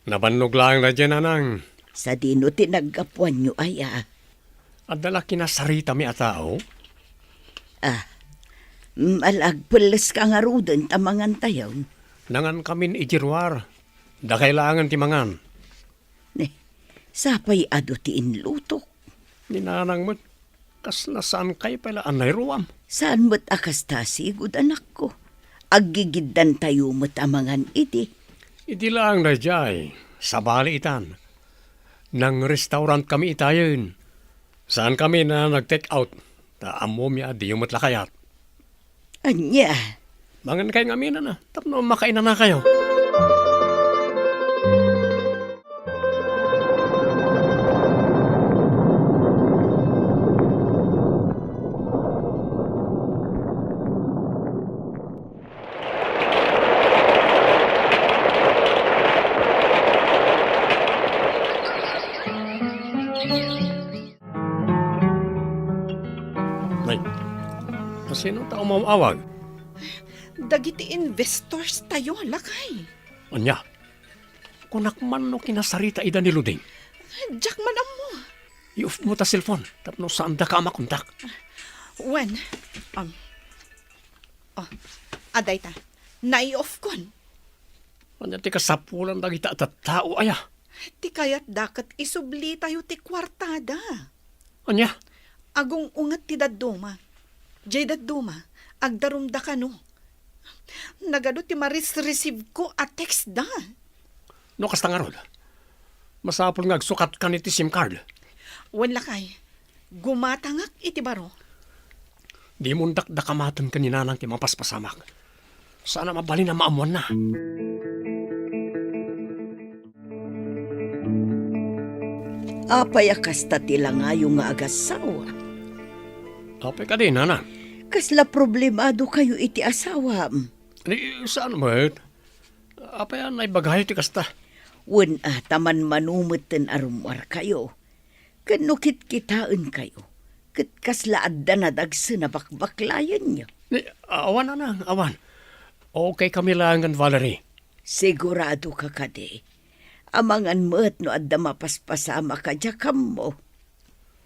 Nabannog laeng daydiay, nanang. Sadino ti naggapuanyo aya? Adda la kinasaritami a tao? Ah, mm, ala agpelleska ngaruden ta mangantayon. Nangankamin iti ruar. Dakay laengen ti mangan. Ne, sapay adu ti inlutok. Ni nanang met, kasla saankay pay la a nairuam. Saan met a kasta, sigud, anakko. Aggigiddantayo met a mangan idi. Idi laeng daydiay, sabali itan. Nang-restaurantkami itayen. Saankami a nag-take out. Ta ammomi a diyo met la kayat. Ania? Mangankay ngamin a, tapno makainanakayo. Nay, asino ta umaw-awag? Dagiti investors tayo, lakay. Ania? Kunak man no kinasarita ida ni Luding. Diak man ammo. I-off mo ta cellphone, tapno saandaka a makontak. Wen, um, oh, adayta, nai-off kon. Ania ti kasapulan dagita a tattao aya? Ti kayatda ket isublitayo ti kuartada. Ania? Agung-unget ti dadduma. Jay dadduma, agdarumda kano. Nagadu ti marisreceive ko a text da. No kasta ngarud, masapul nga agsukatkan iti sim card. Wen lakay, gumatangak iti baro. Dimon dakdakamaten ken ni nanang ti mapaspasamak. Saan a mabalin a maammoanna. Apay a kasta ti langayo nga agassawa? Apay kadi, nana? Kasla problemadokayo iti asawam? Ni, saan met? Apay a naibagayo ti kasta? Wen a, ta manmano metten a rummuarkayo. Ken no kitkitaenkayo, ket kasla adda nadagsen a bakbaklayenyo? Ni, awan, nanang, awan. Okay kami laengen, Valerie. Sigurado ka kadi, amangan met no adda mapaspasamak a diak ammo.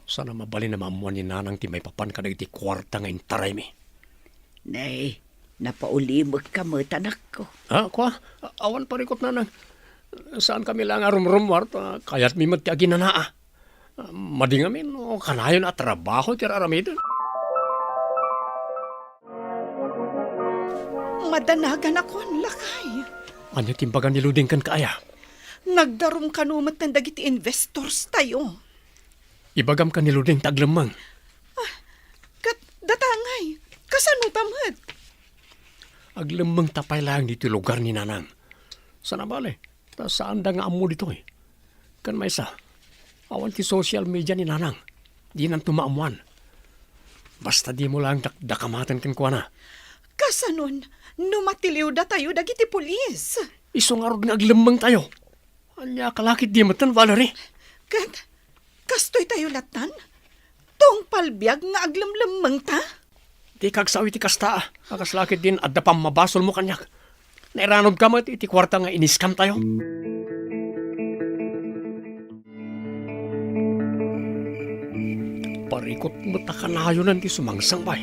Saan a mabalin a maammuan ni Nanang ti maipapan kadagiti kuarta nga intaraymi. Nay, napaulimekka met, anakko. Ah, kua? Awan parikut, Nanang. Saankami la nga rumrummuar, ta kayatmi met ti aginanaa. Madi ngamin no kanayon a trabaho ti ar-aramiden. Madanaganak, lakay. Ania ti imbaga ni Luding kenka aya? Nagdarum kano met dagiti investors tayo. Ibagam ken ni Luding ta aglemmeng. Ah, ket datangay, kasano ta met? Aglemmeng ta pay laeng ditoy lugar ni Nanang. Saan a bale, ta saanda nga ammo ditoy. Ken maysa, awan ti social media ni Nanang. Dinanto maammuan. Basta dimo laeng dakdakamaten kenkuana. Kasanon, no matiliwda tayo dagiti pulis? Isu ngarud nga aglemmeng tayo. Ania ka la ketdi metten, Valerie? Ket, kastoy tayo lattan? Tungpal biag nga aglemlemmengta? Dika agsao iti kasta, a kasla ketdin adda pammabasolmo kaniak. Nairanudka met iti kuarta nga iniskamtayo. Parikut met a kanayonan ti sumangsang pay.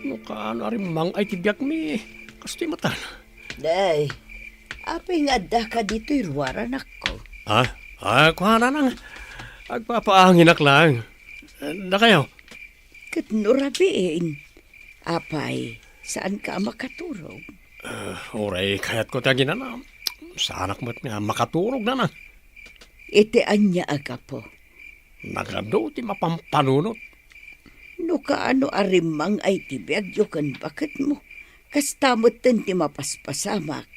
No kaano a rimmang-ay ti biagmi, kastoy metten. Day, apay nga addaka ditoy ruar, anakko? Ah, ah, kuana nang agpapaanginak laeng. Dakayo? Ket no rabiin, apay, saanka a makaturog? Ah, uray kayatko ti aginana. Saanak met nga makaturog, Nanang. Iti ania a gapu? Nagadu ti mapampanunot. No kaano a rimmang-ay ti biagyo ken baketmo, kasta metten ti mapaspasamak.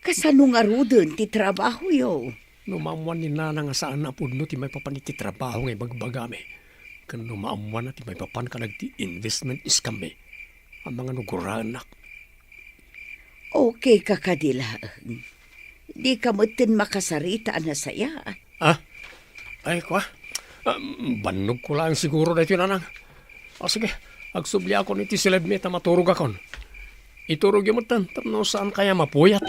Kasano ngaruden ti trabahoyo? No maammuan ni Nanang a saan a pudno ti maipapan iti trabaho nga ibagbagami, ken no maammuanna ti maipapan kadagiti investment scammi, amangan no guraennak. Okay ka kadi laeng. Dika metten makasarita a nasayaat. Ah? Ay, kua? Ah, bannogko laeng siguro daytoy, Nanang. Ah, sige, agsubliakon iti silibmi ta maturogakon. Iturogyo metten tapno saankaya mapuyat.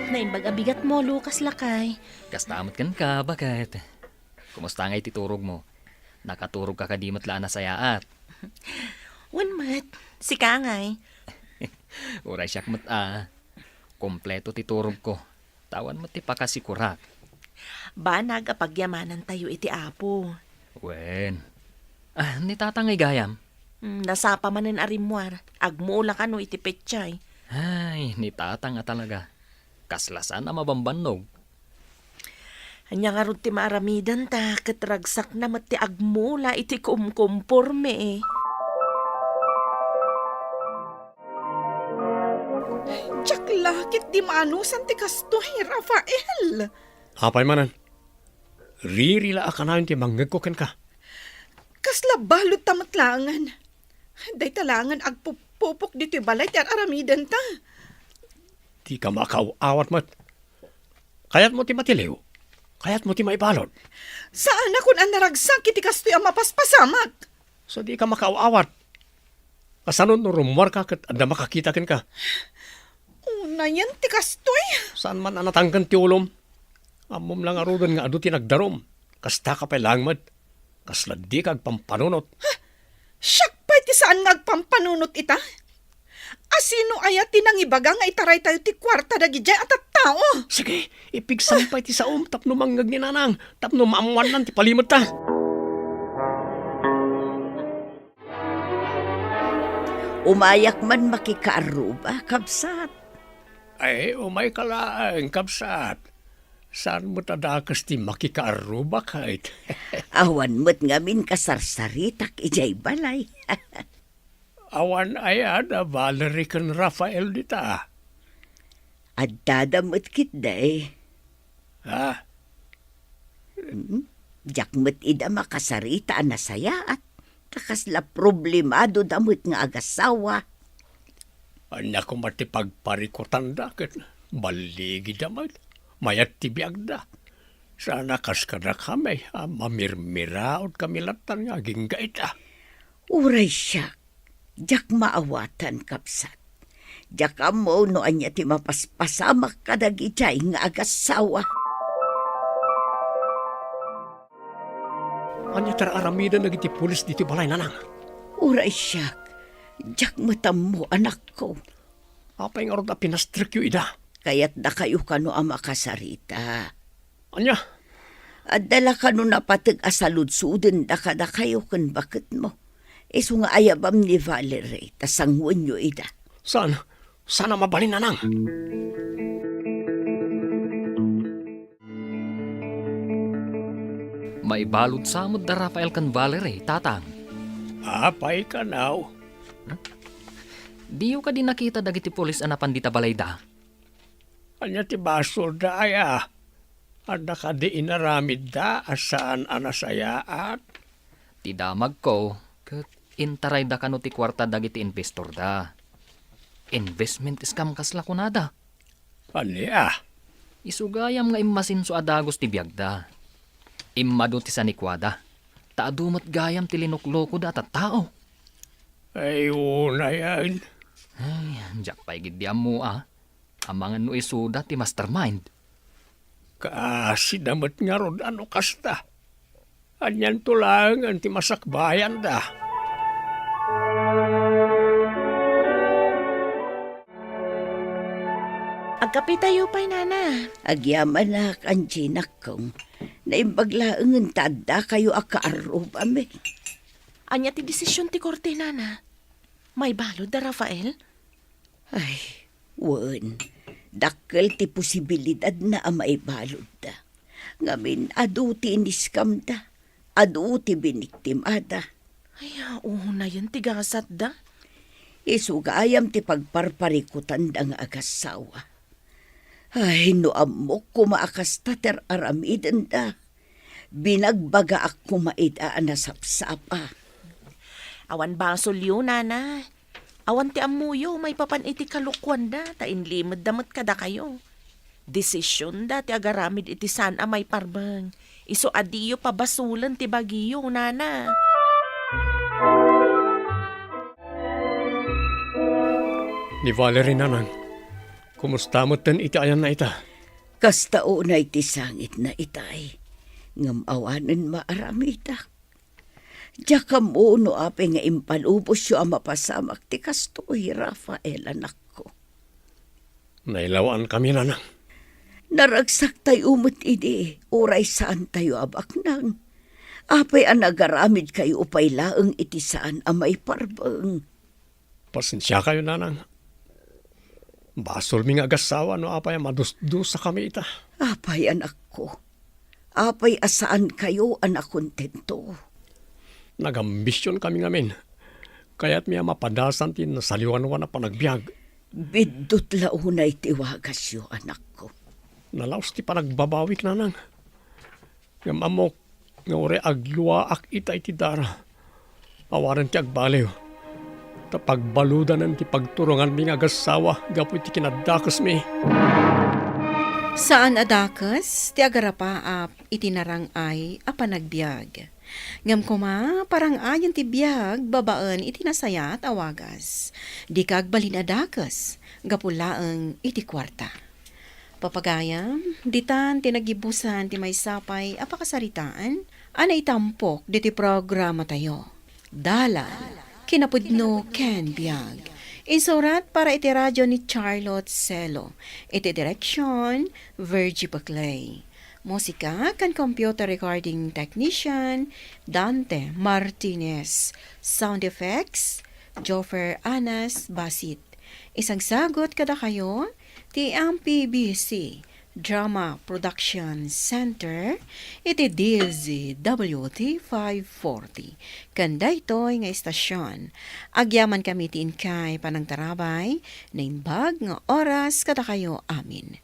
Naimbag a bigatmo, Lucas, lakay. Kasta met kenka, baket. Kumusta ngay ti turogmo? Nakaturogka kadi met la a nasayaat? Wen met, sika ngay? Uray siak met a. Kompleto ti turogko. Ta awan met ti pakasikurak. Banag a pagyamanantayo iti Apo. Wen. Ah, ni Tatang ngay gayam? Hmm, nasapa manen a rimmuar. Agmula kano iti petsay. Ay, ni Tatang a talaga. Kasla saan a mabambannog. Ania ngarud ti maaramidenta, ket ragsakna met ti agmula iti kumkumpormi. Diak la ketdi maanusan ti kastoy, Rafael. Apay manen? Riri la a kanayon ti mangngegko kenka. Kasla baludta met laengen. Dayta laengen agpupupok ditoy balay ti ar-aramidenta. Dika makaaw-awat met. Kayatmo ti matiliw? Kayatmo ti maibalud? Saanakon a naragsak iti kastoy a mapaspasamak. Sa dika makaaw-awat. Kasano no rummuarka ket adda makakita kenka? Unayen ti kastoy. Saan man a natangken ti ulom? Ammom la ngaruden nga adu ti nagdarum. Kastaka pay laeng met. Kasla dika agpampanunot. Ha? Siak pay ti saan nga agpampanunot ita? A sino aya ti nangibaga nga itaraytayo ti kuarta dagidiay a tattao? Sige, ipigsam pay ti saom tapno mangngeg ni Nanang, tapno maammuannan ti palimedta. Umayak man makikaarruba, kabsat. Ay, umayka laeng, kabsat. Saan met a dakes ti makikaarruba, kayt? Awan met ngamin kasarsaritak idiay balay. Awan aya da Valerie ken Rafael dita? Addada met ketdi. Ha? Mm, diak met ida makasarita a nasayaat, ta kasla problemadoda met nga agasawa. Ania koma ti pagparikutanda ket balligida met, mayat ti biagda. Saan a kas kadakami a mamirmiraod kami lattan nga agingga ita. Uray siak, Diak maawatan, kabsat. Diak ammo no ania ti mapaspasamak kadagiti nga agassawa. Ania ti ar-aramiden dagiti pulis ditoy balay, Nanang? Uray siak, diak met ammo, anakko. Apay ngarud a pinastrekyo ida? Kayatdakayo kano a makasarita? Ania? Adda la kano napateg a saludsodenda kadakayo ken baketmo? Isu nga ayabam ni Valerie, ta sanguenyo ida. Saan? Saan a mabalin, Nanang? Maibalud sa met da Rafael ken Valerie, Tatang. Apay kano? Diyo kadi nakita dagiti pulis a napan dita balayda? Ania ti basolda aya? Adda kadi inaramidda a saan a nasayaat? Ti damagko, ket intarayda kano ti kuarta dagiti investorda. Investment scam kasla kunada. Ania? Isu gayam nga immasinso a dagus ti biagda. Immadu ti sanikuada. Ta adu met gayam ti linuklokoda a tattao. Ay, unayen. Ay, diak pay giddi ammo, a. Amangan no isuda ti mastermind. Kaasida met ngarud a no kasta. Anianto laengen ti masakbayanda? Agkapitayo pay, Nana. Agyamanak, Angie, nakko. Naimbag laengen ta addakayo a kaarrubami. Ania ti desisyon ti korte, Nana? Maibalud da Rafael? Ay, wen, dakkel ti posibilidadna a maibaludda. Ngamin, adu ti iniskamda, adu ti biniktimada. Ay, unayen ti gasatda. Isu gayam ti pagparparikutanda nga agassawa. Ay, no ammok koma a kasta ti ar-aramidenda. Binagbagaak koma ida a nasapsapa. Awan basolyo, Nana. Awan ti ammoyo maipapan iti kalokuanda, ta inlimedda met kadakayo. Desisionda ti agaramid iti saan a maiparbeng. Isu a diyo pabasolen ti bagiyo, Nana. Ni Valerie, Nanang, kumusta metten iti ayanna ita? Kasta unay ti sangitna itay, ngem awanen maaramidak. Diak ammo no apay nga impalubosyo a mapasamak ti kastoy, Rafael, anakko. Nailawaankami, Nanang. Naragsaktay met idi, uray saantayo a baknang. Apay a nagaramidkayo pay laeng iti saan a maiparbeng? Pasensiakayo, Nanang. Basolmi nga agassawa no apay a madusdusakami ita. Apay, anakko? Apay a saankayo a nakontento? Nagambisionkami ngamin. Kayatmi a mapadasan ti nasaliwanwan a panagbiag. Biddut la unay ti wagasyo, anakko. Nalaos ti panagbabawik, Nanang. Ngem ammok nga uray agluaak ita iti dara, awanen ti agbaliw. Ta pagbaludanen ti pagturonganmi nga agassawa gapu iti kinadakesmi. Saan a dakes ti agarapaap iti narang-ay a panagbiag. Ngem koma, parang-ayen ti biag babaen iti nasayaat a wagas. Dika agbalin a dakes gapu laeng iti kuarta. Papagayam, ditan ti nagibusan ti maysa pay a pakasaritaan a naitampok ditoy programatayo. Dalan, kinapudno ken biag. Insurat para iti radio ni Charlotte Celo. Iti direksyon, Virgie Paclay. Musika ken computer recording technician, Dante Martinez. Sound effects, Joffer Anas Basit. Isagsagut kadakayo ti M P B C Drama Production Center iti D Z W T five forty. Ken daytoy nga istasyon, agyamankami ti inkay panangtarabay, naimbag nga oras kadakayo amin.